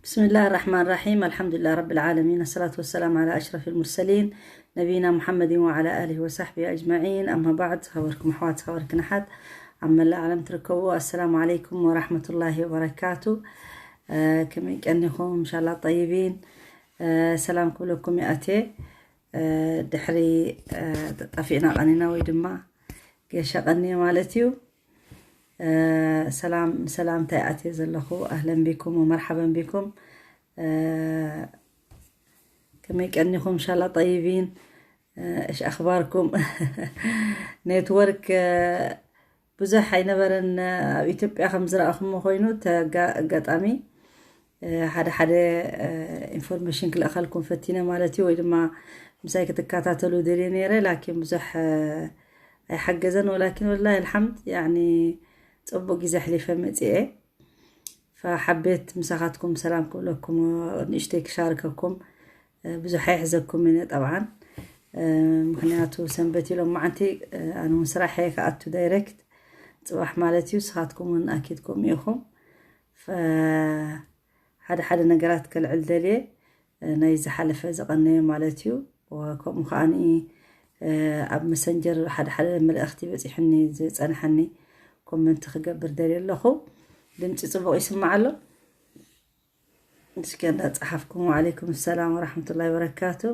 بسم الله الرحمن الرحيم. الحمد لله رب العالمين. الصلاة والسلام على أشرف المرسلين نبينا محمد وعلى آله وصحبه أجمعين. أما بعد، ዝኸበርኩም ኣሕዋት፣ ዝኸበርክን ኣሓት ኣብ መላእ ዓለም ትርከቡ፣ السلام عليكم ورحمة الله وبركاته. ከመይ ቀኒኹም? إن شاء الله طيبين. ሰላም ክብለኩም ይኣትየ። ድሕሪ ጠፊእና ቀኒና ወይ ድማ ገሻ ቀኒየ ማለት እዩ። ሰላም ሰላምታ ይኣትየ ዘለኹ። أهلا بكم ومرحبا بكم. ከመይ ቀኒኹም? إن شاء الله طيبين. إيش أخباركم? ኔትወርክ ብዙሕ ኣይነበረን ኣብ ኢትዮጵያ ከም ዝረኣኹሞ ኮይኑ፣ ኣጋጣሚ ሓደ ሓደ ኢንፎርሜሽን ክልእኸልኩም ፈቲነ ማለት እዩ፣ ወይ ድማ ምሳይ ክትከታተሉ ደልየ ነይረ። ላኪን ብዙሕ ኣይሓገዘን። ወላኪን ወላሂ ኣልሓምድ፣ ያኒ፣ ፅቡቅ ግዜ ኣሕሊፈ መፅኤ። ፈሓቤት ምሳኻትኩም ሰላም ክብለኩም፣ ንእሽተይ ክሻርከኩም። ብዙሕ ኣይሕዘኩም እየ ጠብዓን፣ ምክንያቱ ሰንበት ኢሎም መዓንቲ ኣነ እውን ስራሕ እየ ክኣቱ ዳይሬክት። ፅባሕ ማለት እዩ፣ ንስኻትኩም እውን ኣኪድኩም ኢኹም። ፈ ሓደ ሓደ ነገራት ከልዕል ደልየ፣ ናይ ዝሓለፈ ዝቐነየ ማለት እዩ። ከምኡ ከዓኒ ኣብ መሰንጀር ሓደ ሓደ መልእኽቲ በፂሑኒ ዝፀንሐኒ ኮመንት ክገብር ደልየ ኣለኹ። ድምፂ ፅቡቕ ይስማዕ ኣሎ? እስኪ እንዳፀሓፍኩም። وعليكم السلام ورحمة الله وبركاته.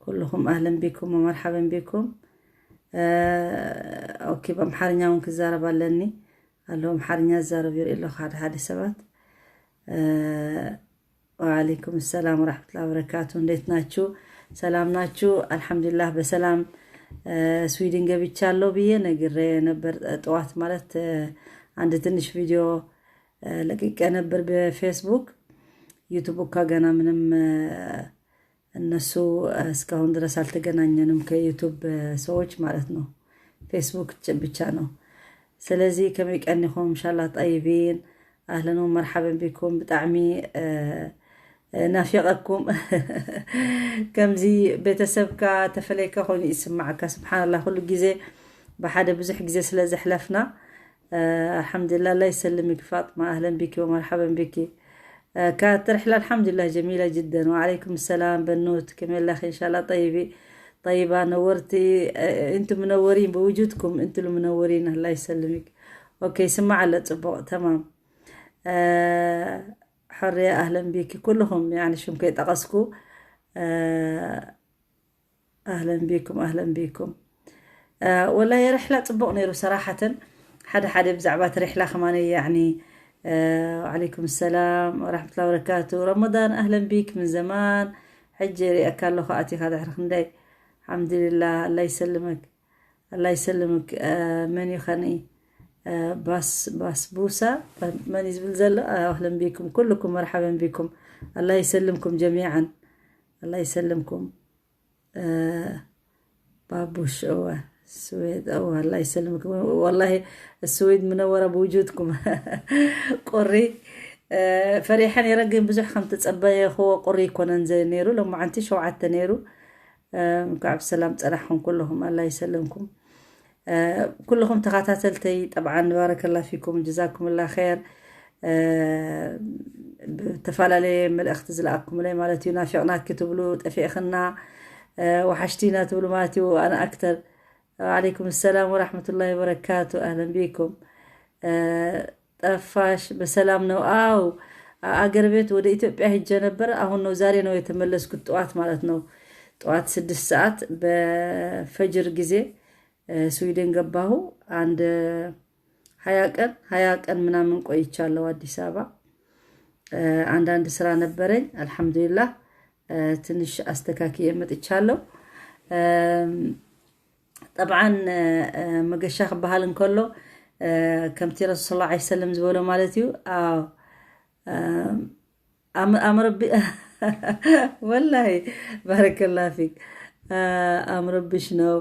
ኩልኹም أهلا بكم ومرحبا بكم. ኦኬ፣ ብኣምሓርኛ እውን ክዛረብ ኣለኒ ኣሎ። ኣምሓርኛ ዝዛረብ ይርኢ ኣለኹ ሓደ ሓደ ሰባት። وعليكم السلام ورحمة الله وبركاته. እንዴት ናችሁ? ሰላም ናችሁ? አልሐምዱሊላህ በሰላም ስዊድን ገብቻለሁ ብዬ ነግሬ ነበር። ጠዋት ማለት አንድ ትንሽ ቪዲዮ ለቅቄ ነበር በፌስቡክ። ዩቱብ እኳ ገና ምንም እነሱ እስካሁን ድረስ አልተገናኘንም ከዩቱብ ሰዎች ማለት ነው። ፌስቡክ ብቻ ነው። ስለዚህ ከመይ ቀኒኹም? إن شاء الله طيبين. أهلا ومرحبا بكم. ብጣዕሚ ናፊቐኩም። ከምዚ ቤተሰብካ ተፈለይካ ኮይኑ ይስማዓካ። ስብሓንላ፣ ኩሉ ግዜ ብሓደ ብዙሕ ግዜ ስለ ዘሕለፍና። الحمد لله. الله يسلمك فاطمة، أهلا بك ومرحبا بك. كانت رحلة الحمد لله جميلة جدا. وعليكم السلام بنوت، كمي الله إن شاء الله طيبي طيبة نورتي. أنتم منورين بوجودكم، أنتم المنورين. الله يسلمك. أوكي، ስማዕ ኣሎ ጽቡቕ፣ ተማም። حرية، أهلا بك. ኩልኹም ያኒ ሽም ከይጠቐስኩ أهلا بكم، أهلا بكم. ወላሂ ርሕላ ጽቡቕ ነይሩ ሰራሓተን። ሓደ ሓደ ብዛዕባ እቲ ርሕላ ከማነ ያኒ وعليكم السلام ورحمة الله وبركاته. رمضان، أهلا بك من زمان. ሕጂ ሪእካ ኣለኹ ኣቲኻ ድሕሪ ክንደይ። الحمد لله. الله يسلمك. الله يسلمك. መን እዩ ኸኒ? ባስ ባስቡሳ መን እዩ ዝብል ዘሎ? أهلا بكم ኩልኩም، مرحبا بكم. الله يسلمكم جميعا. الله يسلمكم. ባቡሽ እወ፣ ስዊድ እወ። الله يسلمك. والله السويد منورة بوجودكم. ቁሪ ፈሪሐ ነይረ፣ ግን ብዙሕ ከም ትጸበየኽዎ ቁሪ ይኮነን ነይሩ። ሎማዓንቲ ሸውዓተ ነይሩ። እንኳዕ ብሰላም ጸናሕኩም ኩልኹም። الله يسلمكم. ኩልኹም ተኸታተልተይ ጠብዓን ባረከላ ፊኩም ጀዛኩም ላ ኸይር። ብተፈላለየ መልእኽቲ ዝለኣኩምለይ ማለት እዩ። ናፊቕናኪ ትብሉ፣ ጠፊእኽና፣ ወሓሽቲና ትብሉ ማለት እዩ። ኣነ ኣክተር። وعليكم السلام ورحمة الله وبركاته. أهلا بكم. ጠፋሽ በሰላም ነው? አው አገር ቤት ወደ ኢትዮጵያ ሄጄ ነበር። አሁን ነው ዛሬ ነው የተመለስኩት። ጠዋት ማለት ነው። ጠዋት ስድስት ሰዓት በፈጅር ጊዜ ስዊድን ገባሁ። አንድ ሀያ ቀን ሀያ ቀን ምናምን ቆይቻለሁ አዲስ አበባ። አንዳንድ ስራ ነበረኝ። አልሐምዱሊላህ ትንሽ አስተካክዬ መጥቻለሁ። ጠብዓን መገሻ ክበሃል እንከሎ ከምቲ ረሱል ሰለላሁ ዐለይሂ ወሰለም ዝበሎ ማለት እዩ። አዎ አምረቢ ወላሂ ባረከላ ፊክ። አምረብሽ ነው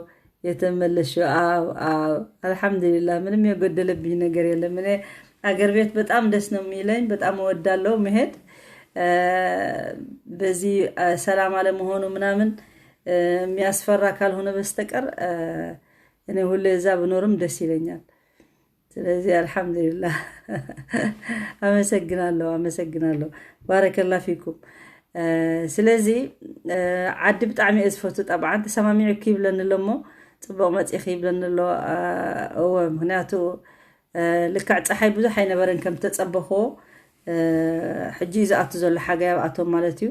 የተመለሽው? አዎ አዎ፣ አልሐምዱሊላህ ምንም የጎደለብኝ ነገር የለም። እኔ አገር ቤት በጣም ደስ ነው የሚለኝ፣ በጣም እወዳለሁ መሄድ። በዚህ ሰላም አለመሆኑ ምናምን የሚያስፈራ ካልሆነ በስተቀር እኔ ሁሌ እዛ ብኖርም ደስ ይለኛል። ስለዚ ኣልሓምዱሊላህ። ኣመሰግናለሁ፣ ኣመሰግናለሁ። ባረከላ ፊኩም። ስለዚ ዓዲ ብጣዕሚ እየ ዝፈቱ። ጠብዓን ተሰማሚዑ ይብለኒ ኣሎ እሞ፣ ፅቡቅ መፂኺ ይብለኒ ኣሎ። እወ፣ ምክንያቱ ልክዕ ፀሓይ ብዙሕ ኣይነበረን ከም ተፀበኽዎ። ሕጂ እዩ ዝኣቱ ዘሎ ሓጋይ ኣብኣቶም ማለት እዩ።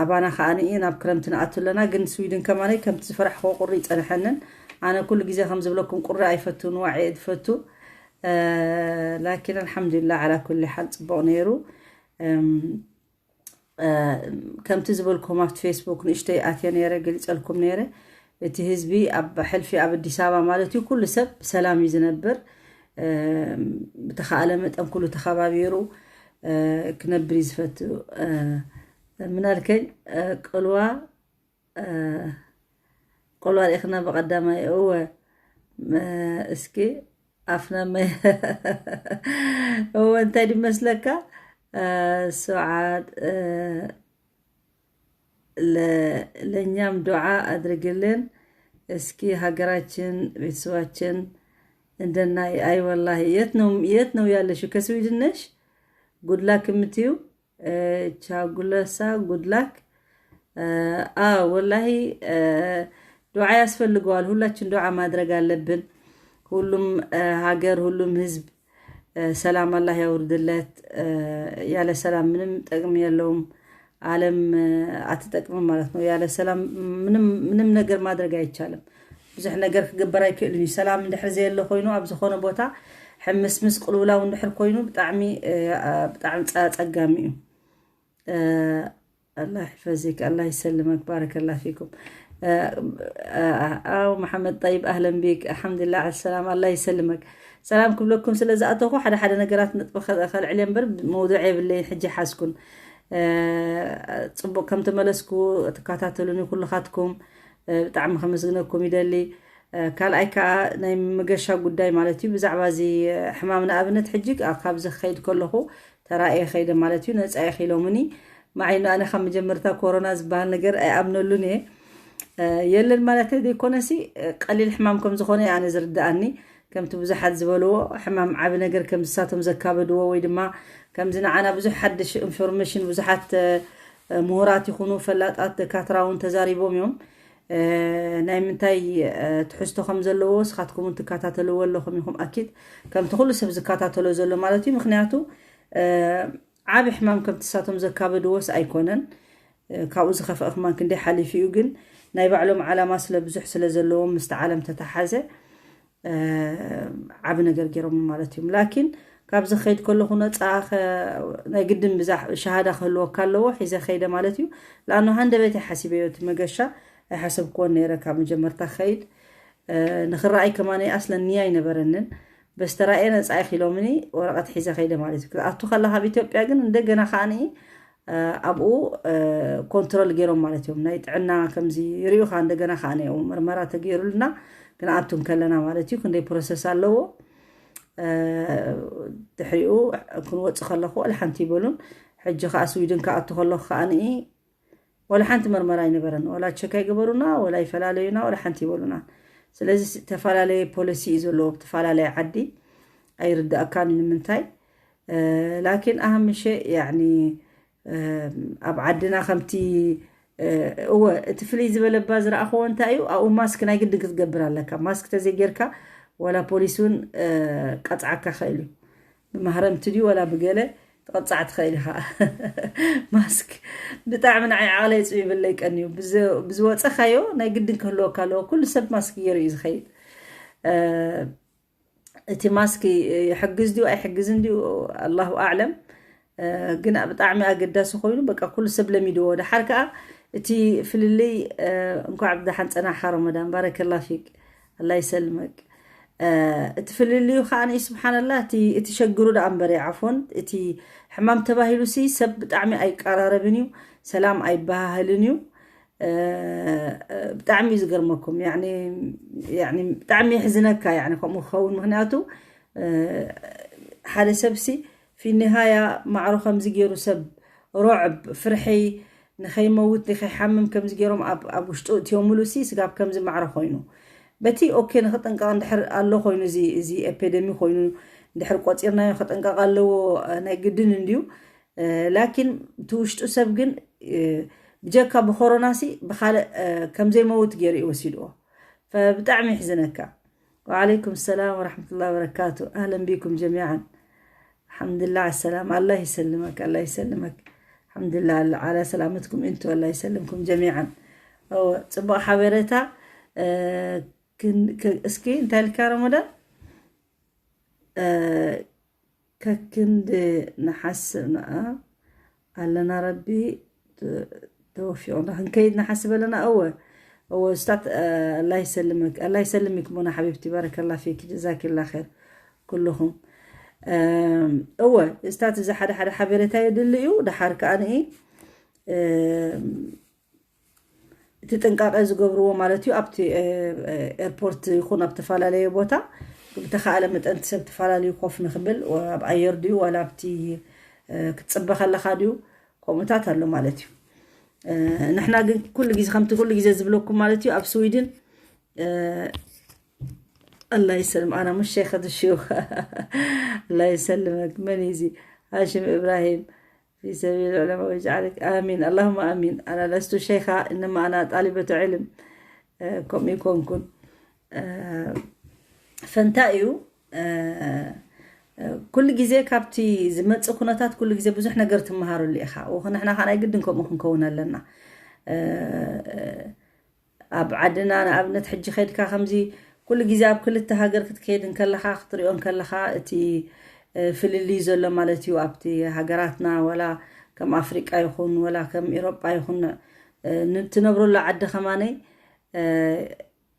ኣባና ከዓ ንኢ ናብ ክረምቲ ንኣቱ ኣለና። ግን ስዊድን ከማነይ ከምቲ ዝፈራሕክዎ ቁሪ ይፀንሐንን። ኣነ ኩሉ ግዜ ከም ዝብለኩም ቁሪ ኣይፈቱን፣ ዋዒ እየ ዝፈቱ። ላኪን ኣልሓምዱሊላ ዓላ ኩሊ ሓል ፅቡቅ ነይሩ። ከምቲ ዝበልኩም ኣብቲ ፌስቡክ ንእሽተይ ኣትየ ነይረ፣ ገሊፀልኩም ነይረ። እቲ ህዝቢ ኣብ ሕልፊ ኣብ ኣዲስ ኣበባ ማለት እዩ ኩሉ ሰብ ብሰላም እዩ ዝነብር። ብተኻእለ መጠን ኩሉ ተኸባቢሩ ክነብር እዩ ዝፈቱ። ምናልከኝ ቅልዋ ቆልዋ ርኢኽና ብቐዳማይ። እወ፣ እስኪ ኣፍና መ እወ፣ እንታይ ድመስለካ? ሱዓድ፣ ለእኛም ዱዓ ኣድርግልን እስኪ፣ ሀገራችን ቤተሰባችን እንደናይ። አይ ወላሂ፣ የት ነው የት ነው ያለሽው? ከስዊድን ነሽ? ጉድላክ የምትዩ? ቻጉለሳ፣ ጉድላክ። አ ወላሂ፣ ዱዓ ያስፈልገዋል። ሁላችን ዱዓ ማድረግ አለብን። ሁሉም ሀገር፣ ሁሉም ህዝብ ሰላም አላህ ያውርድለት። ያለ ሰላም ምንም ጥቅም የለውም። ዓለም አትጠቅምም ማለት ነው። ያለ ሰላም ምንም ምንም ነገር ማድረግ አይቻልም። ብዙሕ ነገር ክግበር ኣይክእልን እዩ። ሰላም እንድሕር ዘየለ ኮይኑ፣ ኣብ ዝኾነ ቦታ ሕምስምስ ቅልውላው እንድሕር ኮይኑ፣ ብጣዕሚ ብጣዕሚ ኣፀጋሚ እዩ። ኣላህ ይሕፈዚክ፣ ኣላህ ይሰልመክ፣ ባረከላ ፊኩም። ኣው መሓመድ ጠይብ፣ ኣህለን ቢክ። ኣልሓምዱሊላህ ዓል ሰላም፣ ኣላህ ይሰልመክ። ሰላም ክብለኩም ስለ ዝኣተኹ ሓደ ሓደ ነገራት ነጥቢ ከልዕል እምበር መውዱዕ የብለይን። ሕጂ ሓዝኩን። ጽቡቕ ከም ተመለስኩ ትከታተሉኒ ኩልኻትኩም ብጣዕሚ ከመስግነኩም ይደሊ። ካልኣይ ከዓ ናይ መገሻ ጉዳይ ማለት እዩ። ብዛዕባ እዚ ሕማም ንኣብነት ሕጂ ካብ ዝኸይድ ከለኹ ተራእየ ከይደ ማለት እዩ። ነፃ ኢኺ ኢሎምኒ። ማዓይኑ ኣነ ካብ መጀመርታ ኮሮና ዝበሃል ነገር ኣይኣምነሉን እየ። የለን ማለት ዘይኮነሲ ቀሊል ሕማም ከም ዝኾነ ኣነ ዝርድኣኒ። ከምቲ ብዙሓት ዝበልዎ ሕማም ዓቢ ነገር ከም ዝሳቶም ዘካበድዎ ወይ ድማ ከምዚ ንዓና ብዙሕ ሓድሽ ኢንፎርሜሽን ብዙሓት ምሁራት ይኹኑ ፈላጣት ደካትራ እውን ተዛሪቦም እዮም። ናይ ምንታይ ትሕዝቶ ከም ዘለዎ ስኻትኩም እውን ትከታተልዎ ኣለኹም ኢኹም ኣኪድ፣ ከምቲ ኩሉ ሰብ ዝከታተሎ ዘሎ ማለት እዩ። ምክንያቱ ዓቢ ሕማም ከምቲ ሳቶም ዘካበድዎስ ኣይኮነን። ካብኡ ዝኸፍአ ክማን ክንደይ ሓሊፉ እዩ፣ ግን ናይ ባዕሎም ዓላማ ስለ ብዙሕ ስለ ዘለዎም ምስቲ ዓለም ተተሓዘ ዓቢ ነገር ገይሮም ማለት እዮም። ላኪን ካብ ዝኸይድ ከለኹ ነፃ ናይ ግድን ብዛ ሸሃዳ ክህልወካ ኣለዎ ሒዘ ከይደ ማለት እዩ። ለኣኑ ሃንደበት ሓሲበዮ እቲ መገሻ ኣይሓሰብክዎን ነይረ ካብ መጀመርታ ክኸይድ። ንክረኣይ ከማነይ ኣስለን ንያ ኣይነበረንን። በስተራእየ ነፃ ኢኺ ኢሎምኒ ወረቐት ሒዘ ከይደ ማለት እዩ። ክትኣቱ ከለኻ ኣብ ኢትዮጵያ ግን እንደገና ከዓኒ ኣብኡ ኮንትሮል ገይሮም ማለት እዮም። ናይ ጥዕና ከምዚ ይሪኡኻ እንደገና ከዓኒ ኣብኡ መርመራ ተገይሩልና ክንኣቱ እንከለና ማለት እዩ። ክንደይ ፕሮሰስ ኣለዎ። ድሕሪኡ ክንወፅ ከለኹ ወላ ሓንቲ ይበሉን። ሕጂ ከዓ ስዊድን ክኣቱ ከለኹ ከዓኒ ወላ ሓንቲ መርመራ ኣይነበረን። ወላ ቸክ ኣይገበሩና፣ ወላ ይፈላለዩና፣ ወላ ሓንቲ ይበሉና። ስለዚ ዝተፈላለየ ፖሊሲ እዩ ዘለዎ ብተፈላለየ ዓዲ። ኣይርዳእካን እዩ ንምንታይ። ላኪን ኣሃምሸ ያኒ ኣብ ዓድና ከምቲ እወ እቲ ፍልይ ዝበለባ ዝረኣኽዎ እንታይ እዩ ኣብኡ ማስክ ናይ ግድን ክትገብር ኣለካ። ማስክ ተዘይጌርካ ወላ ፖሊስ እውን ቀፅዓካ ክእል እዩ። ብማህረምቲ ድዩ ወላ ብገለ ትቐፃዕ ትኽእል ኢኻ። ማስክ ብጣዕሚ ንዓይ ዓቕለይ ፅው ይብለይ ቀንዩ። ብዝወፀኻዮ ናይ ግድን ክህልወካ ኣለዎ። ኩሉ ሰብ ማስክ ገይሩ እዩ ዝኸይድ። እቲ ማስክ ይሕግዝ ድዩ ኣይሕግዝን ድዩ ኣላሁ ኣዕለም። ግን ብጣዕሚ ኣገዳሲ ኮይኑ በቃ ኩሉ ሰብ ለሚድዎ። ደሓር ከዓ እቲ ፍልልይ እንኳዕ ብደሓን ፀናሕካ ረመዳን ባረከላ ፊክ ኣላ ይሰልመክ። እቲ ፍልልዩ ከዓ ንኢ ስብሓንላ እቲ ሸግሩ ደኣ እምበር ዓፎን እቲ ሕማም ተባሂሉ ሲ ሰብ ብጣዕሚ ኣይቀራረብን እዩ፣ ሰላም ኣይበሃህልን እዩ። ብጣዕሚ እዩ ዝገርመኩም። ብጣዕሚ የሕዝነካ ከምኡ ክኸውን ምክንያቱ ሓደ ሰብ ሲ ፊኒሃያ ማዕሮ ከምዚ ገይሩ ሰብ ሮዕብ ፍርሒ ንኸይመውት ንኸይሓምም ከምዚ ገይሮም ኣብ ውሽጡ እትዮምሉ ሲ ስጋብ ከምዚ ማዕሮ ኮይኑ በቲ ኦኬ ንክጥንቀቕ እንድሕር ኣሎ ኮይኑ፣ እዚ እዚ ኤፒደሚ ኮይኑ እንድሕር ቆፂርናዮ ክጥንቀቕ ኣለዎ፣ እ፣ ናይ ግድን እንድዩ። እ፣ ላኪን እቲ ውሽጡ ሰብ ግን፣ እ፣ ብጀካ ብኮሮናሲ ብካልእ፣ እ፣ ከምዘይመውት ገይሩ እዩ ወሲድዎ። ፈብጣዕሚ ይሕዝነካ። وعليكم السلام ورحمة الله وبركاته. أهلا بكم جميعا. الحمد لله على السلام. الله يسلمك، الله يسلمك. الحمد لله على سلامتكم انتو، الله يسلمكم جميعا. هو ጽبق حبيرتا، آه، كن، ك-، اسكي انت الكا رمضان؟ آه، ከክንዲ ንሓስብ ንኣ ኣለና። ረቢ ተ-፣ ተወፊቑና ክንከይድ ንሓስብ ኣለና። እወ፣ እወ፣ ስታት፣ ኣላ ይሰልምክ፣ ኣላ ይሰልምክ ሙና ሓቢብቲ፣ ባረከላ ፊክ፣ ጀዛኪላ ኸይር ኩልኹም። እም፣ እወ፣ ስታት እዚ ሓደ ሓደ ሓበሬታ የድሊ እዩ። ደሓር ከኣ ንኢ፣ እም፣ እቲ ጥንቃቐ ዝገብርዎ ማለት እዩ። ኣብቲ፣ እ፣ እ፣ ኤርፖርት ይኹን ኣብ ተፈላለየ ቦታ ብተኻእለ መጠን እቲ ሰብ ተፈላለዩ ኮፍ ንኽብል፣ ወ-፣ ኣብ ኣየር ድዩ ዋላ ኣብቲ፣ እ፣ ክትጽበ ከለኻ ድዩ፣ ከምኡታት ኣሎ ማለት እዩ። እ፣ ንሕና ግን ኩሉ ግዜ ከምቲ ኩሉ ግዜ ዝብለኩም ማለት እዩ ኣብ ስዊድን፣ እ፣ ኣላ ይሰልም፣ ኣና ሙሽ ሸይኸት ሽዩኽ። ኣላ ይሰልመክ። መን እዩ እዚ? ሃሽም እብራሂም። في سبيل العلماء ويجعلك، آمين، اللهم آمين. أنا لست شيخة، إنما أنا طالبة علم. እ፣ ከምኡ ይኮንኩን። እ፣ ፈንታ እዩ። እ፣ እ፣ ኩሉ ግዜ ካብቲ ዝመጽእ ኩነታት ኩሉ ግዜ ብዙሕ ነገር ትመሃረሉ ኢኻ። ወኸ ንሕና ኸኣ ናይ ግድን ከምኡ ክንከውን ኣለና። እ፣ ኣብ ዓድና ንኣብነት ሕጂ ኸይድካ ከምዚ ኩሉ ግዜ ኣብ ክልተ ሃገር ክትከይድ እንከለኻ፣ ክትሪኦ እንከለኻ፣ እቲ፣ እ፣ ፍልልይ ዘሎ ማለት እዩ ኣብቲ ሃገራትና፣ ወላ ከም ኣፍሪቃ ይኹን፣ ወላ ከም ኤሮጳ ይኹን፣ እ፣ ንትነብረሉ ዓዲ ከማነይ፣ እ፣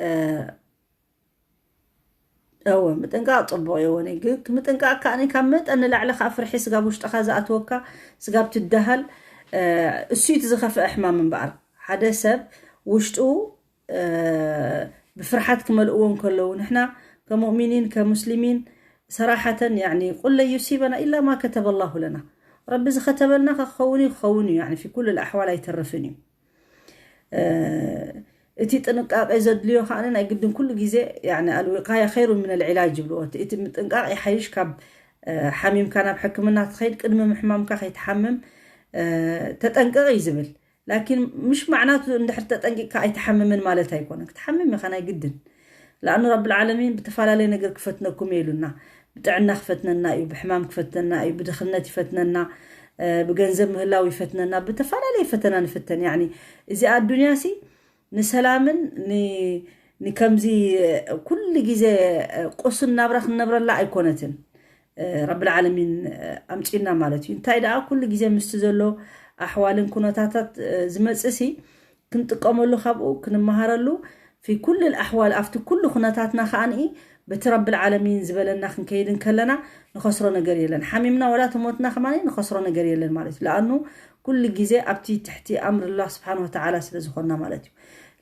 እ፣ እወ፣ ምጥንቃቕ ጽቡቕ እዩ። ወኒ ግን ምጥንቃቕ ከኣ ካብ መጠን ንላዕሊ ከኣ ፍርሒ ስጋብ ውሽጥኻ ዝኣትወካ፣ ስጋብ ትደሃል፣ እ፣ እሱ እዩ እቲ ዝኸፍአ ሕማም እምበኣር። ሓደ ሰብ ውሽጡ፣ እ፣ ብፍርሓት ክመልእዎ እንከለዉ፣ ንሕና ከሙእሚኒን ከሙስሊሚን ሰራሓተን፣ ያዕኒ፣ ቁል ለን ዩሲበና ኢላ ማ ከተበ ላሁ ለና። ረቢ ዝኸተበልና ክኸውን እዩ፣ ክኸውን እዩ። ያዕኒ፣ ፊ ኩሉ ልኣሕዋል ኣይተርፍን እዩ። እ፣ እቲ ጥንቃቄ ዘድልዮ ከኣ ናይ ግድን ኩሉ ግዜ፣ ያዕኒ፣ ኣልዊቃያ ኸይሩ ሚነል ዒላጅ ይብልዎ። እቲ፣ እቲ ምጥንቃቕ ይሓይሽ ካብ፣ እ፣ ሓሚምካ ናብ ሕክምና ትኸይድ፣ ቅድሚ ምሕማምካ ከይትሓምም፣ እ፣ ተጠንቀቕ እዩ ዝብል። ላኪን ምሽ ማዕናቱ እንድሕር ተጠንቂቕካ ኣይትሓምምን ማለት ኣይኮነን። ክትሓምም ኢኻ ናይ ግድን። ለኣኑ ረብል ዓለሚን ብተፈላለየ ነገር ክፈትነኩም እዩ ኢሉና። ብጥዕና ክፈትነና እዩ፣ ብሕማም ክፈትነና እዩ፣ ብድኽነት ይፈትነና፣ እ፣ ብገንዘብ ምህላው ይፈትነና፣ ብተፈላለየ ፈተና ንፍተን። ያዕኒ፣ እዚኣ ኣዱንያሲ ንሰላምን ን-፣ ንከምዚ ኩሉ ግዜ ቁሱን ናብራ ክንነብረላ ኣይኮነትን። እ፣ ረብል ዓለሚን፣ እ፣ ኣምጺኡና ማለት እዩ። እንታይ ደኣ ኩሉ ግዜ ምስቲ ዘሎ ኣሕዋልን ኩነታታት፣ እ፣ ዝመጽእሲ ክንጥቀመሉ፣ ካብኡ ክንመሃረሉ፣ ፊ ኩል ኣሕዋል፣ ኣብቲ ኩሉ ኩነታትና ከኣ ንኢ በቲ ረብል ዓለሚን ዝበለና ክንከይድ እንከለና ንኸስሮ ነገር የለን። ሓሚምና ወላ ተሞትና ከማን ንኸስሮ ነገር የለን ማለት እዩ። ለኣኑ ኩሉ ግዜ ኣብቲ ትሕቲ ኣምር ኣላህ ስብሓን ወተዓላ ስለ ዝኾንና ማለት እዩ።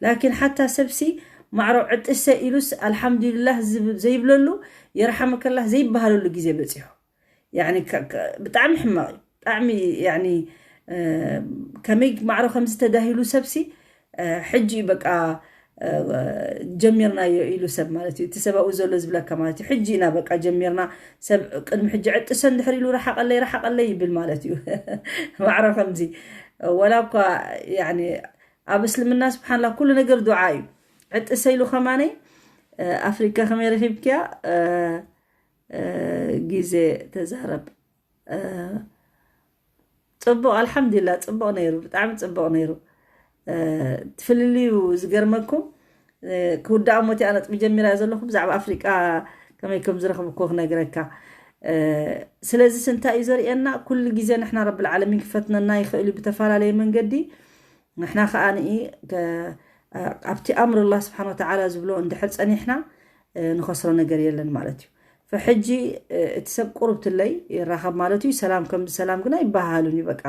ላኪን ሓታ ሰብሲ ማዕሮ ዕጥሰ ኢሉስ ኣልሓምዱሊላህ ዝብ-፣ ዘይብለሉ፣ የርሓመከላህ ዘይበሃለሉ ግዜ በፂሑ። ያዕኒ ከ-፣ ከ-፣ ብጣዕሚ ሕማቕ እዩ። ብጣዕሚ፣ ያዕኒ፣ እ፣ ከመይ ማዕሮ ከምዚ ተዳሂሉ ሰብሲ፣ እ፣ ሕጂ እዩ በቃ፣ እ፣ ጀሚርናዮ ኢሉ ሰብ ማለት እዩ። እቲ ሰብ ኣብኡ ዘሎ ዝብለካ ማለት እዩ። ሕጂ ኢና በቃ ጀሚርና። ሰብ ቅድሚ ሕጂ ዕጥሰ እንድሕር ኢሉ ረሓቐለይ፣ ረሓቐለይ ይብል ማለት እዩ። ማዕሮ ከምዚ። ወላ እኳ፣ ያዕኒ፣ ኣብ እስልምና ስብሓንላ ኩሉ ነገር ዱዓ እዩ። ዕጥሰ ኢሉ ከማነይ፣ እ፣ ኣፍሪካ ከመይ ረኺብክያ? እ፣ እ፣ ግዜ ተዛረብ። እ፣ ጽቡቕ፣ ኣልሓምዱሊላህ፣ ጽቡቕ ነይሩ፣ ብጣዕሚ ጽቡቕ ነይሩ። እ፣ እቲ ፍልልዩ ዝገርመኩም፣ እ፣ ክውዳእ እሞ እቲኣ ነጥቢ ጀሚራ ዘለኹ፣ ብዛዕባ ኣፍሪቃ ከመይ ከም ዝረኽብኩ ክነግረካ። እ፣ ስለዚስ እንታይ እዩ ዘርእየና? ኩሉ ግዜ ንሕና ረብል ዓለሚን ክፈትነና ይኽእል እዩ ብተፈላለየ መንገዲ። ንሕና ከኣ ንኢ ከ-፣ ኣብቲ ኣምር ኣላህ ስብሓን ወተዓላ ዝብሎ እንድሕር ጸኒሕና፣ እ፣ ንኸስሮ ነገር የለን ማለት እዩ። ፈሕጂ፣ እ፣ እቲ ሰብ ቁሩብ ትለይ ይራኸብ ማለት እዩ። ሰላም ከም ሰላም ግና ይበሃሃሉን እዩ፣ በቃ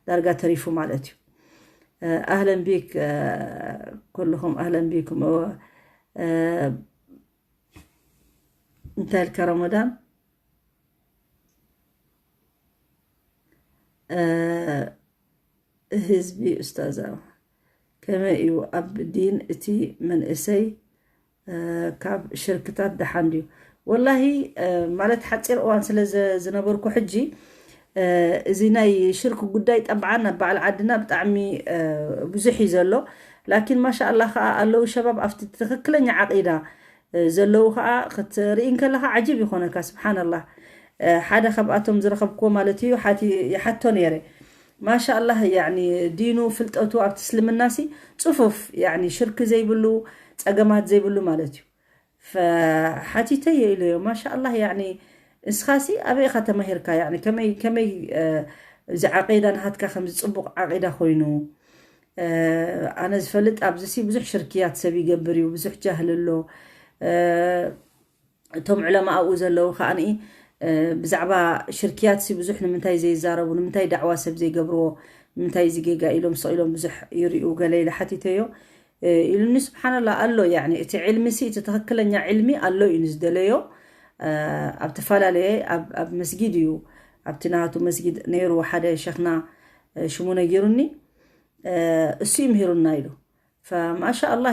ዳርጋ ተሪፉ ማለት እዩ። እ፣ ኣህለን ቢክ፣ እ፣ ኩልኹም ኣህለን ቢኩም። እወ፣ እ፣ እንታይ ኢልካ ረመዳን? እ፣ ህዝቢ ኡስታዝ፣ ከመይ እዩ ኣብ ዲን እቲ መንእሰይ ካብ ሽርክታት ደሓን ድዩ? ወላሂ ማለት ሓፂር እዋን ስለ ዝነበርኩ ሕጂ እዚ ናይ ሽርክ ጉዳይ ጠብዓን ኣብ በዓል ዓድና ብጣዕሚ ብዙሕ እዩ ዘሎ። ላኪን ማሻ ኣላ ከዓ ኣለዉ ሸባብ ኣብቲ ትክክለኛ ዓቂዳ ዘለዉ ከዓ ክትርኢ እንከለካ ዓጂብ ይኮነካ። ስብሓንላ ሓደ ካብኣቶም ዝረከብክዎ ማለት እዩ ይሓቶ ነይረ። ማሻ ኣላ ዲኑ ፍልጠቱ ኣብቲ እስልምና ሲ ፅፉፍ ሽርክ ዘይብሉ ፀገማት ዘይብሉ ማለት እዩ። ሓቲተዮ ኢለዮ ማሻ ኣላ ንስኻሲ ኣበይ ኢኻ ተማሂርካ ከመይ እዚ ዓቂዳ ናሃትካ ከምዚ ፅቡቅ ዓቂዳ ኮይኑ? ኣነ ዝፈልጥ ኣብዚ ሲ ብዙሕ ሽርክያት ሰብ ይገብር እዩ ብዙሕ ጃህል ኣሎ። እቶም ዕለማ ኣብኡ ዘለዉ ከዓኒ ብዛዕባ ሽርክያት ሲ ብዙሕ ንምንታይ ዘይዛረቡ ንምንታይ ዳዕዋ ሰብ ዘይገብርዎ? ንምንታይ እዚ ጌጋ ኢሎም ስቕ ኢሎም ብዙሕ ይርኡ ገለ ኢለ ሓቲተዮ። ኢሉኒ ስብሓንላ ኣሎ እቲ ዕልሚ ሲ እቲ ትክክለኛ ዕልሚ ኣሎ እዩ ንዝደለዮ። ኣብ ተፈላለየ ኣብ መስጊድ እዩ ኣብቲ ናቱ መስጊድ ነይሩ ሓደ ሸክና ሽሙ ነጊሩኒ። እሱ ይምህሩና ኢሉ። ፈማሻ ኣላ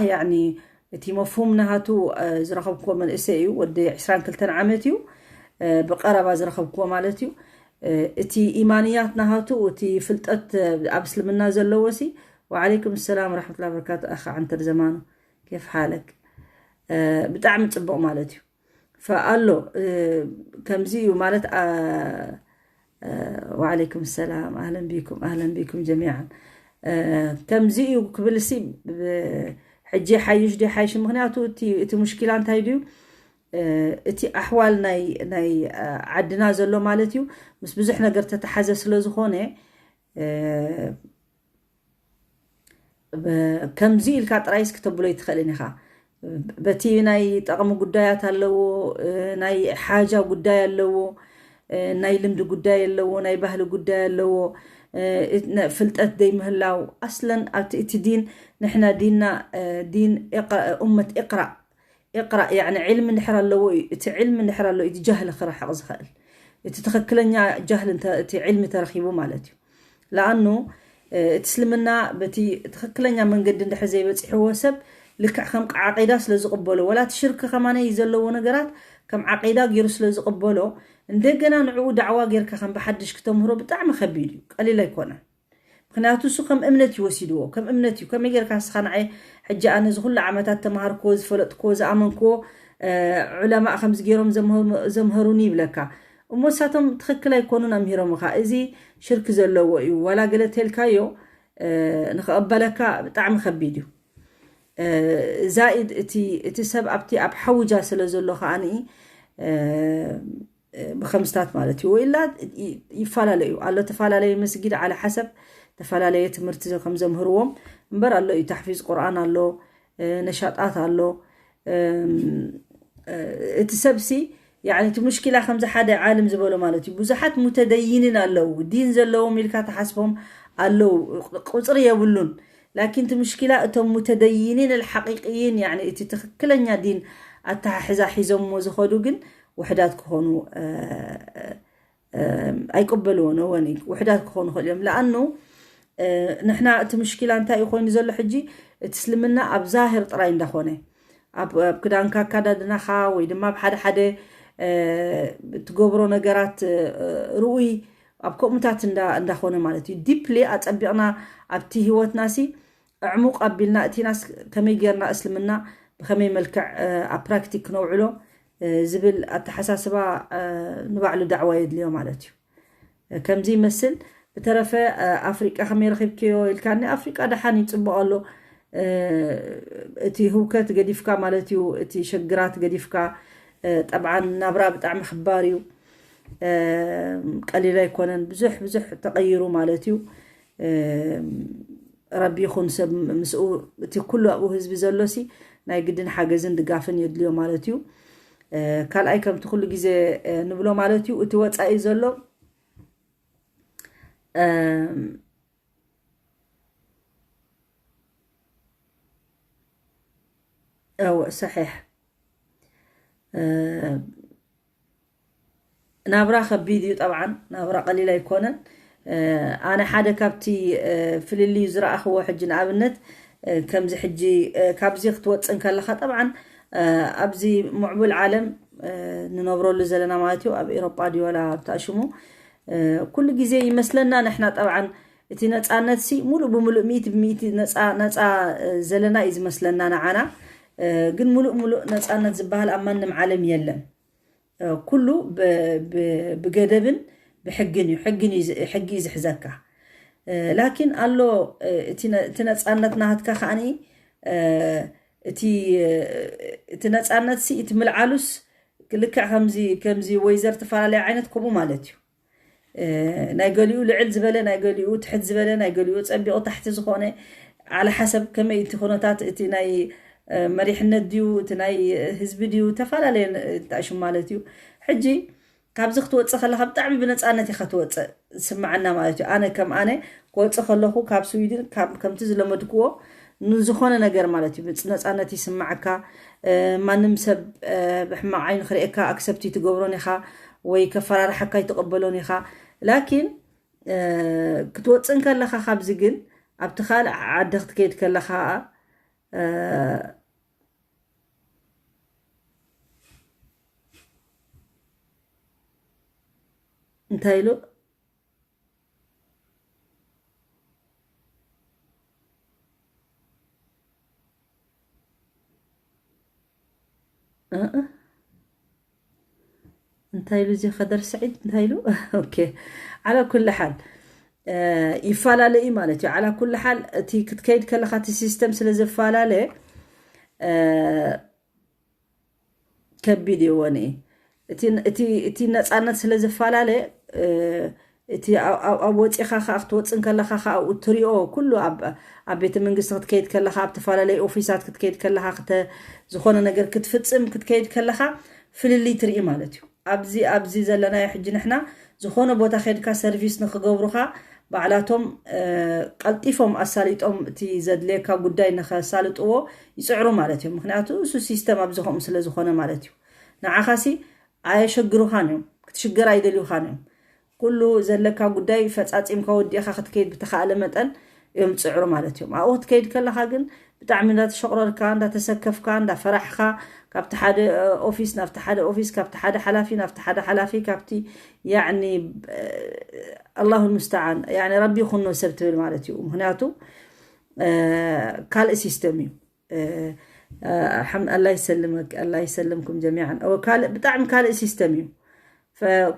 እቲ መፍሁም ናሃቱ ዝረኸብክዎ መንእሰይ እዩ ወዲ ዕስራን ክልተን ዓመት እዩ። ብቀረባ ዝረኸብክዎ ማለት እዩ። እቲ ኢማንያት ናሃቱ እቲ ፍልጠት ኣብ እስልምና ዘለዎ ሲ። ወዓለይኩም ሰላም ወራሕመቱላ በረካቱ ኣኻ ዓንተር ዘማኑ ኬፍ ሓለክ? ብጣዕሚ ፅቡቅ ማለት እዩ። ፈኣሎ ከምዚ እዩ ማለት። ወዓለይኩም ሰላም ኣህለን ቢኩም ኣህለን ቢኩም ጀሚዓን። ከምዚ እዩ ክብል ሲ ሕጂ ሓይሽ ዲ ሓይሽ ምክንያቱ እቲ ሙሽኪላ እንታይ ድዩ? እቲ ኣሕዋል ናይ ዓድና ዘሎ ማለት እዩ ምስ ብዙሕ ነገር ተተሓዘ ስለ ዝኾነ ከምዚ ኢልካ ጥራይስ ክተብሎ ይትኽእልን ኢኻ። በቲ ናይ ጠቕሚ ጉዳያት ኣለዎ፣ ናይ ሓጃ ጉዳይ ኣለዎ፣ ናይ ልምዲ ጉዳይ ኣለዎ፣ ናይ ባህሊ ጉዳይ ኣለዎ፣ ፍልጠት ዘይምህላው ኣስለን ኣብቲ እቲ ዲን ንሕና ዲንና ዲን እመት እቅራእ እቅራእ ያዕኒ ዕልሚ እንድሕር ኣለዎ እዩ። እቲ ዕልሚ እንድሕር ኣለዎ እዩ እቲ ጃህል ክርሕቕ ዝኽእል። እቲ ትኽክለኛ ጃህል እቲ ዕልሚ ተረኺቡ ማለት እዩ። ለኣኑ እቲ እስልምና በቲ ትኽክለኛ መንገዲ እንድሕር ዘይበፂሕዎ ሰብ ልክዕ ከም ዓቂዳ ስለ ዝቕበሎ ወላ እቲ ሽርክ ከማነይ ዘለዎ ነገራት ከም ዓቂዳ ገይሩ ስለ ዝቕበሎ እንደገና ንዕኡ ዳዕዋ ጌርካ ከም ብሓድሽ ክተምህሮ ብጣዕሚ ከቢድ እዩ። ቀሊል ኣይኮነን። ምክንያቱ እሱ ከም እምነት እዩ ወሲድዎ ከም እምነት እዩ ከመይ ጌርካ ንስኻ ንዓይ ሕጂ ኣነ እዚ ኩሉ ዓመታት ተምሃርክዎ ዝፈለጥክዎ ዝኣመንክዎ ዑለማእ ከምዚ ገይሮም ዘምሀሩኒ ይብለካ። እሞ እሳቶም ትኽክል ኣይኮኑን ኣምሂሮምኻ እዚ ሽርክ ዘለዎ እዩ ዋላ ገለ ተልካዮ ንክቕበለካ ብጣዕሚ ከቢድ እዩ። ዛኢድ እቲ ሰብ ኣብቲ ኣብ ሓውጃ ስለ ዘሎ ከዓኒ ብከምስታት ማለት እዩ ወይላ ይፈላለዩ ኣሎ ተፈላለየ መስጊድ ዓለ ሓሰብ ተፈላለየ ትምህርቲ ከም ዘምህርዎም እምበር ኣሎ እዩ ታሕፊዝ ቁርኣን ኣሎ ነሻጣት ኣሎ እቲ ሰብሲ ያኒ እቲ ሙሽኪላ ከምዚ ሓደ ዓልም ዝበሎ ማለት እዩ ብዙሓት ሙተደይንን ኣለዉ ዲን ዘለዎም ኢልካ ተሓስቦም ኣለዉ ቁፅሪ የብሉን ላኪን እቲ ሙሽኪላ እቶም ሙተደይንን ኣልሓቂቅይን ያኒ እቲ ትክክለኛ ዲን ኣተሓሕዛ ሒዞምዎ ዝኸዱ ግን ውሕዳት ክኾኑ ኣይቅበልዎ ነወኒ ውሕዳት ክኾኑ ክእል እዮም ለኣኑ ንሕና እቲ ምሽኪላ እንታይ እዩ ኮይኑ ዘሎ ሕጂ እቲ እስልምና ኣብ ዛህር ጥራይ እንዳኾነ ኣብ ክዳንካ ኣካዳድናኻ ወይ ድማ ኣብ ሓደ ሓደ ትገብሮ ነገራት ርኡይ ኣብ ከምኡታት እንዳኾነ ማለት እዩ ዲፕሊ ኣፀቢቕና ኣብቲ ህይወትና ሲ ዕሙቕ ኣቢልና እቲናስ ከመይ ጌርና እስልምና ብኸመይ መልክዕ ኣብ ፕራክቲክ ክነውዕሎ ዝብል ኣተሓሳስባ ንባዕሉ ዳዕዋ የድልዮ ማለት እዩ። ከምዚ ይመስል። ብተረፈ ኣፍሪቃ ከመይ ረኺብክዮ ኢልካኒ ኣፍሪቃ ደሓን እዩ ፅቡቅ ኣሎ። እቲ ህውከት ገዲፍካ ማለት እዩ እቲ ሸግራት ገዲፍካ ጠብዓን ናብራ ብጣዕሚ ክባር እዩ። ቀሊል ኣይኮነን ብዙሕ ብዙሕ ተቐይሩ ማለት እዩ። ረቢ ይኹን ሰብ ምስኡ እቲ ኩሉ ኣብኡ ህዝቢ ዘሎሲ ናይ ግድን ሓገዝን ድጋፍን የድልዮ ማለት እዩ። ካልኣይ ከምቲ ኩሉ ግዜ ንብሎ ማለት እዩ እቲ ወፃኢ ዘሎ እወ ሰሒሕ ናብራ ከቢድ እዩ ጠብዓን ናብራ ቀሊል ኣይኮነን። ኣነ ሓደ ካብቲ ፍልልዩ ዝረኣኽዎ ሕጂ ንኣብነት ከምዚ ሕጂ ካብዚ ክትወፅእ እንከለኻ ጠብዓን ኣብዚ ምዕቡል ዓለም ንነብረሉ ዘለና ማለት እዩ ኣብ ኤሮጳ ድዩ ዋላ ኣብታ ሽሙ ኩሉ ግዜ ይመስለና ንሕና ጠብዓን እቲ ነፃነት ሲ ሙሉእ ብምሉእ ሚእቲ ብሚእቲ ነፃ ነፃ ዘለና እዩ ዝመስለና ንዓና ግን ሙሉእ ሙሉእ ነፃነት ዝበሃል ኣብ ማንም ዓለም የለን ኩሉ ብገደብን ብሕግን እዩ ሕግን እዩ ሕጊ እዩ ዝሕዘካ ላኪን ኣሎ እቲ ነፃነት ናሃትካ ከዓኒ እቲ እቲ ነፃነት ሲ እቲ ምልዓሉስ ልክዕ ከምዚ ከምዚ ወይዘር ተፈላለየ ዓይነት ከምኡ ማለት እዩ ናይ ገሊኡ ልዕል ዝበለ ናይ ገሊኡ ትሕት ዝበለ ናይ ገሊኡ ፀቢቑ ታሕቲ ዝኾነ ዓለ ሓሰብ ከመይ እቲ ኩነታት እቲ ናይ መሪሕነት ድዩ እቲ ናይ ህዝቢ ድዩ ተፈላለየ ጣሽም ማለት እዩ ሕጂ ካብዚ ክትወፅእ ከለካ ብጣዕሚ ብነፃነት ኢካ ትወፅእ ዝስማዓና ማለት እዩ ኣነ ከም ኣነ ክወፅእ ከለኩ ካብ ስዊድን ከምቲ ዝለመድክዎ ንዝኾነ ነገር ማለት እዩ ነፃነት ይስማዓካ ማንም ሰብ ብሕማቕ ዓይኒ ክርእየካ ኣክሰፕት ትገብሮን ኢኻ ወይ ከፈራርሓካ ይትቕበሎን ኢኻ ላኪን ክትወፅእ እንከለኻ ካብዚ ግን ኣብቲ ካልእ ዓዲ ክትከይድ ከለኻ እንታይ ኢሉ እንታይ ኢሉ እዚ ከደር ስዒድ እንታይ ኢሉ ኦኬ ዓላ ኩሉ ሓል ይፈላለ እዩ ማለት እዩ ዓላ ኩሉ ሓል እቲ ክትከይድ ከለካ እቲ ሲስተም ስለ ዝፈላለ ከቢድ እዩ ወኒ እቲ ነፃነት ስለ ዝፈላለ እቲ ኣብ ወፂኻ ከዓ ክትወፅእ ከለካ ከዓ እትሪኦ ኩሉ ኣብ ቤተ መንግስቲ ክትከይድ ከለካ ኣብ ተፈላለዩ ኦፊሳት ክትከይድ ከለካ ዝኾነ ነገር ክትፍፅም ክትከይድ ከለካ ፍልልይ ትርኢ ማለት እዩ ኣብዚ ኣብዚ ዘለናዮ ሕጂ ንሕና ዝኾነ ቦታ ከድካ ሰርቪስ ንክገብሩካ ባዕላቶም ቀልጢፎም ኣሳሊጦም እቲ ዘድልየካ ጉዳይ ንከሳልጥዎ ይፅዕሩ ማለት እዮም ምክንያቱ እሱ ሲስተም ኣብዚ ከምኡ ስለ ዝኾነ ማለት እዩ ንዓኻሲ ኣየሸግሩኻን እዮም ክትሽገር ኣይደልዩኻን እዮም ኩሉ ዘለካ ጉዳይ ፈፃፂምካ ወዲእካ ክትከይድ ብተካእለ መጠን እዮም ዝፅዕሩ ማለት እዮም ኣብኡ ክትከይድ ከለካ ግን ብጣዕሚ እንዳተሸቕረርካ እንዳተሰከፍካ እንዳፈራሕካ ካብቲ ሓደ ኦፊስ ናብቲ ሓደ ኦፊስ ካብቲ ሓደ ሓላፊ ናብቲ ሓደ ሓላፊ ካብቲ ያኒ ኣላሁ ሙስተዓን ያኒ ረቢ ይኹኖ ሰብ ትብል ማለት እዩ ምክንያቱ ካልእ ሲስተም እዩ ኣላ ይሰልመክ ኣላ ይሰልምኩም ጀሚዓን ካልእ ብጣዕሚ ካልእ ሲስተም እዩ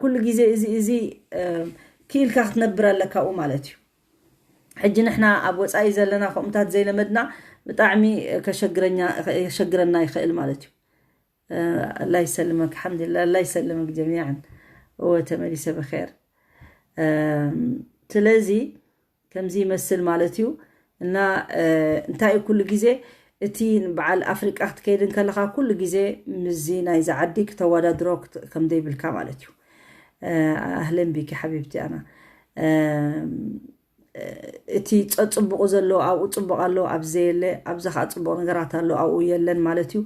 ኩሉ ግዜ እዚ እዚ ክኢልካ ክትነብር ኣለካ ኡ ማለት እዩ ሕጂ ንሕና ኣብ ወፃኢ ዘለና ከምኡታት ዘይለመድና ብጣዕሚ ከሸግረና ይኽእል ማለት እዩ ኣላ ይሰልመክ ሓምድላ ኣላ ይሰልመክ ጀሚዓን እወ ተመሊሰ ብር ስለዚ ከምዚ ይመስል ማለት እዩ እና እንታይ እዩ ኩሉ ግዜ እቲ በዓል ኣፍሪቃ ክትከይድ እንከለካ ኩሉ ግዜ ምዚ ናይዚ ዓዲ ክተወዳድሮ ከም ዘይብልካ ማለት እዩ ኣህለን ቢኪ ሓቢብቲ ኣና እቲ ፀፅቡቁ ዘሎ ኣብኡ ፅቡቅ ኣሎ ኣብዚ የለ ኣብዚ ከዓ ፅቡቅ ነገራት ኣሎ ኣብኡ የለን ማለት እዩ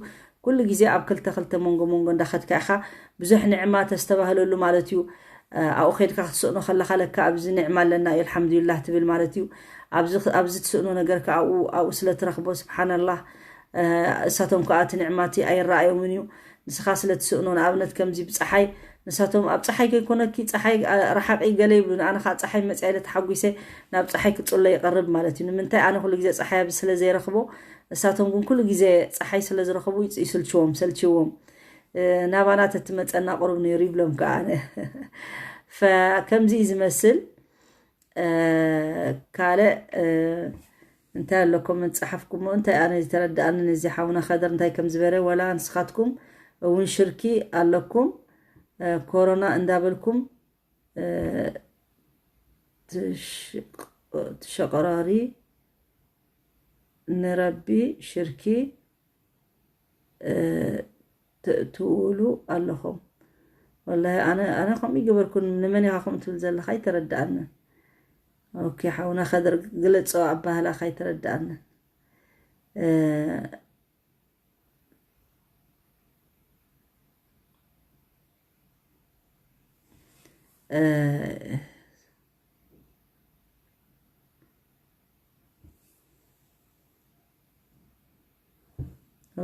ኩሉ ግዜ ኣብ ክልተ ክልተ መንጎ መንጎ እንዳኸድካ ኢኻ ብዙሕ ንዕማ ተስተባህለሉ ማለት እዩ ኣብኡ ከድካ ክትስእኖ ከለካ ለካ ኣብዚ ንዕማ ኣለና እዩ ኣልሓምዱሊላህ ትብል ማለት እዩ ኣብዚ ትስእኖ ነገር ከዓ ኣብኡ ስለ ትረክቦ ስብሓናላህ እሳቶም ከዓ እቲ ንዕማ እቲ ኣይረኣዮምን እዩ ንስኻ ስለ ትስእኖ ንኣብነት ከምዚ ብፀሓይ ንሳቶም ኣብ ፀሓይ ከይኮነኪ ፀሓይ ረሓቂ ገለ ይብሉ ንኣነ ከዓ ፀሓይ መፅያ ኢለ ተሓጒሰ ናብ ፀሓይ ክፅሎ ይቐርብ ማለት እዩ ንምንታይ ኣነ ኩሉ ግዜ ፀሓይ ኣብዚ ስለ ዘይረክቦ እሳቶም ግን ኩሉ ግዜ ፀሓይ ስለ ዝረክቡ ይስልችዎም ሰልችዎም ናባና ተትመፀና ቁሩብ ነይሩ ይብሎም ከዓ ኣነ ከምዚ እዩ ዝመስል ካልእ እንታይ ኣለኩም ዝፀሓፍኩሞ እንታይ ኣነ ዝተረዳኣኒ ነዚ ሓውና ከደር እንታይ ከም ዝበረ ወላ ንስኻትኩም እውን ሽርኪ ኣለኩም ኮሮና እንዳበልኩም ትሸቅራሪ ንረቢ ሽርኪ ትእትውሉ ኣለኹም ወላሂ ኣነ ኣነ ከምኡ ይገበርኩን ንመን ኢኻ ከምኡ ትብል ዘለካ ኣይተረድኣንን ኦኬ ሓውና ከድር ግለፆ ኣባህላካ ኣይተረድኣንን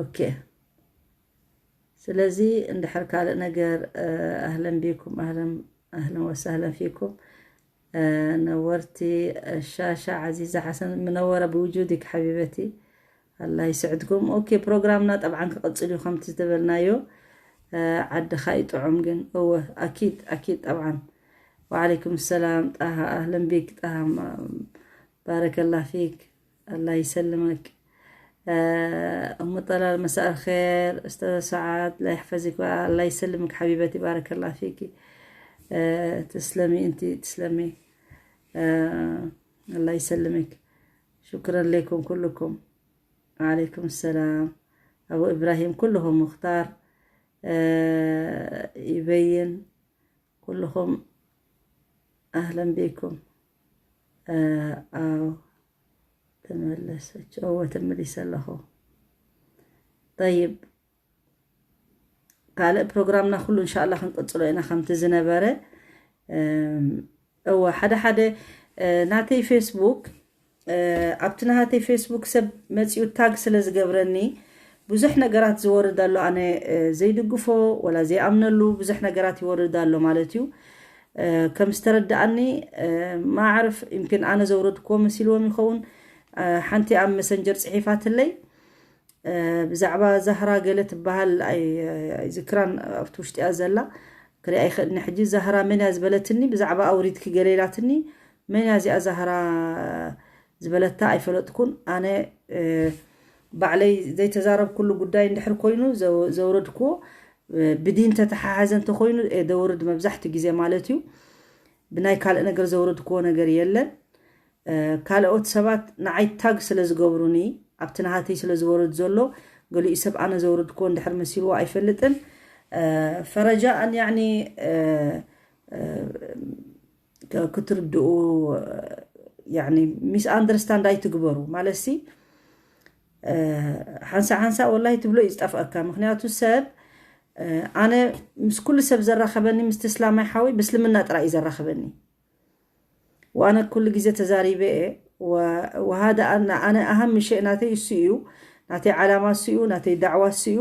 ኦኬ ስለዚ እንድሕር ካልእ ነገር ኣህለን ቢኩም ኣህለን ኣህለን ወሳህለን ፊኩም ነወርቲ ሻሻ ዓዚዛ ሓሰን ምነወረ ብውጁድክ ሓቢበቲ ኣላ ይስዕድኩም። ኦኬ ፕሮግራምና ጠብዓን ክቕፅል እዩ ከምቲ ዝተበልናዮ። ዓድኻ ይጥዑም ግን እወ ኣኪድ ኣኪድ ጠብዓን። ወዓለይኩም ሰላም ጣሃ ኣህለን ቢክ ጣሃ ባረከላ ፊክ ኣላ ይሰልመክ። እሙ ጠላል መሳእ ር ር ስተዘ ሰዓት ላይ ሕፈዚክ ኣላ ይሰልምክ ሓቢበቲ ባረከላ ፊክ። ትስለሚ እንቲ ትስለሚ ኣላ ይሰልምክ። شكرا لكم كلكم. وعليكم السلام أبو إبراهيم كلهم مختار. يبين كلهم أهلا بكم. أو تملسك أو تملس له. طيب ካልእ ፕሮግራምና ኩሉ እንሻላ ክንቅፅሎ ኢና ከምቲ ዝነበረ። እወ ሓደ ሓደ ናተይ ፌስቡክ ኣብቲ ናሃተይ ፌስቡክ ሰብ መፂኡ ታግ ስለ ዝገብረኒ ብዙሕ ነገራት ዝወርድ ኣሎ። ኣነ ዘይድግፎ ወላ ዘይኣምነሉ ብዙሕ ነገራት ይወርድ ኣሎ ማለት እዩ። ከም ዝተረዳኣኒ ማዕርፍ ይምክን ኣነ ዘውረድክዎ መሲልዎም ይኸውን። ሓንቲ ኣብ መሰንጀር ፅሒፋትለይ ብዛዕባ ዛህራ ገለ ትበሃል ኣይዝክራን ኣብቲ ውሽጢያ ዘላ ክሪኣ ይኽእልኒ። ሕጂ ዛህራ መን እያ ዝበለትኒ ብዛዕባ ኣውሪድኪ ገለ ኢላትኒ። መን እያ እዚኣ ዛህራ ዝበለታ ኣይፈለጥኩን። ኣነ ባዕለይ ዘይተዛረብኩሉ ጉዳይ እንድሕር ኮይኑ ዘውረድክዎ ብዲን ተተሓሓዘ እንተኮይኑ ደውርድ መብዛሕቲ ግዜ ማለት እዩ። ብናይ ካልእ ነገር ዘውረድክዎ ነገር የለን። ካልኦት ሰባት ንዓይ ታግ ስለ ዝገብሩኒ ኣብቲ ናሃተይ ስለ ዝወርድ ዘሎ ገሊኡ ሰብ ኣነ ዘውረድክዎ እንድሕር መሲልዎ ኣይፈልጥን። ፈረጃ ኣን ያኒ ክትርድኡ ሚስ ኣንደርስታንድ ኣይትግበሩ ማለት ሲ ሓንሳ ሓንሳ ወላሂ ትብሎ እዩ ዝጠፍአካ። ምክንያቱ ሰብ ኣነ ምስ ኩሉ ሰብ ዘራኸበኒ ምስቲ እስላማይ ሓወይ ብእስልምና ጥራይ እዩ ዘራኸበኒ። ወኣነ ኩሉ ግዜ ተዛሪበ እየ። ወሃደ ኣነ ኣሃም ምሸእ ናተይ እሱ እዩ፣ ናተይ ዓላማ እሱ እዩ፣ ናተይ ዳዕዋ እሱ እዩ።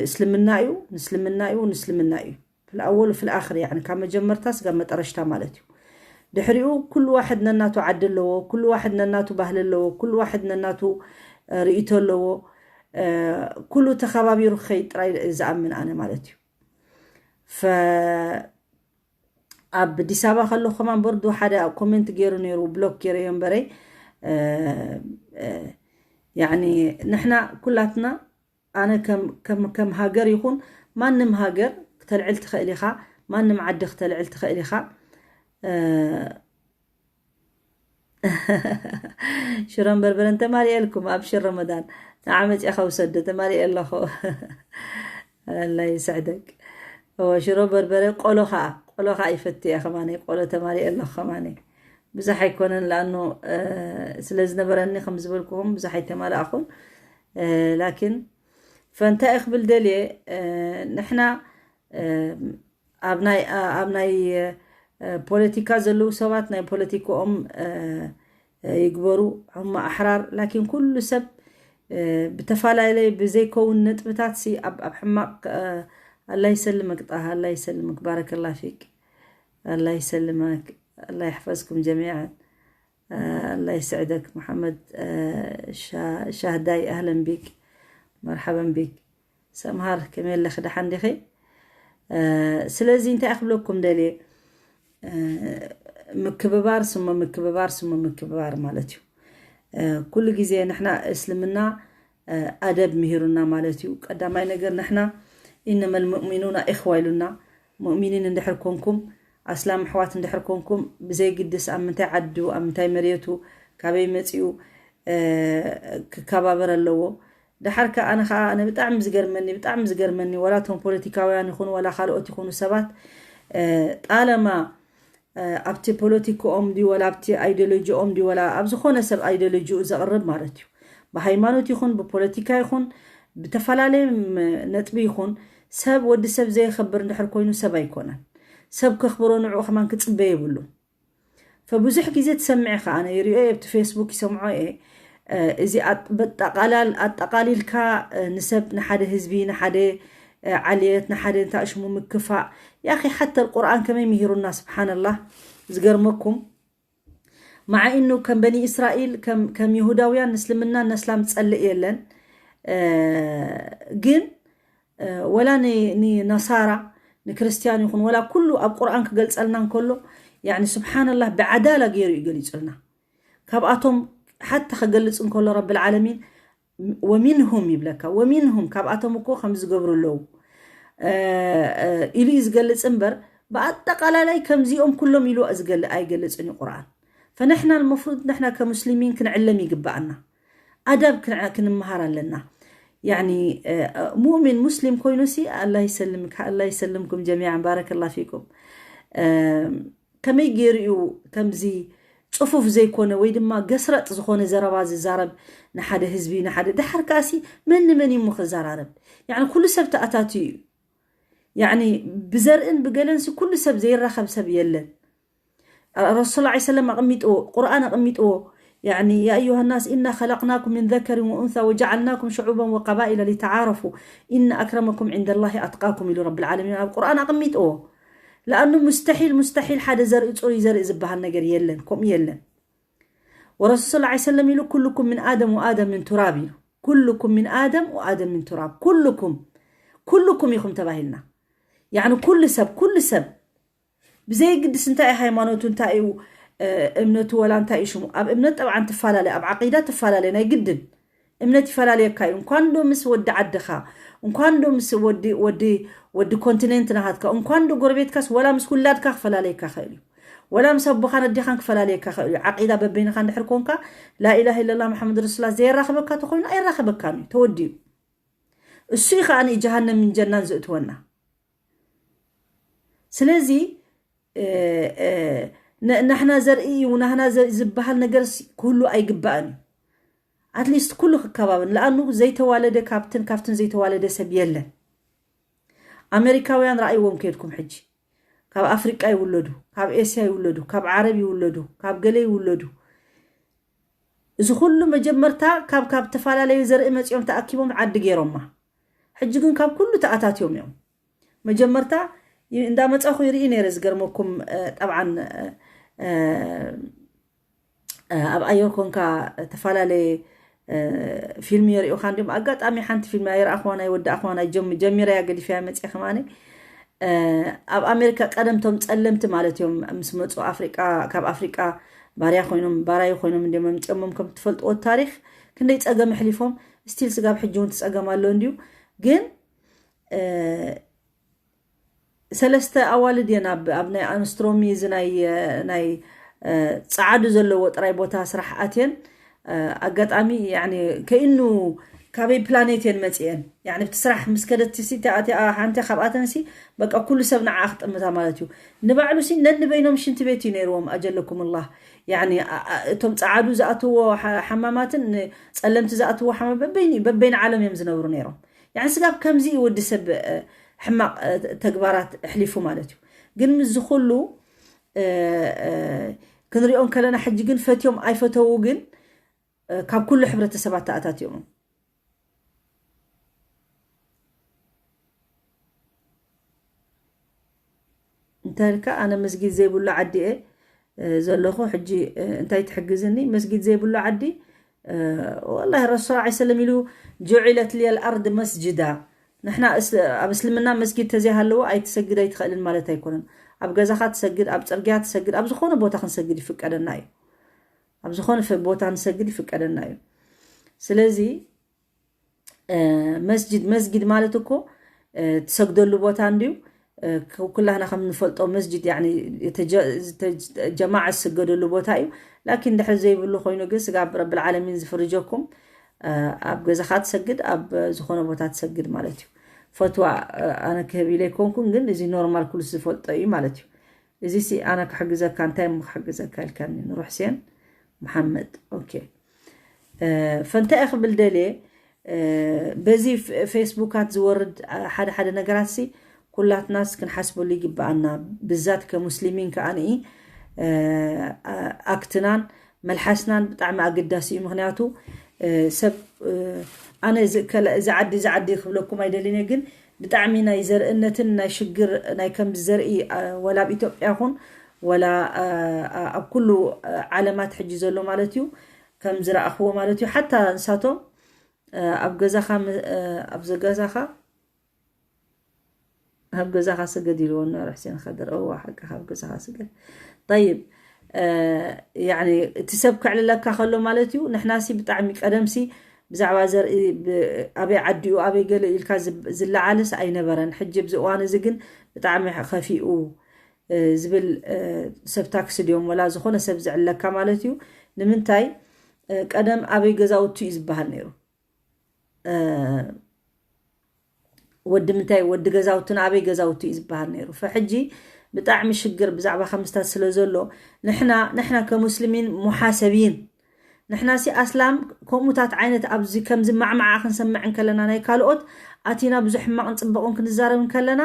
እስልምና እዩ፣ ንስልምና እዩ፣ ንስልምና እዩ። ፍልኣወል ፍልኣኽር ያኒ ካብ መጀመርታ ስጋብ መጠረሽታ ማለት እዩ። ድሕሪኡ ኩሉ ዋሕድ ነናቱ ዓዲ ኣለዎ፣ ኩሉ ዋሕድ ነናቱ ባህሊ ኣለዎ፣ ኩሉ ዋሕድ ነናቱ ርእይቶ ኣለዎ። ኩሉ ተኸባቢሩ ክኸይድ ጥራይ ዝኣምን ኣነ ማለት እዩ። ኣብ ኣዲስ ኣበባ ከለኹ ከማን በርዱ ሓደ ኣብ ኮሜንት ገይሩ ነይሩ ብሎክ ገይረዮ እምበረይ። ያኒ ንሕና ኩላትና ኣነ ከም ሃገር ይኹን ማንም ሃገር ክተልዕል ትኽእል ኢኻ፣ ማንም ዓዲ ክተልዕል ትኽእል ኢኻ። ሽሮን በርበረን ተማሊኤልኩም ኣብሽር ረመዳን ንዓ መፂእኻ ውሰዶ ተማሊኤ ኣለኹ። ኣላ ይስዕደክ። እወ ሽሮ በርበረ ቆሎ ከዓ ቆሎ ከዓ ይፈቲ እየ ከማነ ቆሎ ተማሊኤ ኣለኹ ከማነ ብዙሕ ኣይኮነን ለኣኑ ስለ ዝነበረኒ ከም ዝበልኩኹም ብዙሕ ኣይተማላእኹን። ላኪን ፈንታይ ክብል ደልየ ንሕና ኣብ ናይ ኣብ ናይ ፖለቲካ ዘለዉ ሰባት ናይ ፖለቲካኦም ይግበሩ። ሕማ ኣሕራር ላኪን ኩሉ ሰብ ብተፈላለየ ብዘይከውን ነጥብታት ሲ ኣብ ኣብ ሕማቅ ኣላ ይሰልመክ ጣሃ ኣላ ይሰልመክ ባረከላ ፊክ ኣላ ይሰልመክ ኣላ ይሕፈዝኩም ጀሚዓን ኣላ ይስዕደክ መሓመድ ሻህዳይ ኣህለን ቢክ መርሓበን ቢክ ሰምሃር ከመይ ኣለኺ ደሓን ዲኺ? ስለዚ እንታይ ክብለኩም ደልየ ምክብባር ስሞ ምክብባር ስሞ ምክብባር ማለት እዩ። ኩሉ ግዜ ንሕና እስልምና ኣደብ ምሂሩና ማለት እዩ። ቀዳማይ ነገር ንሕና ኢነመል ሙእሚኑና ኢኽዋ ኢሉና። ሙእሚኒን እንድሕር ኮንኩም ኣስላም ኣሕዋት እንድሕር ኮንኩም ብዘይግድስ ኣብ ምንታይ ዓዱ ኣብ ምንታይ መሬቱ ካበይ መፂኡ ክከባበር ኣለዎ። ደሓር ከ ኣነ ከዓ ኣነ ብጣዕሚ ዝገርመኒ ብጣዕሚ ዝገርመኒ ዋላ እቶም ፖለቲካውያን ይኹኑ ዋላ ካልኦት ይኹኑ ሰባት ጣለማ ኣብቲ ፖለቲክኦም ድዩ ወላ ኣብቲ ኣይዲዮሎጂኦም ድዩ ወላ ኣብ ዝኾነ ሰብ ኣይዲዮሎጂኡ ዘቕርብ ማለት እዩ። ብሃይማኖት ይኹን ብፖለቲካ ይኹን ብተፈላለየ ነጥቢ ይኹን ሰብ ወዲ ሰብ ዘየኸብር እንድሕር ኮይኑ ሰብ ኣይኮነን። ሰብ ከኽብሮ ንዕኡ ከማን ክፅበ የብሉን። ፈብዙሕ ግዜ ትሰምዐ ከዓ ኣነ ይሪኦ ኣብቲ ፌስቡክ ይሰምዖ እየ። እዚ ኣጠቃላል ኣጠቃሊልካ ንሰብ ንሓደ ህዝቢ ንሓደ ዓልየት ንሓደ እንታይ ሽሙ ምክፋእ ያኺ ሓተ ቁርኣን ከመይ ምሂሩና ስብሓንላህ። ዝገርመኩም ማዓ ኢኑ ከም በኒ እስራኤል ከም ይሁዳውያን ንእስልምና ነስላም ጸልእ የለን። ግን ወላ ንነሳራ ንክርስትያን ይኹን ወላ ኩሉ ኣብ ቁርኣን ክገልጸልና እንከሎ ስብሓንላህ ብዓዳላ ገይሩ እዩ ገሊጹልና። ካብኣቶም ሓታ ክገልጽ እንከሎ ረብል ዓለሚን ወሚንሁም ይብለካ። ወሚንሁም ካብኣቶም እኮ ከም ዝገብሩ ኣለዉ ኢሉ እዩ ዝገልጽ እምበር ብኣጠቃላላይ ከምዚኦም ኩሎም ኢሉ ዝገልእ ኣይገልጽን እዩ ቁርኣን። ፈንሕና المفروض ንሕና ከሙስሊሚን ክንዕለም ይግባኣና። ኣዳብ ክንምሃር ኣለና። ያኒ ሙእሚን ሙስሊም ኮይኑ ሲ ኣላ ይሰልምካ ኣላ ይሰልምኩም ጀሚዓን ባረከላ ፊኩም። ከመይ ገይሩ እዩ ከምዚ ጽፉፍ ዘይኮነ ወይ ድማ ገስረጥ ዝኾነ ዘረባ ዝዛረብ ንሓደ ህዝቢ ንሓደ ደሓር ከኣሲ መን ንመን እዩ ክዘራረብ? ያኒ ኩሉ ሰብ ተኣታትዩ እዩ። ያኒ ብዘርእን ብገለንሲ ኩሉ ሰብ ዘይራኸብ ሰብ የለን። ረሱል ላ ሰለም ኣቕሚጥዎ ቁርኣን ኣቕሚጥዎ يعني يا أيها الناس إنا خلقناكم من ذكر وأنثى وجعلناكم شعوبا وقبائل لتعارفوا إن أكرمكم عند الله أتقاكم ኢሉ ረብል ዓለሚን ኣብ ቁርኣን ኣቕሚጥዎ። ለኣኑ ሙስተሒል ሙስተሒል ሓደ ዘርኢ ፅሩይ ዘርኢ ዝበሃል ነገር የለን፣ ከምኡ የለን። ወረሱል ስ ሰለም ኢሉ ኩልኩም ምን ኣደም ወኣደም ምን ቱራብ ኢሉ። ኩልኩም ምን ኣደም ወኣደም ምን ቱራብ፣ ኩልኩም ኩልኩም ኢኹም ተባሂልና። ያኒ ኩሉ ሰብ ኩሉ ሰብ ብዘይግድስ እንታይ እዩ ሃይማኖቱ እንታይ እዩ እምነቱ ወላ እንታይ እዩ ሽሙ ኣብ እምነት ጠብዓን ትፈላለ ኣብ ዓቂዳ ትፈላለ ናይ ግድን እምነት ይፈላለየካ እዩ። እንኳን ዶ ምስ ወዲ ዓድኻ እንኳን ዶ ምስ ወዲ ወዲ ወዲ ኮንቲኔንት ናሃትካ እንኳን ዶ ጎረቤትካስ ወላ ምስ ውላድካ ክፈላለየካ ክእል እዩ። ወላ ምስ ኣቦኻን ኣዴኻን ክፈላለየካ ክእል እዩ። ዓቂዳ በበይንኻ እንድሕር ኮንካ ላኢላህ ኢለላ መሓመድ ረሱላ ዘየራኽበካ ተኮይኑ ኣይራኸበካን እዩ፣ ተወዲኡ። እሱ እዩ ከዓ ንጀሃነምን ጀናን ዘእትወና። ስለዚ ናህና ዘርኢ እዩ ናህና ዝበሃል ነገር ክህሉ ኣይግባእን እዩ። ኣትሊስት ኩሉ ክከባበን ለኣኑ ዘይተዋለደ ካብትን ካብትን ዘይተዋለደ ሰብ የለን። ኣሜሪካውያን ረኣይዎም ከድኩም ሕጂ ካብ ኣፍሪቃ ይውለዱ፣ ካብ ኤስያ ይውለዱ፣ ካብ ዓረብ ይውለዱ፣ ካብ ገለ ይውለዱ። እዚ ኩሉ መጀመርታ ካብ ካብ ተፈላለዩ ዘርኢ መፂኦም ተኣኪቦም ዓዲ ገይሮማ። ሕጂ ግን ካብ ኩሉ ተኣታትዮም እዮም። መጀመርታ እንዳመፃኹ ይርኢ ነይረ ዝገርመኩም ጠብዓን ኣብ ኣየር ኮንካ ተፈላለየ ፊልም የርእዩኻ እንዲም ኣጋጣሚ ሓንቲ ፊልም ኣይረኣኽዋ ናይ ወዲ ኣኽዋ ናይ ጀሚረያ ገዲፈያ መፅየ ከማነ ኣብ ኣሜሪካ ቀደምቶም ፀለምቲ ማለት እዮም ምስ መፁ ኣፍሪቃ ካብ ኣፍሪቃ ባርያ ኮይኖም ባራዩ ኮይኖም እንዲም መምፅኦሞም ከም ትፈልጥዎ ታሪክ ክንደይ ፀገም ኣሕሊፎም ስቲል ስጋብ ሕጂ እውን ትፀገም ኣሎ እንዲዩ ግን ሰለስተ ኣዋልድ እየን ኣብ ኣብ ናይ ኣንስትሮሚ እዚ ናይ ናይ ፃዓዱ ዘለዎ ጥራይ ቦታ ስራሕ ኣትየን ኣጋጣሚ ያኒ ከይኑ ካበይ ፕላኔት እየን መፅአን ያኒ ብቲ ስራሕ ምስ ከደትሲ እቲኣ ሓንቲ ካብኣተንሲ በቃ ኩሉ ሰብ ንዓ ክጥምታ ማለት እዩ። ንባዕሉሲ ነንበይኖም ሽንቲ ቤት እዩ ነይርዎም ኣጀለኩም ላህ ያኒ እቶም ፀዓዱ ዝኣትዎ ሓማማትን ፀለምቲ ዝኣትዎ ሓማ በበይኒ በበይኒ ዓለም እዮም ዝነብሩ ነይሮም። ያኒ ስጋብ ከምዚ እዩ ወዲ ሰብ ሕማቕ ተግባራት ኣሕሊፉ ማለት እዩ። ግን ምስዚ ኩሉ ክንሪኦ ከለና ሕጂ ግን ፈትዮም ኣይፈተዉ ግን ካብ ኩሉ ሕብረተሰባት ተኣታትዮም እንተልካ ኣነ መስጊድ ዘይብሉ ዓዲ እየ ዘለኹ ሕጂ እንታይ ትሕግዝኒ መስጊድ ዘይብሉ ዓዲ ወላሂ ረሱል ላ ሰለም ኢሉ ጁዒለት ሊያ ልኣርድ መስጅዳ ንሕና ኣብ እስልምና መስጊድ ተዘይሃለዎ ኣይትሰግድ ኣይትኽእልን ማለት ኣይኮነን። ኣብ ገዛኻ ትሰግድ ኣብ ፅርግያ ትሰግድ ኣብ ዝኾነ ቦታ ክንሰግድ ይፍቀደና እዩ። ኣብ ዝኾነ ቦታ ንሰግድ ይፍቀደና እዩ። ስለዚ መስጅድ መስጊድ ማለት እኮ ትሰግደሉ ቦታ እንድዩ። ኩላህና ከም ንፈልጦ መስጅድ ጀማዓ ዝስገደሉ ቦታ እዩ። ላኪን ድሕሪ ዘይብሉ ኮይኑ ግን ስጋብ ረብል ዓለሚን ዝፍርጀኩም ኣብ ገዛኻ ትሰግድ ኣብ ዝኾነ ቦታ ትሰግድ ማለት እዩ። ፈትዋ ኣነ ክህብ ኢለ ኣይኮንኩን ግን እዚ ኖርማል ኩሉ ዝፈልጦ እዩ ማለት እዩ። እዚ ሲ ኣነ ክሕግዘካ እንታይ እሞ ክሕግዘካ ኢልካኒ ኑር ሕሴን መሓመድ ኦኬ። ፈንታይ ክብል ደልየ በዚ ፌስቡካት ዝወርድ ሓደ ሓደ ነገራት ሲ ኩላትናስ ክንሓስበሉ ይግበኣና። ብዛት ከሙስሊሚን ከኣ ንኢ ኣክትናን መልሓስናን ብጣዕሚ ኣገዳሲ እዩ። ምክንያቱ ሰብ ኣነ እዚ ዓዲ እዚ ዓዲ ክብለኩም ኣይደልን እየ፣ ግን ብጣዕሚ ናይ ዘርእነትን ናይ ሽግር ናይ ከምዚ ዘርኢ፣ ወላ ኣብ ኢትዮጵያ ይኹን ወላ ኣብ ኩሉ ዓለማት ሕጂ ዘሎ ማለት እዩ፣ ከም ዝረኣኽዎ ማለት እዩ። ሓታ ንሳቶም ኣብ ገዛኻ ኣብ ገዛኻ ኣብ ገዛኻ ስገድ ኢልዎ ነበረ ሕሴን ከድር። እዋ ሓቂ ካብ ገዛኻ ስገድ። ጠይብ፣ ያኒ እቲ ሰብ ክዕልለካ ከሎ ማለት እዩ። ንሕናሲ ብጣዕሚ ቀደምሲ ብዛዕባ ዘርኢ ኣበይ ዓዲኡ ኣበይ ገለ ኢልካ ዝለዓልስ ኣይነበረን። ሕጂ ኣብዚ እዋን እዚ ግን ብጣዕሚ ከፊኡ ዝብል ሰብ ታክሲ ድዮም ወላ ዝኾነ ሰብ ዝዕለካ ማለት እዩ። ንምንታይ ቀደም ኣበይ ገዛውቱ እዩ ዝበሃል ነይሩ። ወዲ ምንታይ ወዲ ገዛውትን ኣበይ ገዛውቲ እዩ ዝበሃል ነይሩ። ፈሕጂ ብጣዕሚ ሽግር ብዛዕባ ከምስታት ስለ ዘሎ ንሕና ንሕና ከሙስሊሚን ሙሓሰቢን ንሕና ሲ ኣስላም ከምኡታት ዓይነት ኣብዚ ከምዚ ማዕማዓ ክንሰምዕ እንከለና ናይ ካልኦት ኣቲና ብዙሕ ሕማቕን ፅበቕን ክንዛረብ እንከለና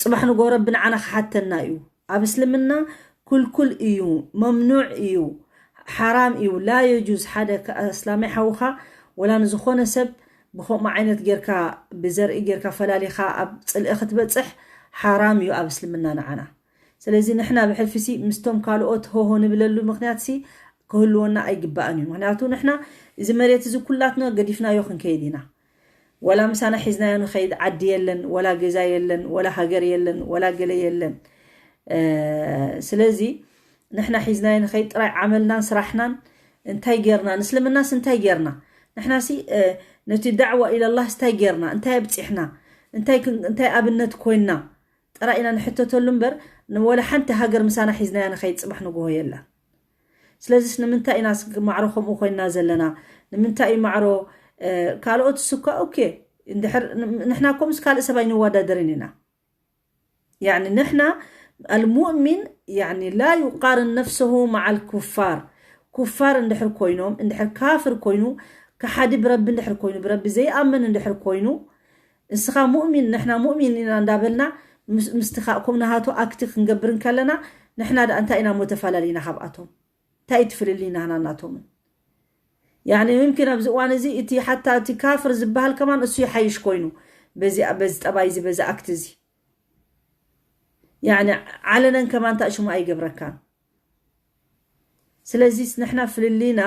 ፅባሕ ንጎ ረቢ ንዓና ክሓተና እዩ። ኣብ እስልምና ኩልኩል እዩ፣ መምኑዕ እዩ፣ ሓራም እዩ። ላ የጁዝ ሓደ ኣስላማይ ሓውኻ ወላ ንዝኾነ ሰብ ብኸምኡ ዓይነት ጌርካ ብዘርኢ ጌርካ ፈላሊኻ ኣብ ፅልኢ ክትበፅሕ ሓራም እዩ ኣብ እስልምና ንዓና። ስለዚ ንሕና ብሕልፊሲ ምስቶም ካልኦት ሆሆ ንብለሉ ምክንያትሲ ክህልወና ኣይግባእን እዩ። ምክንያቱ ንሕና እዚ መሬት እዚ ኩላትና ገዲፍናዮ ክንከይድ ኢና። ወላ ምሳና ሒዝናዮ ንኸይድ ዓዲ የለን፣ ወላ ገዛ የለን፣ ወላ ሃገር የለን፣ ወላ ገለ የለን። ስለዚ ንሕና ሒዝናዮ ንኸይድ ጥራይ ዓመልናን ስራሕናን እንታይ ጌርና? ንእስልምናስ እንታይ ጌርና? ንሕናሲ ነቲ ዳዕዋ ኢለላህ እንታይ ጌርና? እንታይ ኣብፂሕና? እንታይ ኣብነት ኮይንና? ጥራይ ኢና ንሕተተሉ እምበር ንወላ ሓንቲ ሃገር ምሳና ሒዝናያ ንኸይድ ፅባሕ ንግሆ የላ። ስለዚስ ንምንታይ ኢና ማዕሮ ከምኡ ኮይንና ዘለና? ንምንታይ እዩ ማዕሮ ካልኦት ስኳ ኦኬ፣ ንድሕር ንሕና ኮምስ ካልእ ሰብ ኣይንወዳደርን ኢና። ያኒ ንሕና المؤمن يعني لا يقارن نفسه مع الكفار. ኩፋር እንድሕር ኮይኖም እንድሕር ካፍር ኮይኑ ከሓዲ ብረቢ እንድሕር ኮይኑ ብረቢ ዘይኣምን እንድሕር ኮይኑ ንስኻ ሙእሚን ንሕና ሙእሚን ኢና እንዳበልና ምስቲ ከምናሃቱ ኣክቲ ክንገብር እንከለና ንሕና ደኣ እንታይ ኢና ሞ ተፈላለዩና ካብኣቶም? እንታይ እዩ ትፍልልይና ናናቶምን? ያኒ ምምኪን ኣብዚ እዋን እዚ እቲ ሓታ እቲ ካፍር ዝበሃል ከማን እሱ ይሓይሽ ኮይኑ በዚ በዚ ጠባይ እዚ በዚ ኣክቲ እዚ ያኒ ዓለነን ከማን ታእሽሙ ኣይገብረካን። ስለዚስ ንሕና ፍልልይና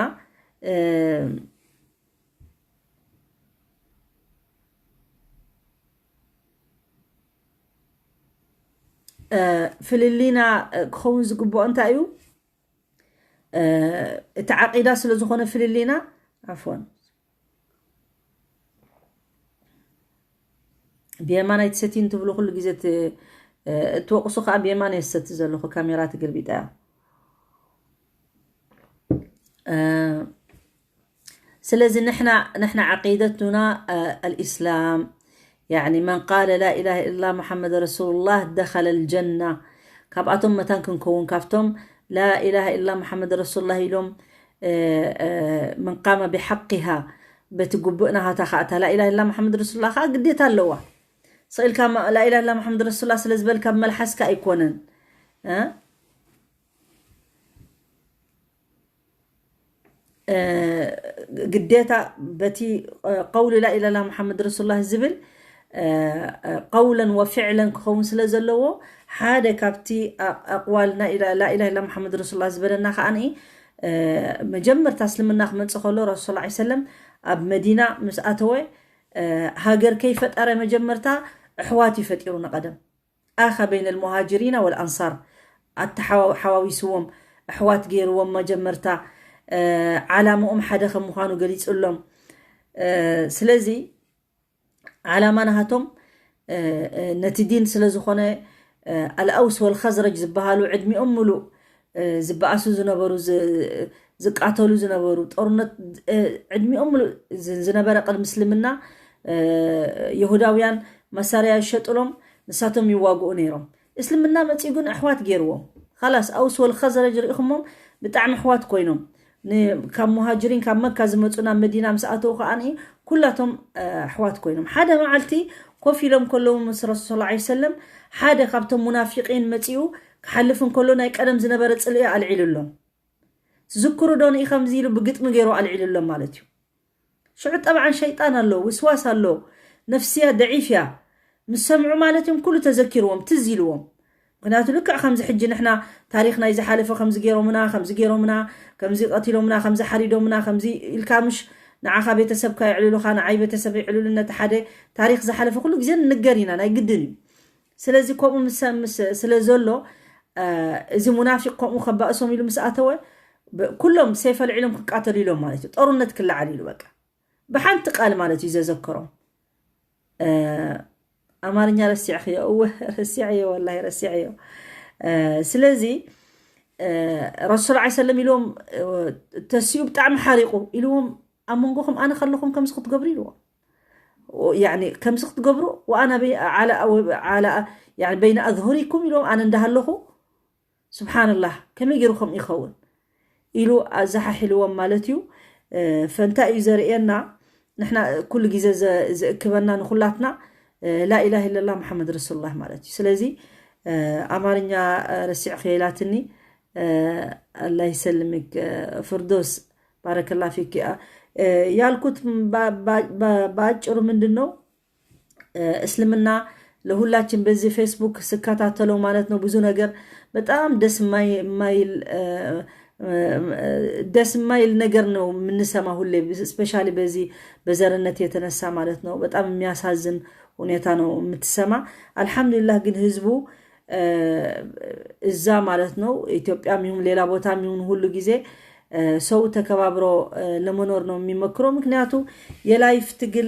ፍልልይና ክኸውን ዝግብኦ እንታይ እዩ? እቲ ዓቂዳ ስለ ዝኾነ ፍልልይና ዓፎን ብየማናይ ትሰቲ እንትብሉ ኩሉ ግዜ እትወቅሱ ከዓ ብየማናይ ዝሰቲ ዘለኹ ካሜራ ትግልቢጣ እያ። ስለዚ ንሕና ንሕና ዓቂደቱና ኣልእስላም ያኒ መን ቃለ ላ ኢላሃ ኢላ ሙሓመድ ረሱሉላህ ደኸለ ልጀና። ካብኣቶም መታን ክንከውን ካብቶም ላ ኢላሃ ኢላ ሙሓመድ ረሱሉላህ ኢሎም መን ቃመ ብሓቂሃ በቲ ጉቡእ ናሃታ ከኣታ ላ ኢላሃ ኢላ ሙሓመድ ረሱሉላህ ከዓ ግዴታ ኣለዋ። ስቕ ኢልካ ላ ኢላሃ ኢላ ሙሓመድ ረሱሉላህ ስለ ዝበልካ ብመልሓስካ ኣይኮነን። ግዴታ በቲ ቀውሊ ላኢላላ ሙሓመድ ረሱሉላህ ዝብል ቀውለን ወፊዕለን ክኸውን ስለ ዘለዎ ሓደ ካብቲ ኣቅዋል ላኢላላ ኢላ ሙሓመድ ረሱሉላህ ዝበለና ከዓኒ መጀመርታ እስልምና ክመፅእ ከሎ ረሱል ሰለም ኣብ መዲና ምስ ኣተወ ሃገር ከይፈጠረ መጀመርታ ኣሕዋት እዩ ፈጢሩ ንቀደም ኣኸ በይነ ልሙሃጅሪና ወልኣንሳር ኣተሓዋዊስዎም ኣሕዋት ገይርዎም መጀመርታ ዓላምኦም ሓደ ከም ምዃኑ ገሊፁሎም ስለዚ ዓላማ ናሃቶም ነቲ ዲን ስለ ዝኾነ ኣልኣውስ ወልኸዝረጅ ዝበሃሉ ዕድሚኦም ሙሉእ ዝበኣሱ ዝነበሩ ዝቃተሉ ዝነበሩ ጦርነት ዕድሚኦም ሙሉእ ዝነበረ ቅድሚ እስልምና የሁዳውያን መሳርያ ይሸጥሎም ንሳቶም ይዋግኡ ነይሮም እስልምና መፂኡ ግን ኣሕዋት ገይርዎም ላስ ኣውስ ወልኸዝረጅ ርኢኹሞም ብጣዕሚ ኣሕዋት ኮይኖም ካብ ሙሃጅሪን ካብ መካ ዝመፁ ናብ መዲና ምስ ኣተው ከዓኒ ኩላቶም ኣሕዋት ኮይኖም ሓደ መዓልቲ ኮፍ ኢሎም ከለዉ ምስ ረሱል ስ ሰለም ሓደ ካብቶም ሙናፊቂን መፂኡ ክሓልፍ እንከሎ ናይ ቀደም ዝነበረ ጽልኢ ኣልዒሉ ኣሎ። ትዝክሩ ዶ ንኢ ከምዚ ኢሉ ብግጥሚ ገይሩ ኣልዒሉ ኣሎ ማለት እዩ። ሽዑ ጠብዓን ሸይጣን ኣሎ፣ ውስዋስ ኣሎ፣ ነፍስያ ደዒፍ እያ። ምስ ሰምዑ ማለት እዮም ኩሉ ተዘኪርዎም፣ ትዝ ኢልዎም። ምክንያቱ ልክዕ ከምዚ ሕጂ ንሕና ታሪኽ ናይ ዝሓለፈ ከምዚ ገይሮምና፣ ከምዚ ገይሮምና፣ ከምዚ ቀቲሎምና፣ ከምዚ ሓሪዶምና፣ ከምዚ ኢልካ ምሽ ንዓኻ ቤተሰብካ የዕልሉኻ፣ ንዓይ ቤተሰብ የዕልሉ፣ ነቲ ሓደ ታሪኽ ዝሓለፈ ኩሉ ግዜ ንንገር ኢና፣ ናይ ግድን እዩ። ስለዚ ከምኡ ምስ ምስ ስለ ዘሎ እ፣ እዚ ሙናፊቅ ከምኡ ከባእሶም ኢሉ ምስ ኣተወ ብ- ኩሎም ሴፍ ኣልዒሎም ክቃተሉ ኢሎም ማለት እዩ። ጦርነት ክለዓል ኢሉ በቃ ብሓንቲ ቃል ማለት እዩ ዘዘከሮም። እ፣ ኣማርኛ ረሲዕኽዮ? እወ ረሲዐዮ፣ ወላሂ ረሲዐዮ። እ፣ ስለዚ እ፣ ረሱል ዓ ሰለም ኢልዎም እ፣ ተሲኡ ብጣዕሚ ሓሪቁ ኢልዎም ኣብ መንጎኹም ኣነ ከለኹም ከምዚ ክትገብሩ ኢልዎም። ያኒ ከምዚ ክትገብሩ ወኣና በይ- ዓላ- ዓላ- ያኒ በይነ ኣዝሁሪኩም ኢልዎም ኣነ እንዳሃለኹ ስብሓንላህ ከመይ ገይሩ ከምኡ ይኸውን ኢሉ ኣዘሓሒልዎም ማለት እዩ። እ፣ ፈንታ እዩ ዘርእየና። ንሕና ኩሉ ግዜ ዘ- ዘእክበና ንኩላትና እ፣ ላኢላህ ኢለላህ መሓመድ ረሱሉላህ ማለት እዩ። ስለዚ እ፣ ኣማርኛ እ፣ ረሲዕ ከይላትኒ እ፣ ኣላህ ይሰልምክ እ፣ ፍርዶስ ባረከላ ፊክ እ፣ ያልኩት ባ- ባ- ባ- በአጭሩ ምንድን ነው እስልምና ለሁላችን በዚህ ፌስቡክ ስከታተለው ማለት ነው። ብዙ ነገር በጣም ደስ የማይል ደስ የማይል ነገር ነው የምንሰማ ሁሌ፣ ስፔሻሊ በዚህ በዘርነት የተነሳ ማለት ነው። በጣም የሚያሳዝን ሁኔታ ነው የምትሰማ። አልሐምዱሊላህ ግን ህዝቡ እዛ ማለት ነው ኢትዮጵያም ይሁን ሌላ ቦታም ይሁን ሁሉ ጊዜ ሰው ተከባብሮ ለመኖር ነው የሚመክረው። ምክንያቱ የላይፍ ትግል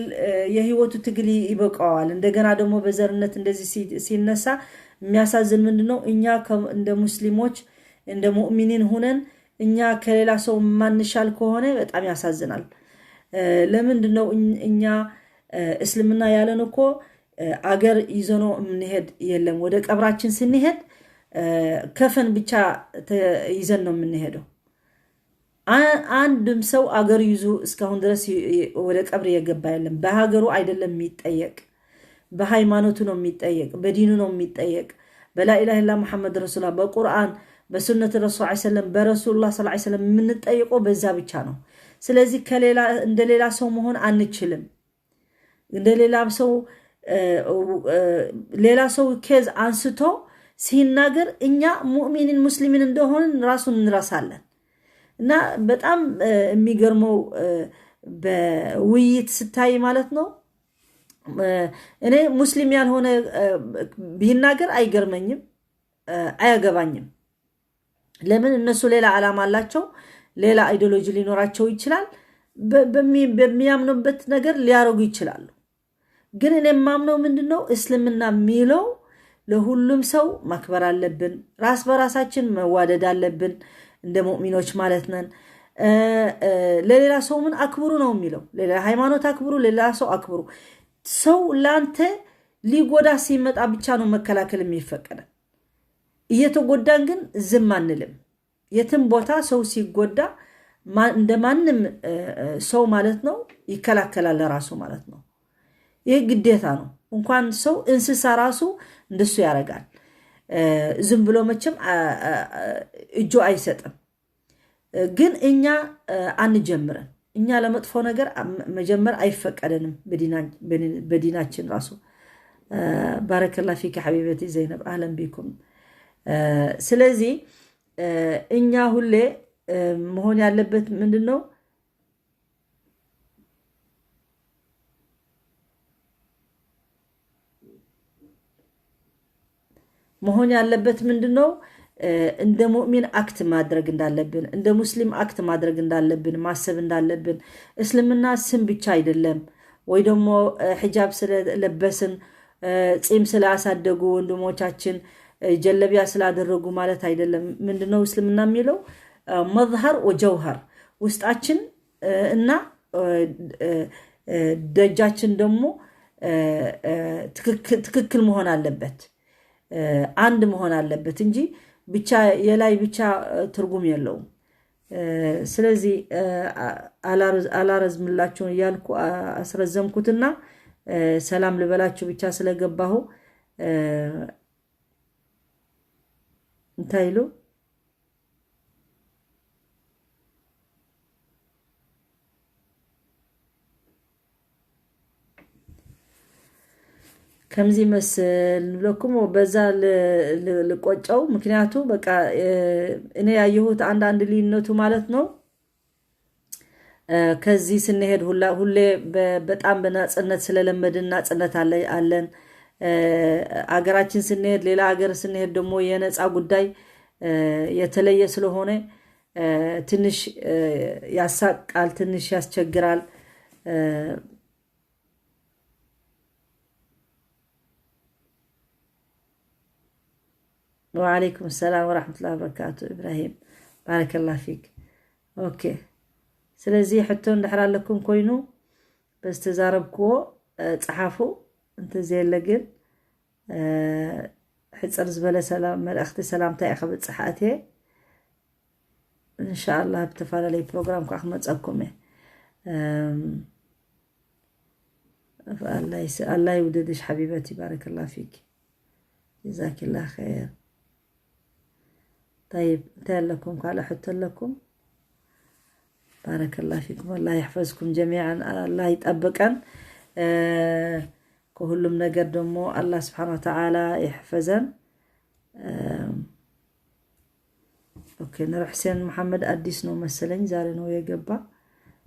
የህይወቱ ትግል ይበቃዋል። እንደገና ደግሞ በዘርነት እንደዚህ ሲነሳ የሚያሳዝን ምንድን ነው? እኛ እንደ ሙስሊሞች እንደ ሙእሚኒን ሁነን እኛ ከሌላ ሰው ማንሻል ከሆነ በጣም ያሳዝናል። ለምንድን ነው እኛ እስልምና ያለን እኮ አገር ይዘኖ የምንሄድ የለም። ወደ ቀብራችን ስንሄድ ከፈን ብቻ ይዘን ነው የምንሄደው። አንድም ሰው አገር ይዞ እስካሁን ድረስ ወደ ቀብር የገባ የለም። በሀገሩ አይደለም የሚጠየቅ፣ በሃይማኖቱ ነው የሚጠየቅ፣ በዲኑ ነው የሚጠየቅ። በላኢላህ ላ መሐመድ ረሱላ፣ በቁርአን፣ በሱነት ረሱል ዐለይሂ ሰለም፣ በረሱሉላህ ሰለላሁ ዐለይሂ ወሰለም የምንጠይቀው በዛ ብቻ ነው። ስለዚህ ከሌላ እንደ ሌላ ሰው መሆን አንችልም። እንደ ሌላ ሰው ሌላ ሰው ኬዝ አንስቶ ሲናገር እኛ ሙእሚኒን ሙስሊሚን እንደሆንን ራሱን እንረሳለን። እና በጣም የሚገርመው በውይይት ስታይ ማለት ነው እኔ ሙስሊም ያልሆነ ቢናገር አይገርመኝም፣ አያገባኝም። ለምን እነሱ ሌላ ዓላማ አላቸው፣ ሌላ አይዲዮሎጂ ሊኖራቸው ይችላል። በሚያምኑበት ነገር ሊያረጉ ይችላሉ። ግን እኔ የማምነው ምንድን ነው እስልምና የሚለው ለሁሉም ሰው ማክበር አለብን። ራስ በራሳችን መዋደድ አለብን እንደ ሙእሚኖች ማለት ነን። ለሌላ ሰው ምን አክብሩ ነው የሚለው፣ ሌላ ሃይማኖት አክብሩ፣ ሌላ ሰው አክብሩ። ሰው ላንተ ሊጎዳ ሲመጣ ብቻ ነው መከላከል የሚፈቀደ። እየተጎዳን ግን ዝም አንልም። የትም ቦታ ሰው ሲጎዳ እንደ ማንም ሰው ማለት ነው ይከላከላል ለራሱ ማለት ነው። ይህ ግዴታ ነው። እንኳን ሰው እንስሳ ራሱ እንደሱ ያደርጋል። ዝም ብሎ መቼም እጁ አይሰጥም። ግን እኛ አንጀምርም። እኛ ለመጥፎ ነገር መጀመር አይፈቀደንም በዲናችን ራሱ። ባረከላ ፊክ ሐቢበቲ ዘይነብ አህለን ቢኩም። ስለዚህ እኛ ሁሌ መሆን ያለበት ምንድን ነው? መሆን ያለበት ምንድን ነው? እንደ ሙእሚን አክት ማድረግ እንዳለብን፣ እንደ ሙስሊም አክት ማድረግ እንዳለብን ማሰብ እንዳለብን። እስልምና ስም ብቻ አይደለም፣ ወይ ደግሞ ሒጃብ ስለለበስን ጺም ስላሳደጉ ወንድሞቻችን ጀለቢያ ስላደረጉ ማለት አይደለም። ምንድነው እስልምና የሚለው? መዝሀር ወጀውሀር፣ ውስጣችን እና ደጃችን ደግሞ ትክክል መሆን አለበት፣ አንድ መሆን አለበት እንጂ ብቻ የላይ ብቻ ትርጉም የለውም። ስለዚህ አላረዝምላችሁን እያልኩ አስረዘምኩትና ሰላም ልበላችሁ ብቻ ስለገባሁ እንታይ ኢሉ? ከምዚ ይመስል ንብለኩም በዛ ል- ል- ልቆጨው። ምክንያቱ በቃ እኔ ያየሁት አንዳንድ ልዩነቱ ማለት ነው። ከዚህ ስንሄድ ሁላ ሁሌ በጣም በናጽነት ስለለመድን ናጽነት አለ አለን። አገራችን ስንሄድ ሌላ ሀገር ስንሄድ ደግሞ የነጻ ጉዳይ የተለየ ስለሆነ ትንሽ ያሳቃል፣ ትንሽ ያስቸግራል። ወዓለይኩም ሰላም ወራህመቱላሂ ወበረካቱ። ኢብራሂም፣ ባረከላ ፊክ። ኦኬ፣ ስለዚ ሕቶ እንድሕር ኣለኩም ኮይኑ በዝተዛረብክዎ ጸሓፉ፣ እንተዘየለ ግን ሕፅር ዝበለ ሰላም መልእኽቲ ሰላምታ እየ ከብፅሕ ኣትየ። እንሻኣላ ብተፈላለየ ፕሮግራም ከዓ ክመፀኩም እየ። ኣላ ይውደድሽ ሓቢበቲ፣ ባረከላ ፊክ፣ ጀዛኪላ ኸይር። طيب፣ እንታይ ኣለኩም? ካልእ ሕቶ ኣለኩም? ባረከላ ፊኩም፣ ኣላ ይሕፈዝኩም ጀሚዓን፣ ኣላ ይጠብቀን። ከሁሉም ነገር ደግሞ ኣላ ስብሓን ወተዓላ ይሕፈዘን። ኦኬ፣ ኑር ሕሴን መሓመድ አዲስ ነው መሰለኝ፣ ዛሬ ነው የገባ።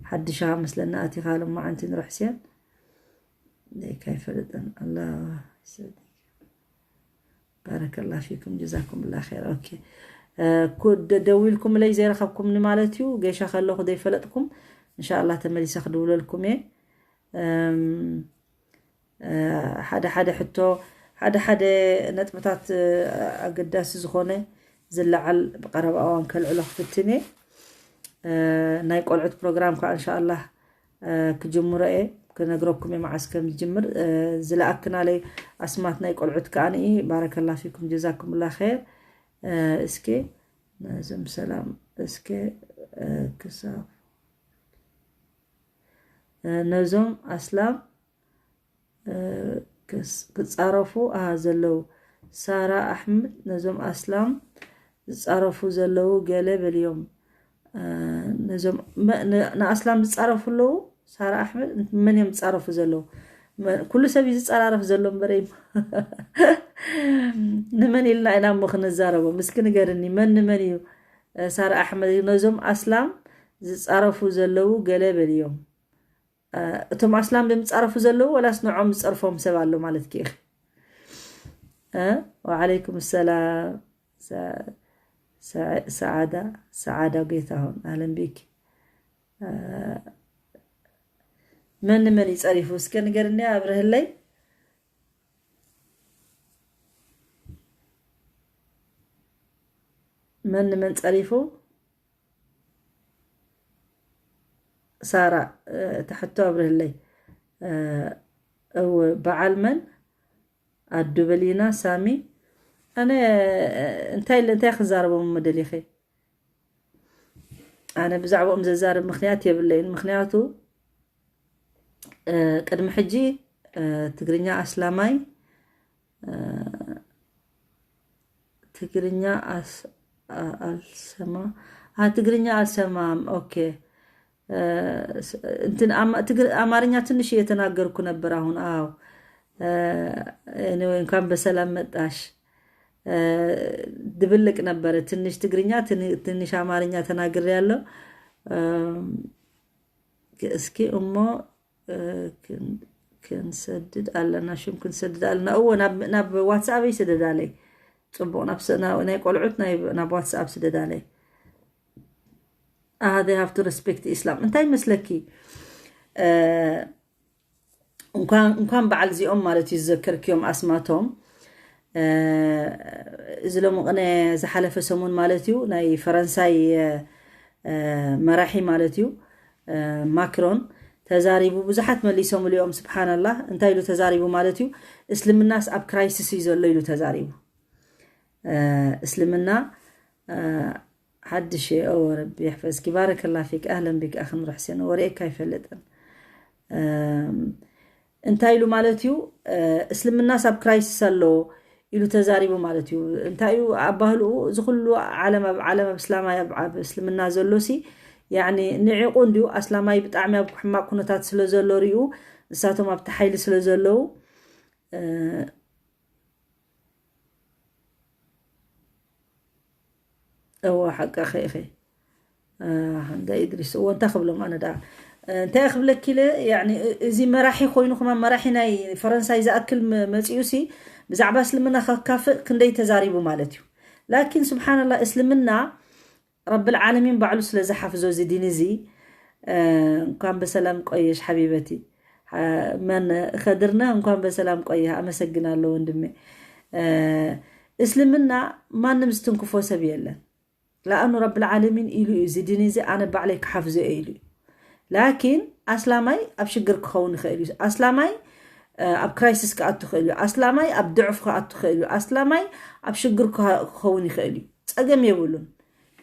ሓድሽ መስለና ኣቲኻ ሎማዓንቲ ኑር ሕሴን። ደይካ ይፈልጥን ኣላ ይሰ- ባረከላ ፊኩም፣ ጀዛኩም ላ ኸይር። ኦኬ፣ ደዊልኩም ለይ ዘይረኸብኩምኒ ማለት እዩ። ገሻ ከለኹ ዘይፈለጥኩም እንሻላ ተመሊሰ ክድውለልኩም እየ። ሓደ ሓደ ሕቶ፣ ሓደ ሓደ ነጥብታት ኣገዳሲ ዝኾነ ዝለዓል ብቀረባ እዋን ከልዕሎ ክፍትን እየ። ናይ ቆልዑት ፕሮግራም ከዓ እንሻላ ክጅምሮ እየ፣ ክነግረኩም እየ መዓስ ከም ዝጅምር። ዝለኣክናለይ ኣስማት ናይ ቆልዑት ከዓ ንኢ። ባረከላ ፊኩም፣ ጀዛኩምላ ኸይር። እስኪ ነዞም ሰላም እስኪ ክሳብ ነዞም ኣስላም ክፃረፉ ኣሃ ዘለዉ ሳራ ኣሕመድ ነዞም ኣስላም ዝፃረፉ ዘለዉ ገለ በልዮም። ነዞም ንኣስላም ዝፃረፉ ኣለዉ። ሳራ ኣሕመድ መን እዮም ዝፃረፉ ዘለዉ? ኩሉ ሰብ እዩ ዝፀራረፍ ዘሎ እምበር እዩ። ንመን ኢልና ኢና እሞ ክንዛረቦም? እስኪ ንገርኒ፣ መን ንመን እዩ? ሳራ ኣሕመድ ነዞም ኣስላም ዝፃረፉ ዘለዉ ገለ በልዮም። እቶም ኣስላም ድምፃረፉ ዘለዉ ወላስ ንዖም ዝፀርፎም ሰብ ኣሎ ማለት ኪ? ወዓለይኩም ሰላም። ሰዓዳ፣ ሰዓዳ ጌታሁን ኣህለን ቢክ። መን መን ይፀሪፉ እስከ ንገርኒ ኣብርህለይ። መን መን ፀሪፉ? ሳራ፣ እቲ ሕቶ ኣብርህለይ። እው፣ በዓል መን? ኣዱ በሊና፣ ሳሚ። ኣነ እንታይ እንታይ ክዛረቦም መደሊኸ? ኣነ ብዛዕባኦም ዘዛርብ ምክንያት የብለይን። ምክንያቱ ቅድሚ ሕጂ ትግርኛ ኣስላማይ ትግርኛ አልሰማ ትግርኛ አልሰማም። ኦኬ። እንትን አማርኛ ትንሽ እየተናገርኩ ነበር። አሁን አዎ። እንኳን በሰላም መጣሽ። ድብልቅ ነበረ። ትንሽ ትግርኛ ትንሽ አማርኛ ተናግሬ ያለው። እስኪ እሞ ክንሰድድ ኣለና፣ ሽም ክንሰድድ ኣለና። እዎ ናብ ዋትስኣበይ ስደዳለይ። ፅቡቕ፣ ናይ ቆልዑት ናብ ዋትስኣብ ስደዳለይ። ኣሃ they have to respect ኢስላም እንታይ መስለኪ? እንኳን በዓል እዚኦም ማለት እዩ ዝዘከርክዮም ኣስማቶም። እዚ ሎሚ ቅነ ዝሓለፈ ሰሙን ማለት እዩ ናይ ፈረንሳይ መራሒ ማለት እዩ ማክሮን ተዛሪቡ። ብዙሓት መሊሶምሉ እዮም። ስብሓንላህ፣ እንታይ ኢሉ ተዛሪቡ ማለት እዩ? እስልምናስ ኣብ ክራይሲስ እዩ ዘሎ ኢሉ ተዛሪቡ። እስልምና ሓድሽ እየ። እዎ፣ ረቢ የሕፈዝኪ። ባረከላ ፊክ። ኣህለን ቢክ ኣኽን ሩሕሴን። ወሬካ ኣይፈልጥን። እንታይ ኢሉ ማለት እዩ? እስልምናስ ኣብ ክራይሲስ ኣሎ፣ ኢሉ ተዛሪቡ ማለት እዩ። እንታይ እዩ ኣባህልኡ? እዚ ኩሉ ዓለም ኣብ ዓለም ኣብ እስላማይ ኣብ ኣብ እስልምና ዘሎ ሲ ያኒ ንዒቑ እንዲዩ ኣስላማይ ብጣዕሚ ኣብ ሕማቕ ኩነታት ስለ ዘሎ ሪኡ ንሳቶም ኣብቲ ሓይሊ ስለ ዘለዉ እ፣ እወ ሓቅኺ ኢኺ። ኣንዳ ኢድሪስ እዎ እንታይ ክብሎም ኣነ ደኣ እንታይ ክብለኪ ኢለ ያኒ እዚ መራሒ ኮይኑ ከማን መራሒ ናይ ፈረንሳይ ዝኣክል መ- መፂኡ ሲ ብዛዕባ እስልምና ከካፍእ ክንደይ ተዛሪቡ ማለት እዩ። ላኪን ስብሓንላ እስልምና ረብል ዓለሚን ባዕሉ ስለ ዝሓፍዞ እዚ ዲን እዚ እንኳን በሰላም ቆየሽ ሓቢበቲ መን ከድርና እንኳን በሰላም ቆየ። ኣመሰግናለሁ ወንድሜ። እስልምና ማንም ዝትንክፎ ሰብ የለን። ለኣኑ ረብል ዓለሚን ኢሉ እዩ እዚ ዲን እዚ ኣነ ባዕለይ ክሓፍዞ እየ ኢሉ እዩ። ላኪን ኣስላማይ ኣብ ሽግር ክኸውን ይኽእል እዩ። ኣስላማይ ኣብ ክራይሲስ ክኣቱ ይኽእል እዩ። ኣስላማይ ኣብ ድዕፍ ክኣቱ ይኽእል እዩ። ኣስላማይ ኣብ ሽግር ክኸውን ይኽእል እዩ። ፀገም የብሉን።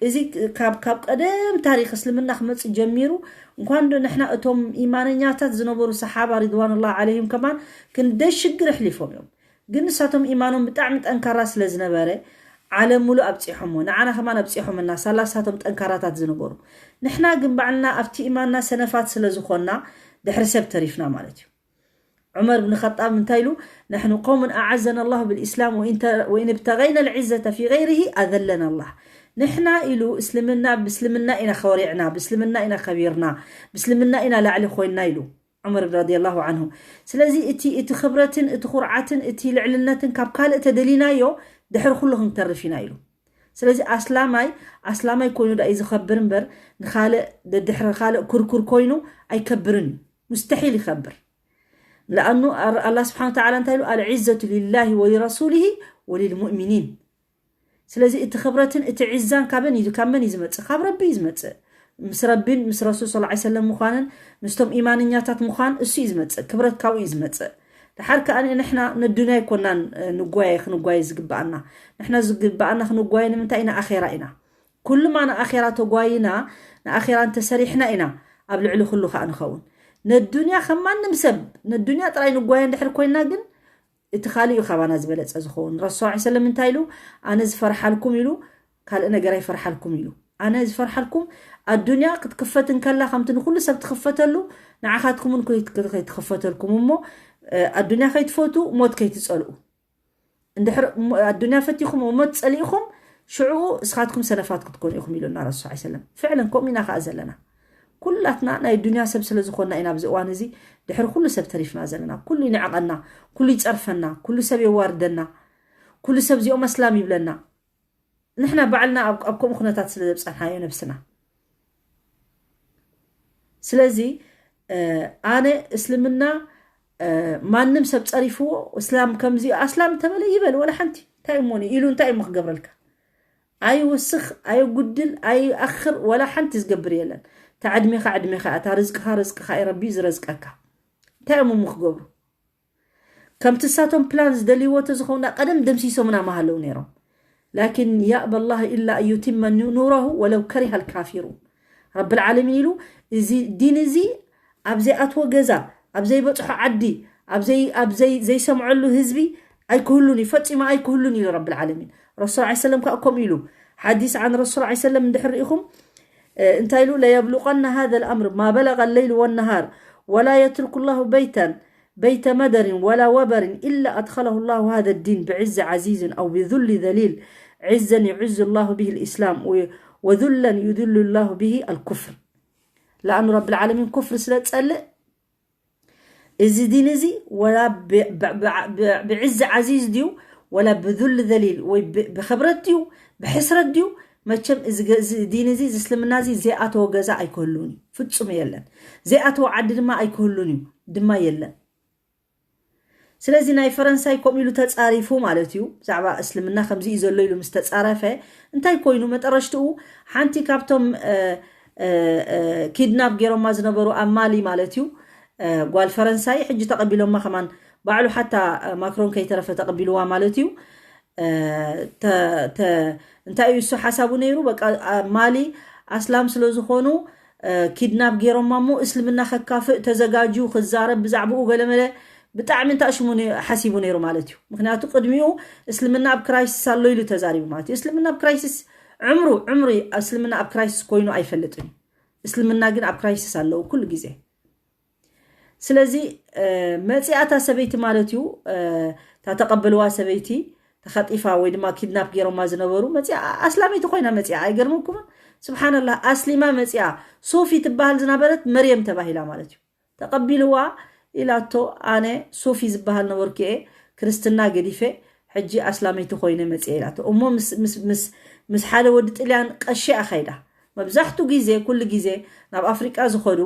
እዚ ካብ ካብ ቀደም ታሪክ እስልምና ክመፅእ ጀሚሩ እንኳን ዶ ንሕና እቶም ኢማነኛታት ዝነበሩ ሰሓባ ሪድዋንላ ዓለይሂም ከማን ክንደይ ሽግር ኣሕሊፎም እዮም። ግን ንሳቶም ኢማኖም ብጣዕሚ ጠንካራ ስለ ዝነበረ ዓለም ሙሉእ ኣብፂሖሞ ንዓና ከማን ኣብፂሖምና ሳላ ሳቶም ጠንካራታት ዝነበሩ ንሕና ግን ባዕልና ኣብቲ ኢማንና ሰነፋት ስለ ዝኾንና ድሕሪ ሰብ ተሪፍና ማለት እዩ። ዑመር ብን ኸጣብ እንታይ ኢሉ? نحن قوم أعزنا الله بالإسلام وإن ابتغينا العزة في غيره أذلنا الله. ንሕና ኢሉ እስልምና ብእስልምና ኢና ኸሪዕና ብእስልምና ኢና ኸቢርና ብእስልምና ኢና ላዕሊ ኮይንና ኢሉ ዑመር ብን ረዲየላሁ ዓንሁ። ስለዚ እቲ እቲ ክብረትን እቲ ኩርዓትን እቲ ልዕልነትን ካብ ካልእ ተደሊናዮ ድሕሪ ኩሉ ክንተርፍ ኢና ኢሉ። ስለዚ ኣስላማይ ኣስላማይ ኮይኑ ዳ እዩ ዝኸብር እምበር ንኻልእ ደድሕሪ ካልእ ኩርኩር ኮይኑ ኣይከብርን እዩ። ሙስተሒል ይኸብር። ለኣኑ ኣላ ስብሓን ተዓላ እንታይ ኢሉ? العزة لله ولرسوله وللمؤمنين. ስለዚ እቲ ክብረትን እቲ ዒዛን ካበን እዩ ካብ መን እዩ ዝመፅእ? ካብ ረቢ እዩ ዝመፅእ። ምስ ረቢን ምስ ረሱል ስ ሰለም ምዃንን ምስቶም ኢማንኛታት ምዃን እሱ እዩ ዝመፅእ። ክብረት ካብኡ እዩ ዝመፅእ። ድሓር ከዓ ንሕና ነዱንያ ኣይኮናን ንጓየ ክንጓየ ዝግበኣና። ንሕና ዝግበኣና ክንጓየ ንምንታይ ኢና? ኣኼራ ኢና። ኩሉማ ንኣኼራ ተጓይና ንኣኼራ እንተሰሪሕና ኢና ኣብ ልዕሊ ኩሉ ከዓ ንኸውን። ነዱንያ ከም ማንም ሰብ ነዱንያ ጥራይ ንጓየ እንድሕር ኮይና ግን እቲ ካልእ እዩ ካባና ዝበለፀ ዝኸውን። ረሱ ስ ሰለም እንታይ ኢሉ? ኣነ ዝፈርሓልኩም ኢሉ ካልእ ነገር ኣይፈርሓልኩም ኢሉ። ኣነ ዝፈርሓልኩም ኣዱንያ ክትክፈት እንከላ ከምቲ ንኩሉ ሰብ ትኽፈተሉ ንዓኻትኩም እውን ከይትክፈተልኩም እሞ ኣዱንያ ከይትፈቱ ሞት ከይትፀልኡ እንድሕር ኣዱንያ ፈቲኹም ሞት ፀሊእኹም ሽዑ እስኻትኩም ሰነፋት ክትኮኑ ኢኹም ኢሉና ረሱ ስ ሰለም። ፍዕለን ከምኡ ኢና ከዓ ዘለና። ኩላትና ናይ ዱንያ ሰብ ስለ ዝኾንና ኢና ኣብዚ እዋን እዚ ድሕሪ ኩሉ ሰብ ተሪፍና ዘለና። ኩሉ ይንዕቐና፣ ኩሉ ይፀርፈና፣ ኩሉ ሰብ የዋርደና፣ ኩሉ ሰብ እዚኦም ኣስላም ይብለና። ንሕና ባዕልና ኣብ ኣብ ከምኡ ኩነታት ስለ ዘብፀሕናዮ ነብስና። ስለዚ ኣነ እስልምና ማንም ሰብ ፀሪፍዎ እስላም ከምዚ ኣስላም ተበለ ይበል ወላ ሓንቲ እንታይ እሞ ኢሉ እንታይ እሞ ክገብረልካ? ኣይውስኽ ኣይጉድል ኣይኣኽር ወላ ሓንቲ ዝገብር የለን። እታ ዕድሜኻ ዕድሜኻ እታ ርዝቅኻ ርዝቅኻ እዩ ረቢ ዝረዝቀካ። እንታይ እዮም እሞ ክገብሩ? ከምቲ እሳቶም ፕላን ዝደልይዎ ተዝኸውን ቀደም ደምሲሶምና ምሃለዉ ነይሮም። ላኪን ያእበ ላህ ኢላ ኣን ዩቲመ ኑረሁ ወለው ከሪሃ ልካፊሩን። ረብል ዓለሚን ኢሉ እዚ ዲን እዚ ኣብ ዘይኣትዎ ገዛ ኣብ ዘይበፅሖ ዓዲ ኣብ ዘይ- ኣብ ዘይ- ዘይሰምዐሉ ህዝቢ ኣይክህሉን እዩ ፈፂሙ ኣይክህሉን ኢሉ ረብል ዓለሚን። ረሱል ስ ሰለም ከዓ ከምኡ ኢሉ ሓዲስ ዓን ረሱል ስ ሰለም እንድሕር ርኢኹም እንታይ ኢሉ ለየብሉቀና ሃذ ልኣምር ማ በለቀ ለይሉ ወነሃር ወላ የትርኩ ላሁ በይተን بيت مدر ولا وبر إلا أدخله الله هذا الدين بعز عزيز أو بذل ذليل. عزا يعز الله به الإسلام وذلا يذل الله به الكفر. لأن رب العالمين كفر ስለ ዝጸልእ እዚ ዲን እዚ ወላ ብዕዚ ዓዚዝ ድዩ ወላ ብذل ذليل ወይ ብኽብረት ድዩ ብሕስረት ድዩ መቸም እዚ ዲን እዚ እዚ እስልምና እዚ ዘይኣተወ ገዛ ኣይክህሉን እዩ ፍጹም የለን ዘይኣተወ ዓዲ ድማ ኣይክህሉን እዩ ድማ የለን ስለዚ ናይ ፈረንሳይ ከምኡ ኢሉ ተጻሪፉ ማለት እዩ። ብዛዕባ እስልምና ከምዚ እዩ ዘሎ ኢሉ ምስ ተጻረፈ እንታይ ኮይኑ መጠረሽትኡ ሓንቲ ካብቶም ኪድናፕ ገይሮማ ዝነበሩ ኣብ ማሊ ማለት እዩ ጓል ፈረንሳይ ሕጂ ተቐቢሎማ ከማን ባዕሉ ሓታ ማክሮን ከይተረፈ ተቐቢልዋ ማለት እዩ። እንታይ እዩ እሱ ሓሳቡ ነይሩ በቃ ማሊ ኣስላም ስለ ዝኾኑ ኪድናፕ ገይሮማ እሞ እስልምና ከካፍእ ተዘጋጅዩ ክዛረብ ብዛዕባኡ ገለመለ ብጣዕሚ እንታሽሙ ሓሲቡ ነይሩ ማለት እዩ። ምክንያቱ ቅድሚኡ እስልምና ኣብ ክራይሲስ ኣሎ ኢሉ ተዛሪቡ ማለት እዩ። እስልምና ኣብ ክራይሲስ ዕምሩ ዕምሩ እስልምና ኣብ ክራይሲስ ኮይኑ ኣይፈልጥን እዩ። እስልምና ግን ኣብ ክራይሲስ ኣለዉ ኩሉ ግዜ። ስለዚ መፅኣ እታ ሰበይቲ ማለት እዩ፣ እታ ተቐበልዋ ሰበይቲ ተኸጢፋ ወይ ድማ ኪድናፕ ገይሮማ ዝነበሩ መፅኣ ኣስላመይቲ ኮይና መፅኣ። ኣይገርመኩምን? ስብሓንላህ፣ ኣስሊማ መፅኣ። ሶፊ ትበሃል ዝነበረት መርየም ተባሂላ ማለት እዩ። ተቐቢልዋ ኢላቶ፣ ኣነ ሶፊ ዝበሃል ነበርኩ እየ፣ ክርስትና ገዲፈ ሕጂ ኣስላመይቲ ኮይነ መፅአ ኢላቶ። እሞ ምስ ሓደ ወዲ ጥልያን ቀሺ ኣኸይዳ። መብዛሕቱ ግዜ ኩሉ ግዜ ናብ ኣፍሪቃ ዝኸዱ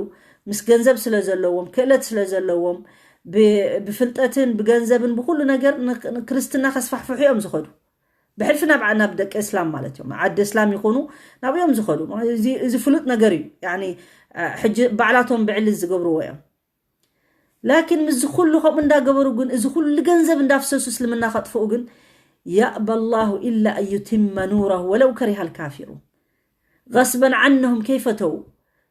ምስ ገንዘብ ስለ ዘለዎም፣ ክእለት ስለ ዘለዎም፣ ብፍልጠትን ብገንዘብን ብኩሉ ነገር ክርስትና ከስፋሕፍሑ እዮም ዝኸዱ። ብሕልፊ ናብ ናብ ደቂ እስላም ማለት እዮም፣ ዓዲ እስላም ይኹኑ ናብኦም ዝኸዱ። እዚ ፍሉጥ ነገር እዩ። ሕጂ ባዕላቶም ብዕሊ ዝገብርዎ እዮም። ላኪን ምስዚ ኩሉ ከምኡ እንዳገበሩ ግን፣ እዚ ኩሉ ገንዘብ እንዳፍሰሱ እስልምና ከጥፍኡ ግን፣ ያእባ ላሁ ኢላ ኣን ዩቲመ ኑረሁ ወለው ከሪሃ ልካፊሩን። ገስበን ዓነሁም ከይፈተው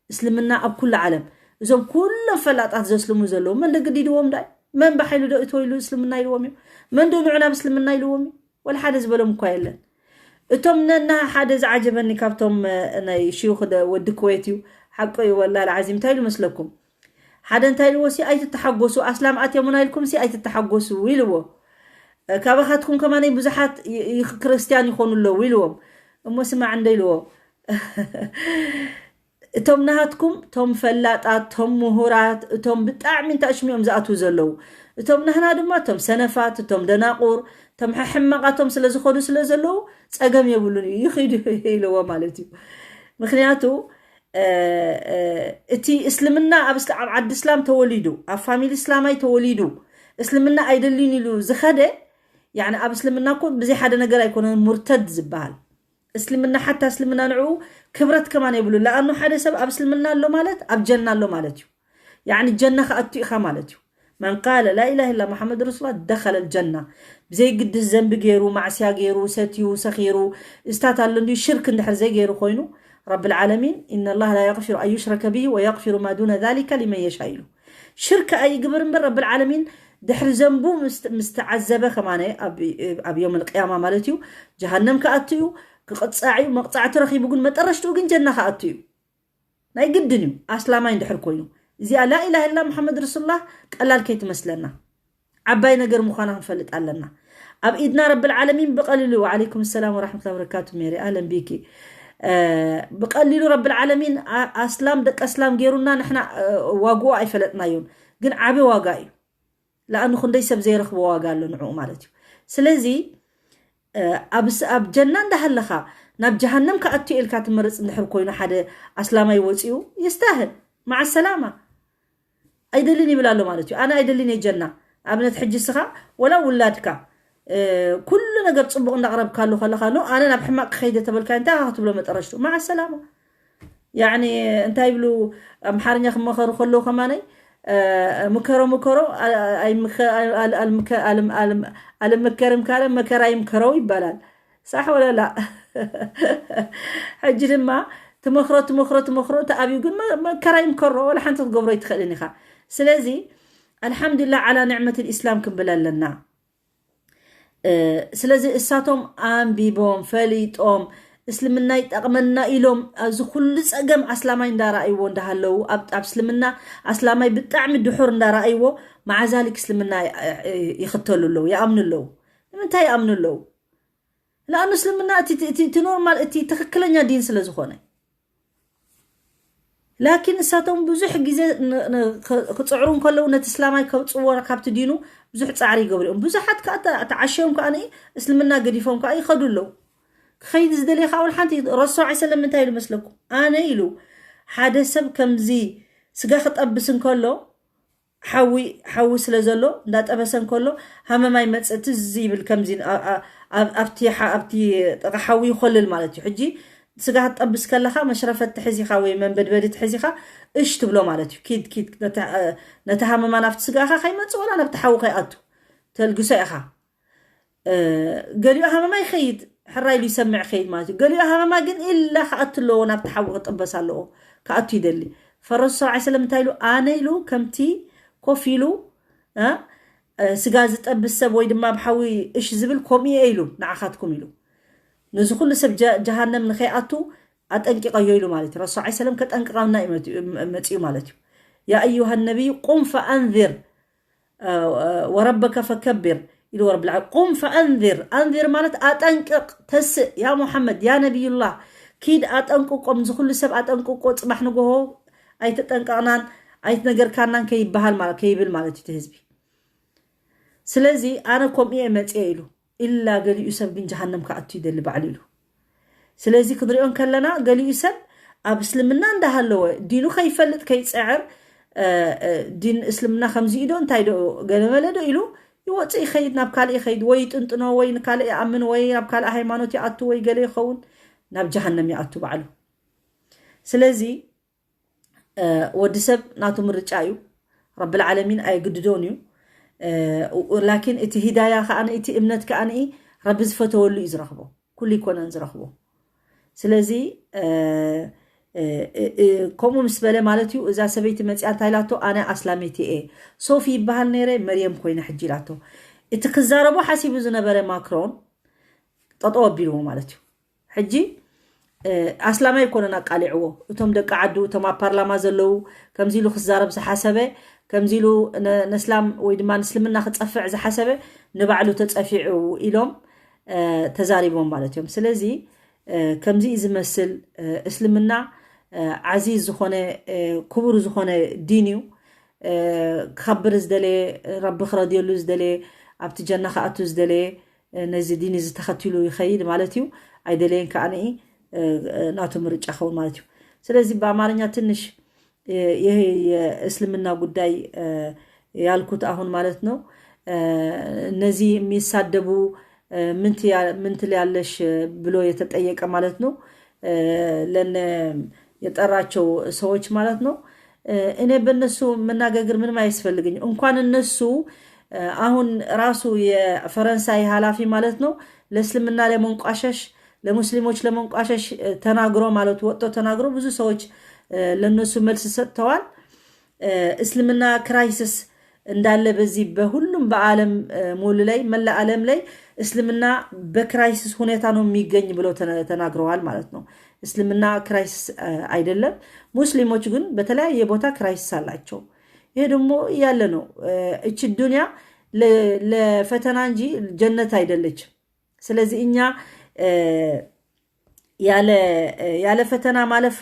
እስልምና ኣብ ኩሉ ዓለም፣ እዞም ኩሎም ፈላጣት ዘስልሙ ዘለዉ መን ደገዲድዎም ዳይ? መን ብሓይሉ ዶ እተወ ኢሉ እስልምና ኢልዎም እዩ? መን ዶ ንዑ ናብ እስልምና ኢልዎም እዩ? ወላ ሓደ ዝበሎም እኳ የለን። እቶም ነና ሓደ ዝዓጀበኒ ካብቶም ናይ ሽዩኽ ወዲ ክወይት እዩ። ሓቆ እዩ ወላ ልዓዚም። እንታይ ኢሉ መስለኩም? ሓደ እንታይ ኢልዎ ሲ ኣይትተሓጎሱ፣ ኣስላም ኣትዮምና ኢልኩም ሲ ኣይትተሓጎሱ ኢልዎ። ካባኻትኩም ከማነይ ብዙሓት ክርስትያን ይኾኑ ኣለዉ ኢልዎም። እሞ ስማዕ እንደ ኢልዎ፣ እቶም ናሃትኩም ቶም ፈላጣት፣ ቶም ምሁራት፣ እቶም ብጣዕሚ እንታይ ሽሚኦም ዝኣትዉ ዘለዉ፣ እቶም ናህና ድማ እቶም ሰነፋት፣ እቶም ደናቁር፣ እቶም ሕሕማቃቶም ስለ ዝኸዱ ስለ ዘለዉ ጸገም የብሉን እዩ፣ ይኽዱ ኢልዎ ማለት እዩ። ምክንያቱ እቲ እስልምና ኣብ ዓዲ እስላም ተወሊዱ፣ ኣብ ፋሚሊ እስላማይ ተወሊዱ፣ እስልምና ኣይደልን ኢሉ ዝኸደ፣ ኣብ እስልምና እኮ ብዘይ ሓደ ነገር ኣይኮነን ሙርተድ ዝበሃል። እስልምና ሓታ እስልምና ንዕኡ ክብረት ከማን የብሉ። ለኣኑ ሓደ ሰብ ኣብ እስልምና ኣሎ ማለት ኣብ ጀና ኣሎ ማለት እዩ። ያኒ ጀና ከኣቱ ኢኻ ማለት እዩ። መን ቃለ ላኢላህ ኢላ መሓመድ ረሱላ ደኸለ ልጀና። ብዘይ ግድስ ዘንቢ ገይሩ፣ ማዕስያ ገይሩ፣ ሰትዩ፣ ሰኺሩ፣ እስታት ኣሎ እንዲዩ ሽርክ እንድሕር ዘይገይሩ ኮይኑ፣ ረብል ዓለሚን፣ ኢነ ላህ ላ የግፊሩ ኣን ዩሽረከ ብሂ ወየግፊሩ ማ ዱነ ዛሊከ ሊመን የሻ ኢሉ። ሽርክ ኣይግበር እምበር ረብል ዓለሚን ድሕሪ ዘንቡ ምስ ተዓዘበ ከማነ ኣብ ዮም ልቅያማ ማለት እዩ፣ ጀሃነም ከኣቱ እዩ፣ ክቕፃዕ እዩ። መቕፃዕቲ ረኺቡ ግን መጠረሽትኡ ግን ጀና ከኣቱ እዩ። ናይ ግድን እዩ ኣስላማይ እንድሕር ኮይኑ። እዚኣ ላኢላህ ኢላ መሓመድ ረሱሉላህ ቀላል ከይትመስለና፣ ዓባይ ነገር ምዃና ክንፈልጥ ኣለና። ኣብ ኢድና ረብል ዓለሚን ብቐሊሉ፣ ወዓለይኩም ሰላም ወራሕመቱላሂ ወበረካቱ ሜሪ ኣህለን ቢኪ። ብቐሊሉ ረብል ዓለሚን ኣስላም ደቂ ኣስላም ገይሩና፣ ንሕና ዋግኡ ኣይፈለጥናዮን፣ ግን ዓቢ ዋጋ እዩ። ለኣኑ ክንደይ ሰብ ዘይረኽቦ ዋጋ ኣሎ ንዕኡ ማለት እዩ። ስለዚ ኣብ ጀና እንዳሃለኻ ናብ ጀሃነም ከኣቱ ኢልካ ትመርፅ እንድሕር ኮይኑ ሓደ ኣስላማይ ወፂኡ ይስተህል፣ መዓ ሰላማ። ኣይደልን ይብል ኣሎ ማለት እዩ። ኣነ ኣይደልን እየ ጀና። ኣብነት ሕጂ እስኻ ወላ ውላድካ ኩሉ ነገር ፅቡቕ እንዳቕረብካሉ ከለኻ፣ ኖ ኣነ ናብ ሕማቕ ክኸይደ ተበልካ እንታይ ኢኻ ክትብሎ መጠረሽቱ? መዓ ሰላማ። ያኒ እንታይ ይብሉ ኣምሓርኛ ክመኸሩ ከለዉ ከማነይ፣ ምከሮ ምከሮ፣ ኣልምከርም ካለ መከራ ይምከረው ይባላል። ሳሕ ወለላ? ሕጂ ድማ ትመኽሮ ትመኽሮ ትመኽሮ ተኣብዩ ግን መከራ ይምከሮ፣ ወላ ሓንቲ ክትገብሮ ኣይትኽእልን ኢኻ። ስለዚ ኣልሓምዱላ ዓላ ንዕመት ልእስላም ክንብል ኣለና። ስለዚ እሳቶም ኣንቢቦም ፈሊጦም እስልምና ይጠቕመና ኢሎም ኣብዚ ኩሉ ፀገም ኣስላማይ እንዳረኣይዎ እንዳሃለዉ፣ ኣብ እስልምና ኣስላማይ ብጣዕሚ ድሑር እንዳረኣይዎ፣ መዓዛሊክ እስልምና ይኽተሉ ኣለዉ፣ ይኣምኑ ኣለዉ። ንምንታይ ይኣምኑ ኣለዉ? ለኣኑ እስልምና እቲ ኖርማል፣ እቲ ትኽክለኛ ዲን ስለ ዝኾነ። ላኪን እሳቶም ብዙሕ ግዜ ክፅዕሩ እንከለዉ ነቲ እስላማይ ከውፅዎ ካብቲ ዲኑ ብዙሕ ፃዕሪ ይገብሩ እዮም። ብዙሓት ከዓ ተዓሸዮም ከዓ እስልምና ገዲፎም ከዓ ይኸዱ ኣለዉ። ክኸይድ ዝደልየ ከዓ ሓንቲ ረሱል ሰለም እንታይ ኢሉ መስለኩም? ኣነ ኢሉ ሓደ ሰብ ከምዚ ስጋ ክጠብስ እንከሎ ሓዊ ሓዊ ስለ ዘሎ እንዳጠበሰ እንከሎ ሃመማይ መፅእ ትዝ ይብል ከምዚ ኣብቲ ጥቃ ሓዊ ይኮልል ማለት እዩ። ሕጂ ስጋ ክትጠብስ ከለኻ መሽረፈት ትሕዚኻ ወይ መንበድበዲ ትሕዚኻ እሽ ትብሎ ማለት እዩ። ኪድ ኪድ ነቲ ሃመማ ናብቲ ስጋኻ ከይመፅእ ወላ ናብቲ ሓዊ ከይኣቱ ተልግሶ ኢኻ። ገሊኡ ሃመማ ይኸይድ፣ ሕራ ኢሉ ይሰምዕ ይኸይድ ማለት እዩ። ገሊኡ ሃመማ ግን ኢላ ክኣቱ ኣለዎ፣ ናብቲ ሓዊ ክጥበስ ኣለዎ፣ ክኣቱ ይደሊ። ፈረሱ ሰብዓ ሰለም እንታይ ኢሉ? ኣነ ኢሉ ከምቲ ኮፍ ኢሉ እ ስጋ ዝጠብስ ሰብ ወይ ድማ ብሓዊ እሽ ዝብል ከምኡ እየ ኢሉ ንዓኻትኩም ኢሉ። ነዚ ኩሉ ሰብ ጀሃነም ንኸይኣቱ ኣጠንቂቐዮ ኢሉ ማለት እዩ። ረሱል ሰለም ከጠንቅቐና መፅኡ ማለት እዩ። ያ ኣዩሃ ነቢይ ቁም ፈኣንዚር ወረበከ ፈከቢር ኢሉ ረብል ዓለሚን። ቁም ፈኣንዚር፣ ኣንዚር ማለት ኣጠንቅቕ፣ ተስእ። ያ ሙሓመድ፣ ያ ነቢዩላህ፣ ኪድ ኣጠንቅቆም፣ ዝኩሉ ሰብ ኣጠንቅቆ፣ ፅባሕ ንጎሆ ኣይተጠንቀቕናን ኣይትነገርካናን ከይበሃል ማለት ከይብል ማለት እዩ ህዝቢ። ስለዚ ኣነ ከምኡ እየ መፅየ ኢሉ ኢላ ገሊኡ ሰብ ግን ጀሃነም ክኣቱ ይደሊ ባዕሉ ኢሉ። ስለዚ ክንሪኦ እንከለና ገሊኡ ሰብ ኣብ እስልምና እንዳሃለወ ዲኑ ከይፈልጥ ከይፅዕር ዲን እስልምና ከምዚ ኢዶ እንታይ ዶ ገለመለ ዶ ኢሉ ይወፅእ ይኸይድ፣ ናብ ካልእ ይኸይድ፣ ወይ ይጥንጥኖ ወይ ንካልእ ይኣምን ወይ ናብ ካልእ ሃይማኖት ይኣቱ ወይ ገለ ይኸውን፣ ናብ ጀሃነም ይኣቱ ባዕሉ። ስለዚ ወዲ ሰብ ናቱ ምርጫ እዩ። ረብል ዓለሚን ኣይግድዶን እዩ። ላኪን እቲ ሂዳያ ከኣ እቲ እምነት ከኣ ረቢ ዝፈተወሉ እዩ ዝረኽቦ፣ ኩሉ ይኮነን ዝረኽቦ። ስለዚ ከምኡ ምስ በለ ማለት እዩ እዛ ሰበይቲ መፅያ እንታይ ኢላቶ፣ ኣነ ኣስላሜት እየ፣ ሶፊ ይበሃል ነይረ መርየም ኮይነ ሕጂ ኢላቶ። እቲ ክዛረቦ ሓሲቡ ዝነበረ ማክሮን ጠጠው ኣቢልዎ ማለት እዩ። ሕጂ ኣስላማይ ኣይኮነን ኣቃሊዕዎ። እቶም ደቂ ዓዱ፣ እቶም ኣብ ፓርላማ ዘለዉ፣ ከምዚ ኢሉ ክዛረብ ዝሓሰበ፣ ከምዚ ኢሉ ነስላም ወይ ድማ ንእስልምና ክፀፍዕ ዝሓሰበ ንባዕሉ ተፀፊዑ ኢሎም ተዛሪቦም ማለት እዮም። ስለዚ ከምዚ እዩ ዝመስል እስልምና ዓዚዝ ዝኾነ ክቡር ዝኾነ ዲን እዩ። ክኸብር ዝደለየ፣ ረቢ ክረድየሉ ዝደለየ፣ ኣብቲ ጀና ክኣቱ ዝደለየ ነዚ ዲን እዚ ተኸቲሉ ይኸይድ ማለት እዩ። ኣይደለየን ከኣ ናቱ ምርጫ ኸውን ማለት እዩ። ስለዚ በአማርኛ ትንሽ ይሄ የእስልምና ጉዳይ ያልኩት አሁን ማለት ነው። እነዚህ የሚሳደቡ ምን ትያለሽ ብሎ የተጠየቀ ማለት ነው ለነ የጠራቸው ሰዎች ማለት ነው። እኔ በእነሱ መናገግር ምንም አያስፈልግኝ። እንኳን እነሱ አሁን ራሱ የፈረንሳይ ኃላፊ ማለት ነው ለእስልምና ለመንቋሸሽ ለሙስሊሞች ለመንቋሸሽ ተናግሮ ማለት ወጥቶ ተናግሮ ብዙ ሰዎች ለነሱ መልስ ሰጥተዋል። እስልምና ክራይሲስ እንዳለ በዚህ በሁሉም በዓለም ሙሉ ላይ መላ ዓለም ላይ እስልምና በክራይሲስ ሁኔታ ነው የሚገኝ ብለው ተናግረዋል ማለት ነው። እስልምና ክራይሲስ አይደለም። ሙስሊሞች ግን በተለያየ ቦታ ክራይሲስ አላቸው። ይሄ ደግሞ ያለ ነው። እቺ ዱንያ ለፈተና እንጂ ጀነት አይደለችም። ስለዚህ እኛ ያለ ፈተና ማለፍ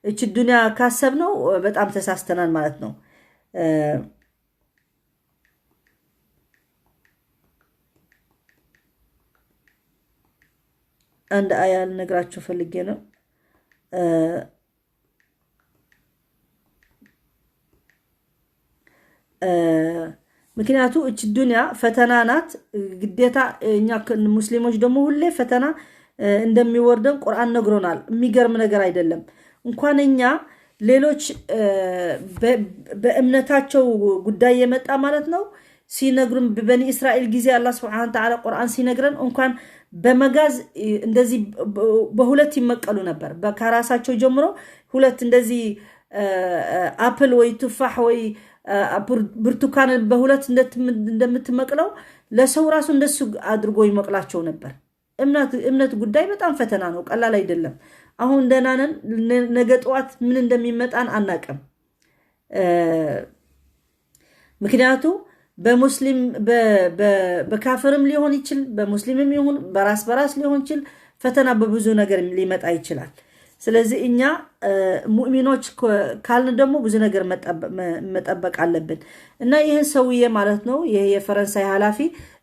እች ዱንያ ካሰብነው በጣም ተሳስተናል ማለት ነው። አንድ አያ ልነግራችሁ ፈልጌ ነው። ምክንያቱ እች ዱንያ ፈተና ናት። ግዴታ እኛ ሙስሊሞች ደግሞ ሁሌ ፈተና እንደሚወርደን ቁርአን ነግሮናል። የሚገርም ነገር አይደለም። እንኳን እኛ ሌሎች በእምነታቸው ጉዳይ የመጣ ማለት ነው ሲነግሩን በበኒ እስራኤል ጊዜ አላህ ስብሐነ ወተዓላ ቁርአን ሲነግረን እንኳን በመጋዝ እንደዚህ በሁለት ይመቀሉ ነበር። ከራሳቸው ጀምሮ ሁለት እንደዚህ አፕል ወይ ቱፋሕ ወይ ብርቱካን በሁለት እንደምትመቅለው ለሰው ራሱ እንደሱ አድርጎ ይመቅላቸው ነበር። እምነት ጉዳይ በጣም ፈተና ነው፣ ቀላል አይደለም። አሁን ደህና ነን፣ ነገ ጠዋት ምን እንደሚመጣን አናቅም። ምክንያቱ በሙስሊም በካፍርም ሊሆን ይችል፣ በሙስሊምም ይሁን በራስ በራስ ሊሆን ይችል፣ ፈተና በብዙ ነገር ሊመጣ ይችላል። ስለዚህ እኛ ሙእሚኖች ካልን ደግሞ ብዙ ነገር መጠበቅ አለብን። እና ይህን ሰውዬ ማለት ነው ይህ የፈረንሳይ ኃላፊ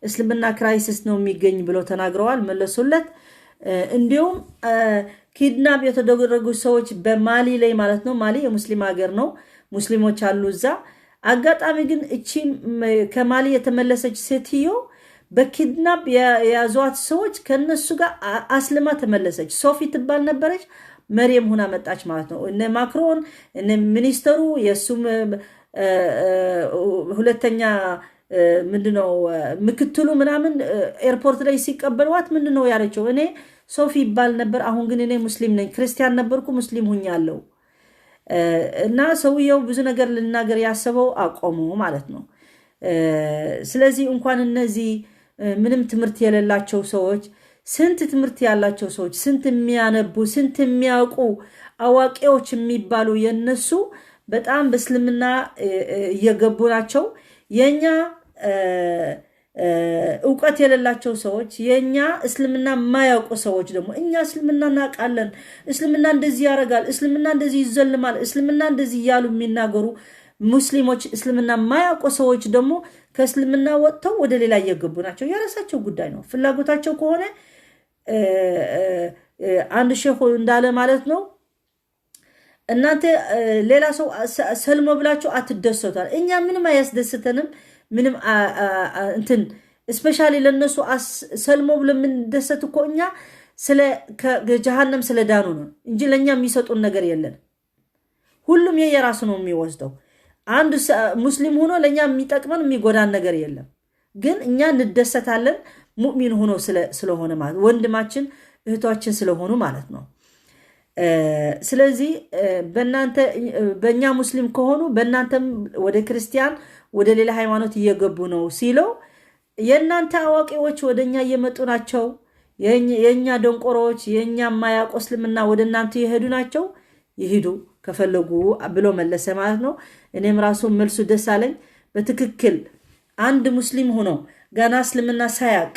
እስልምና ክራይሲስ ነው የሚገኝ ብሎ ተናግረዋል፣ መለሱለት። እንዲሁም ኪድናፕ የተደረጉ ሰዎች በማሊ ላይ ማለት ነው። ማሊ የሙስሊም ሀገር ነው፣ ሙስሊሞች አሉ እዛ። አጋጣሚ ግን እቺ ከማሊ የተመለሰች ሴትዮ በኪድናፕ የያዟት ሰዎች ከነሱ ጋር አስልማ ተመለሰች። ሶፊ ትባል ነበረች፣ መርየም ሁና መጣች ማለት ነው። እነ ማክሮን እነ ሚኒስተሩ የእሱም ሁለተኛ ምንድነው ምክትሉ ምናምን ኤርፖርት ላይ ሲቀበሏት ምንድነው ያለችው? እኔ ሶፊ ይባል ነበር፣ አሁን ግን እኔ ሙስሊም ነኝ። ክርስቲያን ነበርኩ፣ ሙስሊም ሁኛለሁ። እና ሰውየው ብዙ ነገር ልናገር ያሰበው አቆሙ ማለት ነው። ስለዚህ እንኳን እነዚህ ምንም ትምህርት የሌላቸው ሰዎች፣ ስንት ትምህርት ያላቸው ሰዎች፣ ስንት የሚያነቡ፣ ስንት የሚያውቁ አዋቂዎች የሚባሉ የነሱ በጣም በእስልምና እየገቡ ናቸው። የኛ እውቀት የሌላቸው ሰዎች፣ የኛ እስልምና የማያውቁ ሰዎች ደግሞ፣ እኛ እስልምና እናውቃለን፣ እስልምና እንደዚህ ያደርጋል፣ እስልምና እንደዚህ ይዘልማል፣ እስልምና እንደዚህ እያሉ የሚናገሩ ሙስሊሞች፣ እስልምና የማያውቁ ሰዎች ደግሞ ከእስልምና ወጥተው ወደ ሌላ እየገቡ ናቸው። የራሳቸው ጉዳይ ነው። ፍላጎታቸው ከሆነ አንድ ሼኹ እንዳለ ማለት ነው፣ እናንተ ሌላ ሰው ሰልሞ ብላችሁ አትደሰቷል። እኛ ምንም አያስደስተንም። ምንም እንትን especially ለነሱ ሰልሞ ብሎ የምንደሰት እኮ እኛ ስለ ከጀሃነም ስለ ዳኑ ነው እንጂ ለእኛ የሚሰጡን ነገር የለን። ሁሉም የየራሱ ነው የሚወስደው። አንድ ሙስሊም ሆኖ ለእኛ የሚጠቅመን የሚጎዳን ነገር የለም። ግን እኛ እንደሰታለን ሙእሚን ሆኖ ስለሆነ ማለት ወንድማችን እህቷችን ስለሆኑ ማለት ነው። ስለዚህ በእናንተ በእኛ ሙስሊም ከሆኑ በእናንተም ወደ ክርስቲያን ወደ ሌላ ሃይማኖት እየገቡ ነው ሲለው የእናንተ አዋቂዎች ወደ እኛ እየመጡ ናቸው። የእኛ ደንቆሮዎች የእኛ የማያውቁ እስልምና ወደ እናንተ እየሄዱ ናቸው። ይሂዱ ከፈለጉ ብሎ መለሰ ማለት ነው። እኔም ራሱ መልሱ ደስ አለኝ። በትክክል አንድ ሙስሊም ሆኖ ገና እስልምና ሳያቅ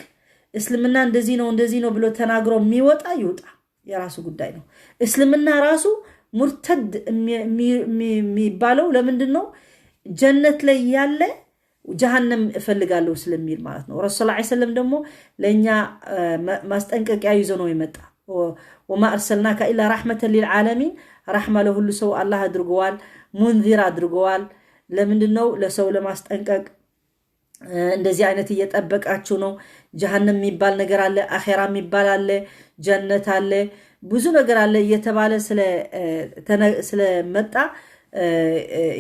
እስልምና እንደዚህ ነው እንደዚህ ነው ብሎ ተናግሮ የሚወጣ ይውጣ፣ የራሱ ጉዳይ ነው። እስልምና ራሱ ሙርተድ የሚባለው ለምንድን ነው? ጀነት ላይ ያለ ጀሃነም እፈልጋለሁ ስለሚል ማለት ነው። ረሱል ሰለላሁ ዐለይሂ ወሰለም ደግሞ ለእኛ ማስጠንቀቂያ ይዞ ነው የመጣ። ወማ አርሰልናካ ኢላ ረሕመተን ሊልዓለሚን፣ ረሕማ ለሁሉ ሰው አላህ አድርገዋል፣ ሙንዚር አድርገዋል። ለምንድን ነው? ለሰው ለማስጠንቀቅ። እንደዚህ አይነት እየጠበቃችሁ ነው። ጀሃነም የሚባል ነገር አለ፣ አኼራ የሚባል አለ፣ ጀነት አለ፣ ብዙ ነገር አለ እየተባለ ስለመጣ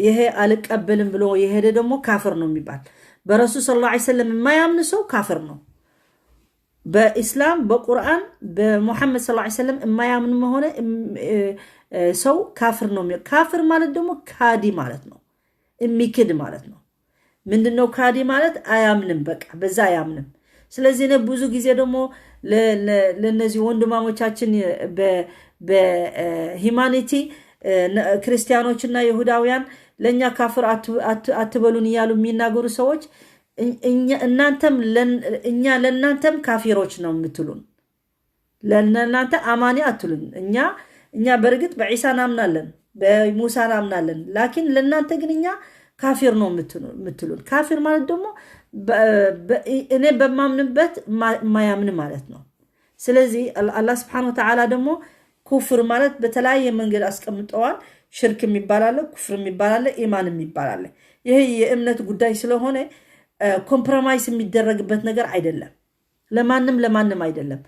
ይሄ አልቀበልም ብሎ የሄደ ደግሞ ካፍር ነው የሚባል። በረሱል ሰለላሁ ዐለይሂ ወሰለም የማያምን ሰው ካፍር ነው። በኢስላም በቁርአን በሙሐመድ ሰለላሁ ዐለይሂ ወሰለም የማያምን ሆነ ሰው ካፍር ነው። ካፍር ማለት ደግሞ ካዲ ማለት ነው፣ የሚክድ ማለት ነው። ምንድነው ካዲ ማለት? አያምንም፣ በቃ በዛ አያምንም። ስለዚህ እኔ ብዙ ጊዜ ደግሞ ለእነዚህ ወንድማሞቻችን በሂማኒቲ ክርስቲያኖችና ይሁዳውያን ለእኛ ካፍር አትበሉን እያሉ የሚናገሩ ሰዎች እናንተም እኛ ለእናንተም ካፊሮች ነው የምትሉን። ለእናንተ አማኒ አትሉን። እኛ እኛ በእርግጥ በዒሳ እናምናለን፣ በሙሳ እናምናለን። ላኪን ለእናንተ ግን እኛ ካፊር ነው የምትሉን። ካፊር ማለት ደግሞ እኔ በማምንበት የማያምን ማለት ነው። ስለዚህ አላህ ስብሓን ወተዓላ ደግሞ ኩፍር ማለት በተለያየ መንገድ አስቀምጠዋል። ሽርክ የሚባል አለ፣ ኩፍር የሚባል አለ፣ ኢማን የሚባል አለ። ይሄ የእምነት ጉዳይ ስለሆነ ኮምፕሮማይስ የሚደረግበት ነገር አይደለም። ለማንም ለማንም አይደለም።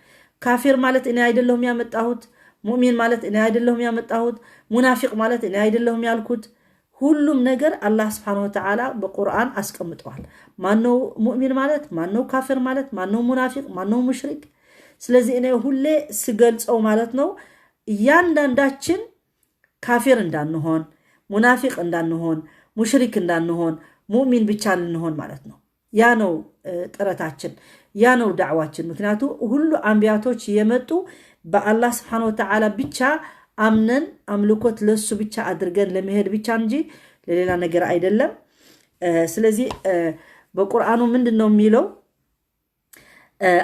ካፊር ማለት እኔ አይደለሁም ያመጣሁት፣ ሙእሚን ማለት እኔ አይደለሁም ያመጣሁት፣ ሙናፊቅ ማለት እኔ አይደለሁም ያልኩት። ሁሉም ነገር አላህ ስብሓን ወተዓላ በቁርአን አስቀምጠዋል። ማነው ሙእሚን ማለት፣ ማነው ካፊር ማለት፣ ማነው ሙናፊቅ፣ ማነው ሙሽሪክ። ስለዚህ እኔ ሁሌ ስገልጸው ማለት ነው እያንዳንዳችን ካፊር እንዳንሆን፣ ሙናፊቅ እንዳንሆን፣ ሙሽሪክ እንዳንሆን፣ ሙእሚን ብቻ ልንሆን ማለት ነው። ያ ነው ጥረታችን፣ ያ ነው ዳዕዋችን። ምክንያቱ ሁሉ አንቢያቶች የመጡ በአላህ ስብሓን ወተዓላ ብቻ አምነን አምልኮት ለሱ ብቻ አድርገን ለመሄድ ብቻ እንጂ ለሌላ ነገር አይደለም። ስለዚህ በቁርአኑ ምንድን ነው የሚለው?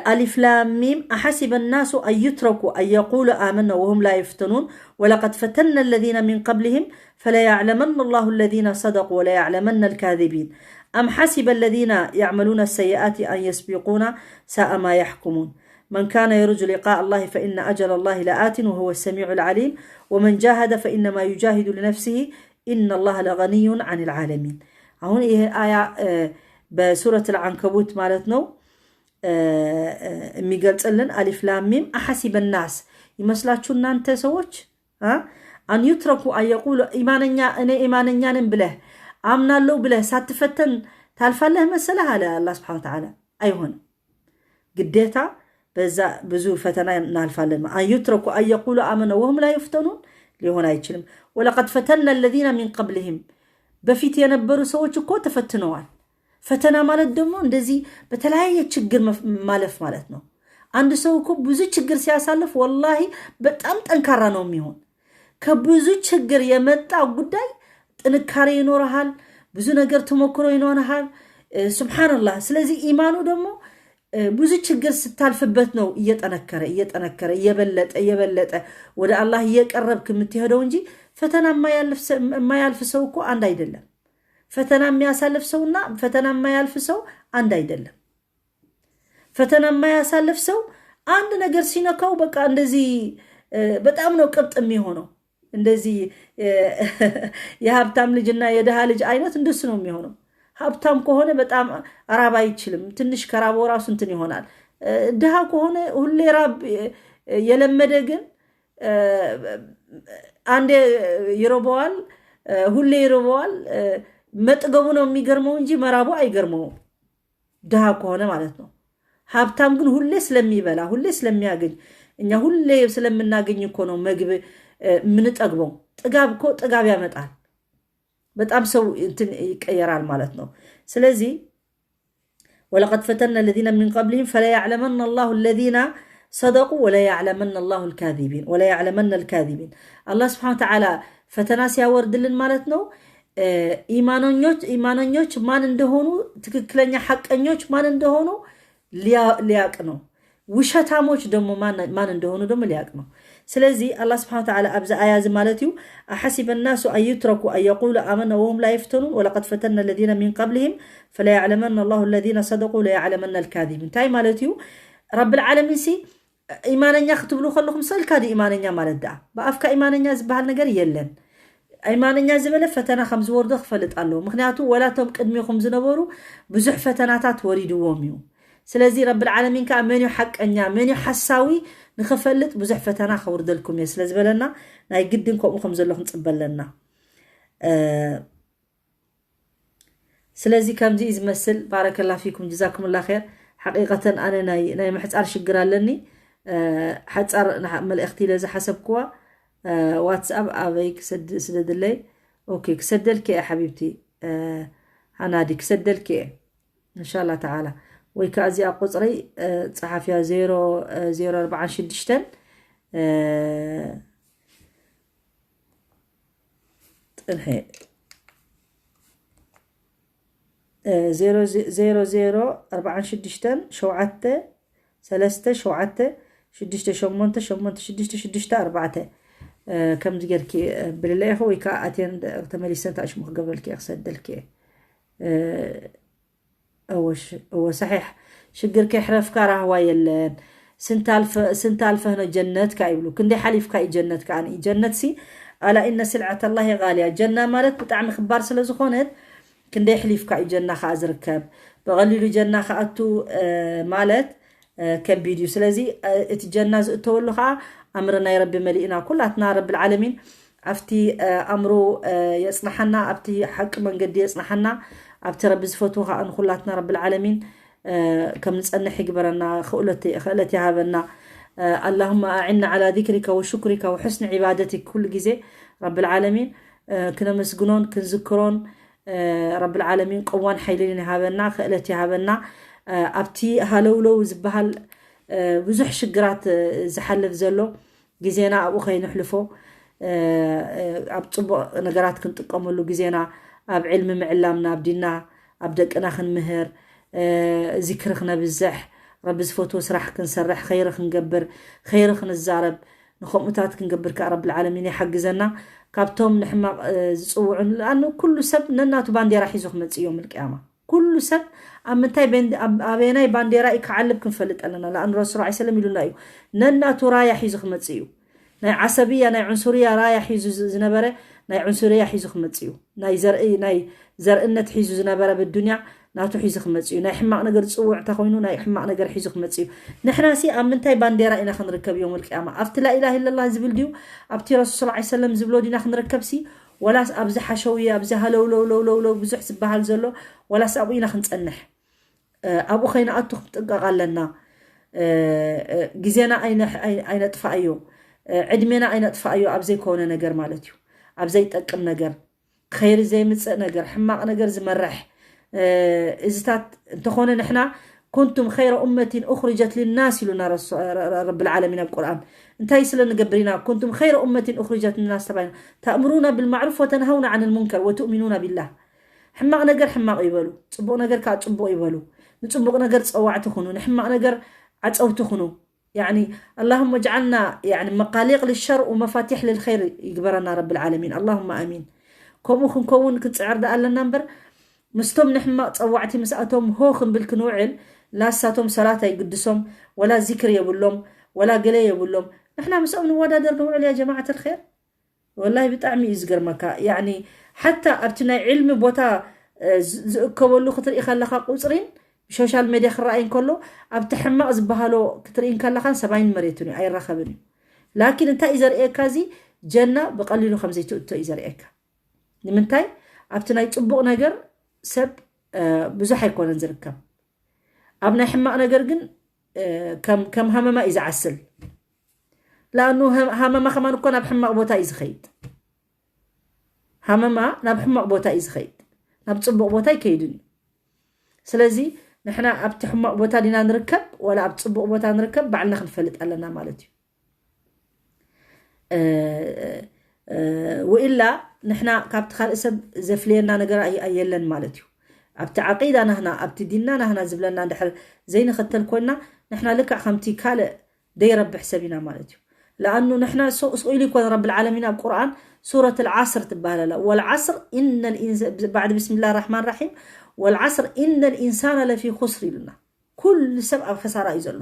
ألف لام ميم أحسب الناس أن يتركوا أن يقولوا آمنا وهم لا يفتنون ولقد فتنا الذين من قبلهم فليعلمن الله الذين صدقوا وليعلمن الكاذبين أم حسب الذين يعملون السيئات أن يسبقونا ساء ما يحكمون من كان يرجو لقاء الله فإن أجل الله لآت وهو السميع العليم ومن جاهد فإنما يجاهد لنفسه إن الله لغني عن العالمين. አሁን ይሄ አያ በሱረት አልዓንከቡት ማለት ነው የሚገልጽልን። ألف لام ميم أحسب الناس ይመስላችሁ እናንተ ሰዎች أن يتركوا أن يقولوا ኢማነኛ እኔ ኢማነኛ ነን ብለህ አምናለሁ ብለህ ሳትፈተን ታልፋለህ መሰለህ አለ አላህ ስብሓን ወተዓላ። አይሆንም። ግዴታ በዛ ብዙ ፈተና እናልፋለን። أن يتركوا أن يقولوا آمنا وهم لا يفتنون ሊሆን አይችልም። ولقد فتنا الذين من قبلهم በፊት የነበሩ ሰዎች እኮ ተፈትነዋል። ፈተና ማለት ደግሞ እንደዚህ በተለያየ ችግር ማለፍ ማለት ነው። አንድ ሰው እኮ ብዙ ችግር ሲያሳልፍ ወላሂ በጣም ጠንካራ ነው የሚሆን። ከብዙ ችግር የመጣ ጉዳይ ጥንካሬ ይኖርሃል፣ ብዙ ነገር ተሞክሮ ይኖርሃል። ሱብሓነላህ። ስለዚህ ኢማኑ ደግሞ ብዙ ችግር ስታልፍበት ነው እየጠነከረ እየጠነከረ እየበለጠ እየበለጠ ወደ አላህ እየቀረብክ የምትሄደው እንጂ ፈተና የማያልፍ ሰው እኮ አንድ አይደለም። ፈተና የሚያሳልፍ ሰውና ፈተና የማያልፍ ሰው አንድ አይደለም። ፈተና የማያሳልፍ ሰው አንድ ነገር ሲነካው በቃ እንደዚህ በጣም ነው ቅብጥ የሚሆነው። እንደዚህ የሀብታም ልጅና የድሃ ልጅ አይነት እንደሱ ነው የሚሆነው። ሀብታም ከሆነ በጣም ራብ አይችልም። ትንሽ ከራበው ራሱ እንትን ይሆናል። ድሃ ከሆነ ሁሌ ራብ የለመደ ግን አንዴ ይርበዋል፣ ሁሌ ይርበዋል። መጥገቡ ነው የሚገርመው እንጂ መራቡ አይገርመውም። ድሃ ከሆነ ማለት ነው። ሀብታም ግን ሁሌ ስለሚበላ፣ ሁሌ ስለሚያገኝ፣ እኛ ሁሌ ስለምናገኝ እኮ ነው ምግብ የምንጠግበው። ጥጋብ እኮ ጥጋብ ያመጣል። በጣም ሰው እንትን ይቀየራል ማለት ነው። ስለዚህ ولقد فتنا الذين من قبلهم فليعلمن الله الذين صدقوا وليعلمن الله الكاذبين وليعلمن الكاذبين። አላህ ስብሐነ ወተዓላ ፈተና ሲያወርድልን ማለት ነው ኢማኖኞች ኢማኖኞች ማን እንደሆኑ፣ ትክክለኛ ሐቀኞች ማን እንደሆኑ ሊያቅ ነው። ውሸታሞች ደግሞ ማን እንደሆኑ ደግሞ ሊያቅ ነው። ስለዚህ አላህ ስብሐነ ወተዓላ ኣብዚ ኣያ እዚ ማለት እዩ፣ أحسب الناس أن يتركوا أن يقولوا آمنا وهم لا يفتنون ولقد فتنا الذين من قبلهم فليعلمن الله الذين صدقوا وليعلمن الكاذبين። እንታይ ማለት እዩ? ረብል ዓለሚን ሲ ኢማነኛ ክትብሉ ከለኹም ስእልካ ድዩ ኢማነኛ ማለት ደኣ? ብኣፍካ ኢማነኛ ዝበሃል ነገር የለን። ኢማነኛ ዝበለ ፈተና ከም ዝወርዶ ክፈልጥ ኣለዎ። ምክንያቱ ወላ እቶም ቅድሚኹም ዝነበሩ ብዙሕ ፈተናታት ወሪድዎም እዩ። ስለዚ ረብል ዓለሚን ከዓ መን እዩ ሓቀኛ መን እዩ ሓሳዊ ንክፈልጥ ብዙሕ ፈተና ከውርደልኩም እየ ስለ ዝበለና ናይ ግድን ከምኡ ከም ዘሎ ክንፅበ ኣለና። ስለዚ ከምዚ እዩ ዝመስል። ባረከላ ፊኩም ጀዛኩምላ ር። ሓቂቀተን ኣነ ናይ ምሕፃር ሽግር ኣለኒ። ሓፃር መልእክቲ ኢለ ዝሓሰብክዋ ዋትስኣፕ ኣበይ ክሰድለይ? ኦኬ ክሰደልኪ እየ ሓቢብቲ ሃናዲ ክሰደልኪ እየ እንሻላ ተዓላ። ወይ ከዓ እዚኣ ቁፅረይ ፀሓፍያ ዜሮ ዜሮ ኣርባዓን ሽዱሽተን ጥንሐ ዜሮ ዜሮ ኣርባዓን ሽዱሽተን ሸውዓተ ሰለስተ ሸውዓተ ሽዱሽተ ሸሞንተ ሸሞንተ ሽዱሽተ ሽዱሽተ ኣርባዕተ ከምዚ ጌርኪ ብልለ ኢኹ ወይ ከዓ ኣትየን ተመሊሰን ታሽሙ ክገብረልኪ እየ ክሰደልኪ እየ። እወ ሰሒሕ ሽግር ከይሕረፍካ ራህዋ የለን። ስንት ኣልፈህ ነው ጀነት ካ ይብሉ ክንደይ ሓሊፍካ እዩ ጀነት ካ ጀነት ሲ ኣላ ኢነ ስልዐት ኣላሂ ጋልያ ጀና ማለት ብጣዕሚ ክባር ስለ ዝኾነት ክንደይ ሕሊፍካ እዩ ጀና ከዓ ዝርከብ ብቐሊሉ ጀና ክኣቱ ማለት ከቢድ እዩ። ስለዚ እቲ ጀና ዝእተወሉ ከዓ ኣምር ናይ ረቢ መሊእና ኩላትና ረቢ ዓለሚን ኣብቲ ኣምሩ የፅናሓና ኣብቲ ሓቂ መንገዲ የፅናሓና ኣብቲ ረቢ ዝፈትዎ ከዓ ንኩላትና ረቢ ዓለሚን ከም ንፀንሕ ይግበረና። ክእለት ይሃበና። اللهم أعنا على ذكرك وشكرك وحسن عبادتك ኩሉ ግዜ ረቢ ዓለሚን ክነመስግኖን ክንዝክሮን ረቢ ዓለሚን ቅዋን ሓይልን ይሃበና ክእለት ይሃበና። ኣብቲ ሃለውለው ዝበሃል ብዙሕ ሽግራት ዝሓልፍ ዘሎ ግዜና ኣብኡ ከይንሕልፎ ኣብ ፅቡቕ ነገራት ክንጥቀመሉ ግዜና ኣብ ዕልሚ ምዕላምና ኣብ ዲና ኣብ ደቅና ክንምህር ዚክሪ ክነብዝሕ ረቢ ዝፈትዎ ስራሕ ክንሰርሕ ኸይሪ ክንገብር ኸይሪ ክንዛረብ ንከምኡታት ክንገብር ከዓ ረቢ ዓለሚን ይሓግዘና። ካብቶም ንሕማቕ ዝፅውዑን ለኣኑ ኩሉ ሰብ ነናቱ ባንዴራ ሒዙ ክመፅእ እዮም ልቅያማ ኩሉ ሰብ ኣብ ምንታይ ኣበየናይ ባንዴራ እዩ ክዓልብ ክንፈልጥ ኣለና። ለኣን ረሱል ላ ሰለም ኢሉና እዩ ነናቱ ራያ ሒዙ ክመፅእ እዩ። ናይ ዓሰብያ ናይ ዕንሱርያ ራያ ሒዙ ዝነበረ ናይ ዕንሱርያ ሒዙ ክመፅእ እዩ። ናይ ዘርኢ ናይ ዘርእነት ሒዙ ዝነበረ ብዱንያ ናቱ ሒዙ ክመፅእ እዩ። ናይ ሕማቕ ነገር ዝፅውዕ እንተኮይኑ ናይ ሕማቕ ነገር ሒዙ ክመፅእ እዩ። ንሕና ሲ ኣብ ምንታይ ባንዴራ ኢና ክንርከብ እዮም ልቅያማ ኣብቲ ላኢላህ ኢለላ ዝብል ድዩ ኣብቲ ረሱል ላ ሰለም ዝብሎ ዲና ክንርከብ ሲ ወላስ ኣብዚ ሓሸውየ ኣብዚ ሃለውለውለውለውለው ብዙሕ ዝበሃል ዘሎ ወላስ ኣብኡ ኢና ክንፀንሕ ኣብኡ ከይንኣቱ ክንጥንቀቕ ኣለና። ግዜና ኣይነጥፋኣዮ ዕድሜና ኣይነጥፋኣዮ ኣብ ዘይኮነ ነገር ማለት እዩ ኣብ ዘይጠቅም ነገር ኸይሪ ዘይምፅእ ነገር ሕማቕ ነገር ዝመርሕ እዚታት እንተኾነ ንሕና ኩንቱም ኸይረ ኡመቲን ኡኽርጀት ልናስ ኢሉና ረቢ ልዓለሚን ኣብ ቁርኣን። እንታይ ስለ ንገብር ኢና ኩንቱም ኸይረ ኡመቲን ኡኽርጀት ልናስ ተባሂና? ተእምሩና ብልማዕሩፍ ወተንሃውና ዓን ልሙንከር ወትእሚኑና ቢላህ። ሕማቕ ነገር ሕማቕ ይበሉ፣ ፅቡቕ ነገር ከዓ ፅቡቕ ይበሉ። ንፅቡቕ ነገር ፀዋዕቲ ኩኑ፣ ንሕማቕ ነገር ዓፀውቲ ኩኑ። ያኒ ኣላሁመ ጅዓልና ያኒ መቃሊቕ ልሸር ወመፋቲሕ ልልኸይር ይግበረና ረቢ ልዓለሚን። ኣላሁመ ኣሚን። ከምኡ ክንከውን ክንፅዕር ደኣ ኣለና እምበር ምስቶም ንሕማቕ ፀዋዕቲ ምስኣቶም ሆ ክንብል ክንውዕል ላሳቶም ሰላት ኣይግድሶም ወላ ዚክር የብሎም ወላ ገለ የብሎም። ንሕና ምስኦም ንወዳደር ንውዕል ያ ጀማዓት ልኸይር? ወላሂ ብጣዕሚ እዩ ዝገርመካ። ያኒ ሓታ ኣብቲ ናይ ዕልሚ ቦታ ዝእከበሉ ክትርኢ ከለካ ቁፅሪን ብሶሻል ሜድያ ክረኣይ እንከሎ ኣብቲ ሕማቕ ዝበሃሎ ክትርኢ እንከለካን ሰማይን መሬትን እዩ ኣይራኸብን እዩ። ላኪን እንታይ እዩ ዘርእየካ? እዚ ጀና ብቐሊሉ ከም ዘይትእቶ እዩ ዘርእየካ። ንምንታይ? ኣብቲ ናይ ፅቡቕ ነገር ሰብ ብዙሕ ኣይኮነን ዝርከብ። ኣብ ናይ ሕማቕ ነገር ግን ከም ሃመማ እዩ ዝዓስል። ለኣኑ ሃመማ ከማን እኮ ናብ ሕማቕ ቦታ እዩ ዝኸይድ። ሃመማ ናብ ሕማቕ ቦታ እዩ ዝኸይድ፣ ናብ ፅቡቕ ቦታ ኣይከይድን እዩ። ስለዚ ንሕና ኣብቲ ሕማቕ ቦታ ዲና ንርከብ ወላ ኣብ ፅቡቕ ቦታ ንርከብ ባዕልና ክንፈልጥ ኣለና ማለት እዩ። ወኢላ ንሕና ካብቲ ካልእ ሰብ ዘፍልየና ነገር የለን ማለት እዩ። ኣብቲ ዓቂዳ ናህና ኣብቲ ዲንና ናህና ዝብለና እንድሕር ዘይንኸተል ኮይና ንሕና ልክዕ ከምቲ ካልእ ደይረብሕ ሰብ ኢና ማለት እዩ። ለኣኑ ንሕና ስቕ ኢሉ ይኮነ ረቢ ልዓለሚን ኣብ ቁርኣን ሱረት ልዓስር ትበሃል ኣላ። ወልዓስር ኢነ ባዕድ ብስሚላ ራሕማን ራሒም ወልዓስር ኢነ ልኢንሳና ለፊ ኹስር ኢሉና። ኩሉ ሰብ ኣብ ከሳራ እዩ ዘሎ።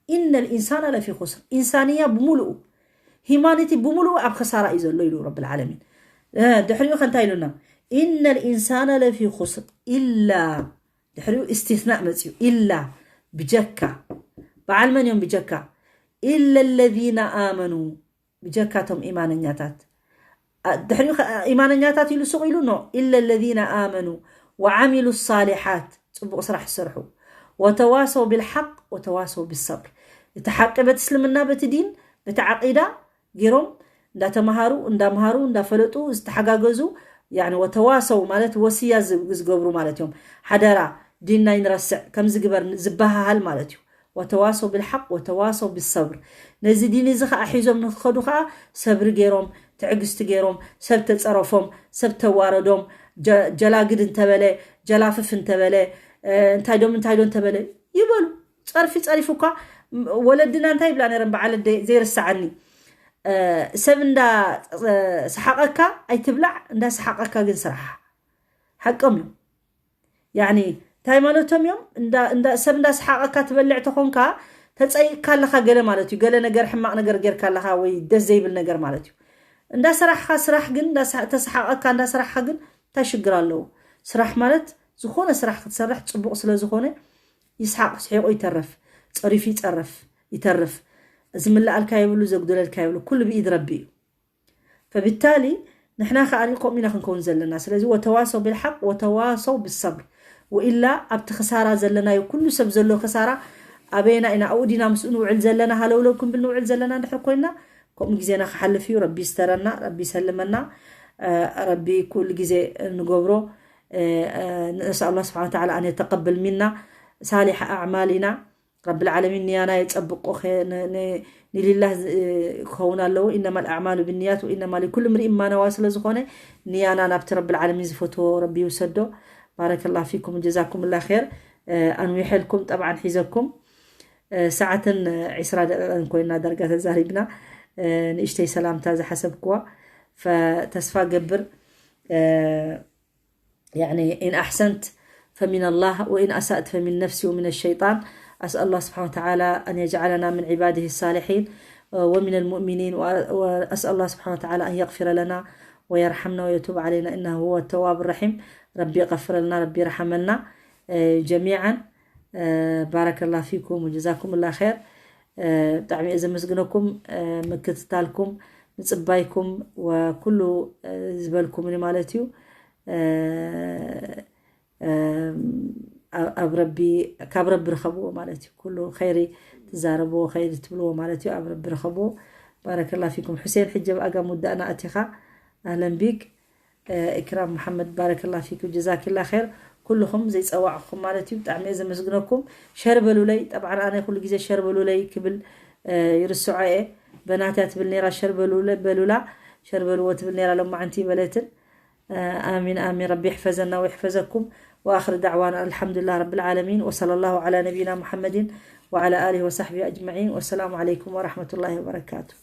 ኢነ ልኢንሳና ለፊ ኹስር፣ ኢንሳንያ ብምሉኡ ሂማኒቲ ብምሉኡ ኣብ ከሳራ እዩ ዘሎ ኢሉ ረቢ ልዓለሚን። ድሕሪኡ ከ እንታይ ኢሉና? ኢነ ልኢንሳና ለፊ ኹስር ኢላ፣ ድሕሪኡ እስትስናእ መፅዩ ኢላ፣ ብጀካ በዓል መን እዮም ብጀካ? ኢለ ለዚነ ኣመኑ፣ ብጀካቶም ኢማነኛታት። ድሕሪኡ ኢማነኛታት ኢሉ ሱቕ ኢሉ ኖ ኢለ ለዚነ ኣመኑ ወዓሚሉ ሳሊሓት፣ ፅቡቕ ስራሕ ዝሰርሑ፣ ወተዋሰው ብልሓቅ ወተዋሰው ብሰብር። እቲ ሓቂ በቲ እስልምና በቲ ዲን በቲ ዓቂዳ ገይሮም እንዳተምሃሩ እንዳምሃሩ እንዳፈለጡ ዝተሓጋገዙ፣ ወተዋሰው ማለት ወስያ ዝገብሩ ማለት እዮም። ሓደራ ዲንና ይንረስዕ ከምዚ ግበር ዝበሃሃል ማለት እዩ። ወተዋሰው ብልሓቅ ወተዋሰው ብሰብር። ነዚ ዲን እዚ ከዓ ሒዞም ንክኸዱ ከዓ ሰብሪ ገይሮም፣ ትዕግስቲ ገይሮም፣ ሰብ ተፀረፎም፣ ሰብ ተዋረዶም፣ ጀላግድ እንተበለ፣ ጀላፍፍ እንተበለ፣ እንታይ ዶም እንታይ ዶ እንተበለ ይበሉ። ፀርፊ ፀሪፉ እኳ ወለድና እንታይ ይብላ ነረን በዓል ዘይርሰዓኒ፣ ሰብ እንዳ ሰሓቐካ ኣይትብላዕ፣ እንዳ ሰሓቐካ ግን ስራሕ። ሓቆም እዮም። ያኒ እንታይ ማለቶም እዮም? ሰብ እንዳሰሓቐካ ትበልዕ ተኾንካ ተፀይቕካ ኣለኻ ገለ ማለት እዩ። ገለ ነገር ሕማቕ ነገር ጌርካ ኣለኻ ወይ ደስ ዘይብል ነገር ማለት እዩ። እንዳሰራሕኻ ስራሕ ግን ተሰሓቐካ እንዳሰራሕኻ ግን እንታይ ሽግር ኣለዎ? ስራሕ ማለት ዝኾነ ስራሕ ክትሰርሕ ፅቡቕ ስለ ዝኾነ ይስሓቕ ስሒቑ ይተርፍ፣ ፀሪፉ ይፀርፍ ይተርፍ። ዝምልኣልካ የብሉ ዘጉደለልካ የብሉ፣ ኩሉ ብኢድ ረቢ እዩ። ፈብታሊ ንሕና ከኣ ከምኡ ኢና ክንከውን ዘለና። ስለዚ ወተዋሰው ብልሓቅ ወተዋሰው ብሰብር። ወኢላ ኣብቲ ክሳራ ዘለናዮ ኩሉ ሰብ ዘሎ ክሳራ ኣበየና ኢና ኣብኡ ዲና ምስኡ ንውዕል ዘለና ሃለውለው ክንብል ንውዕል ዘለና እንድሕር ኮይና ከምኡ ግዜና ክሓልፍ እዩ። ረቢ ይስተረና፣ ረቢ ይሰልመና። ረቢ ኩሉ ግዜ ንገብሮ ንእስ ኣላ ስብሓን ተዓላ ኣን የተቀብል ሚና ሳሊሕ ኣዕማሊና ረቢ ልዓለሚን ንያና የጸብቆ። ንሊላህ ክኸውን ኣለዎ። ኢነማ ልኣዕማሉ ብንያት ወኢነማ ሊኩል ምርኢን ማነዋ ስለ ዝኾነ ንያና ናብቲ ረቢ ልዓለሚን ዝፈትዎ ረቢ ይውሰዶ። ባረከላ ፊኩም ጀዛኩም ላ ር። ኣንዊሐልኩም ጠብዓን ሒዘኩም ሰዓትን ዒስራ ደቂቐን ኮይና ዳርጋ ተዛሪብና። ንእሽተይ ሰላምታ ዝሓሰብክዋ ተስፋ ገብር يعني إن أحسنت فمن الله وإن أسأت فمن نفسي ومن الشيطان. أسأل الله سبحانه وتعالى أن يجعلنا من عباده الصالحين ومن المؤمنين، وأسأل الله سبحانه وتعالى أن يغفر لنا ويرحمنا ويتوب علينا إنه هو التواب الرحيم. ربي يغفر لنا، ربي يرحمنا جميعا. بارك الله فيكم وجزاكم الله خير. ብጣዕሚ እየ ዘመስግነኩም ምክትታልኩም ምፅባይኩም ወኩሉ ዝበልኩምኒ ማለት እዩ። ኣብ ረቢ ካብ ረቢ ርኸብዎ ማለት እዩ። ኩሉ ኸይሪ ትዛረብዎ ኸይሪ ትብልዎ ማለት እዩ። ኣብ ረቢ ርኸብዎ። ባረከላ ፊኩም። ሑሴን ሕጂ ኣብ ኣጋ ምውዳእና ኣቲኻ ኣህለን ቢክ። ኢክራም መሓመድ ባረከላ ፊኩም ጀዛኪላ ኸይር። ኩልኹም ዘይፀዋዕኹም ማለት እዩ። ብጣዕሚ እየ ዘመስግነኩም። ሸር በሉለይ። ጠብዓን ኣነ ኩሉ ግዜ ሸር በሉለይ ክብል ይርስዖ እየ። በናትያ ትብል ነይራ፣ ሸር በሉላ። ሸር በልዎ ትብል ነይራ፣ ሎማዓንቲ በለትን። ኣሚን ኣሚን። ረቢ ይሕፈዘና ወይሕፈዘኩም። وآخر دعوانا الحمد لله رب العالمين، وصلى الله على نبينا محمد وعلى آله وصحبه أجمعين، والسلام عليكم ورحمة الله وبركاته.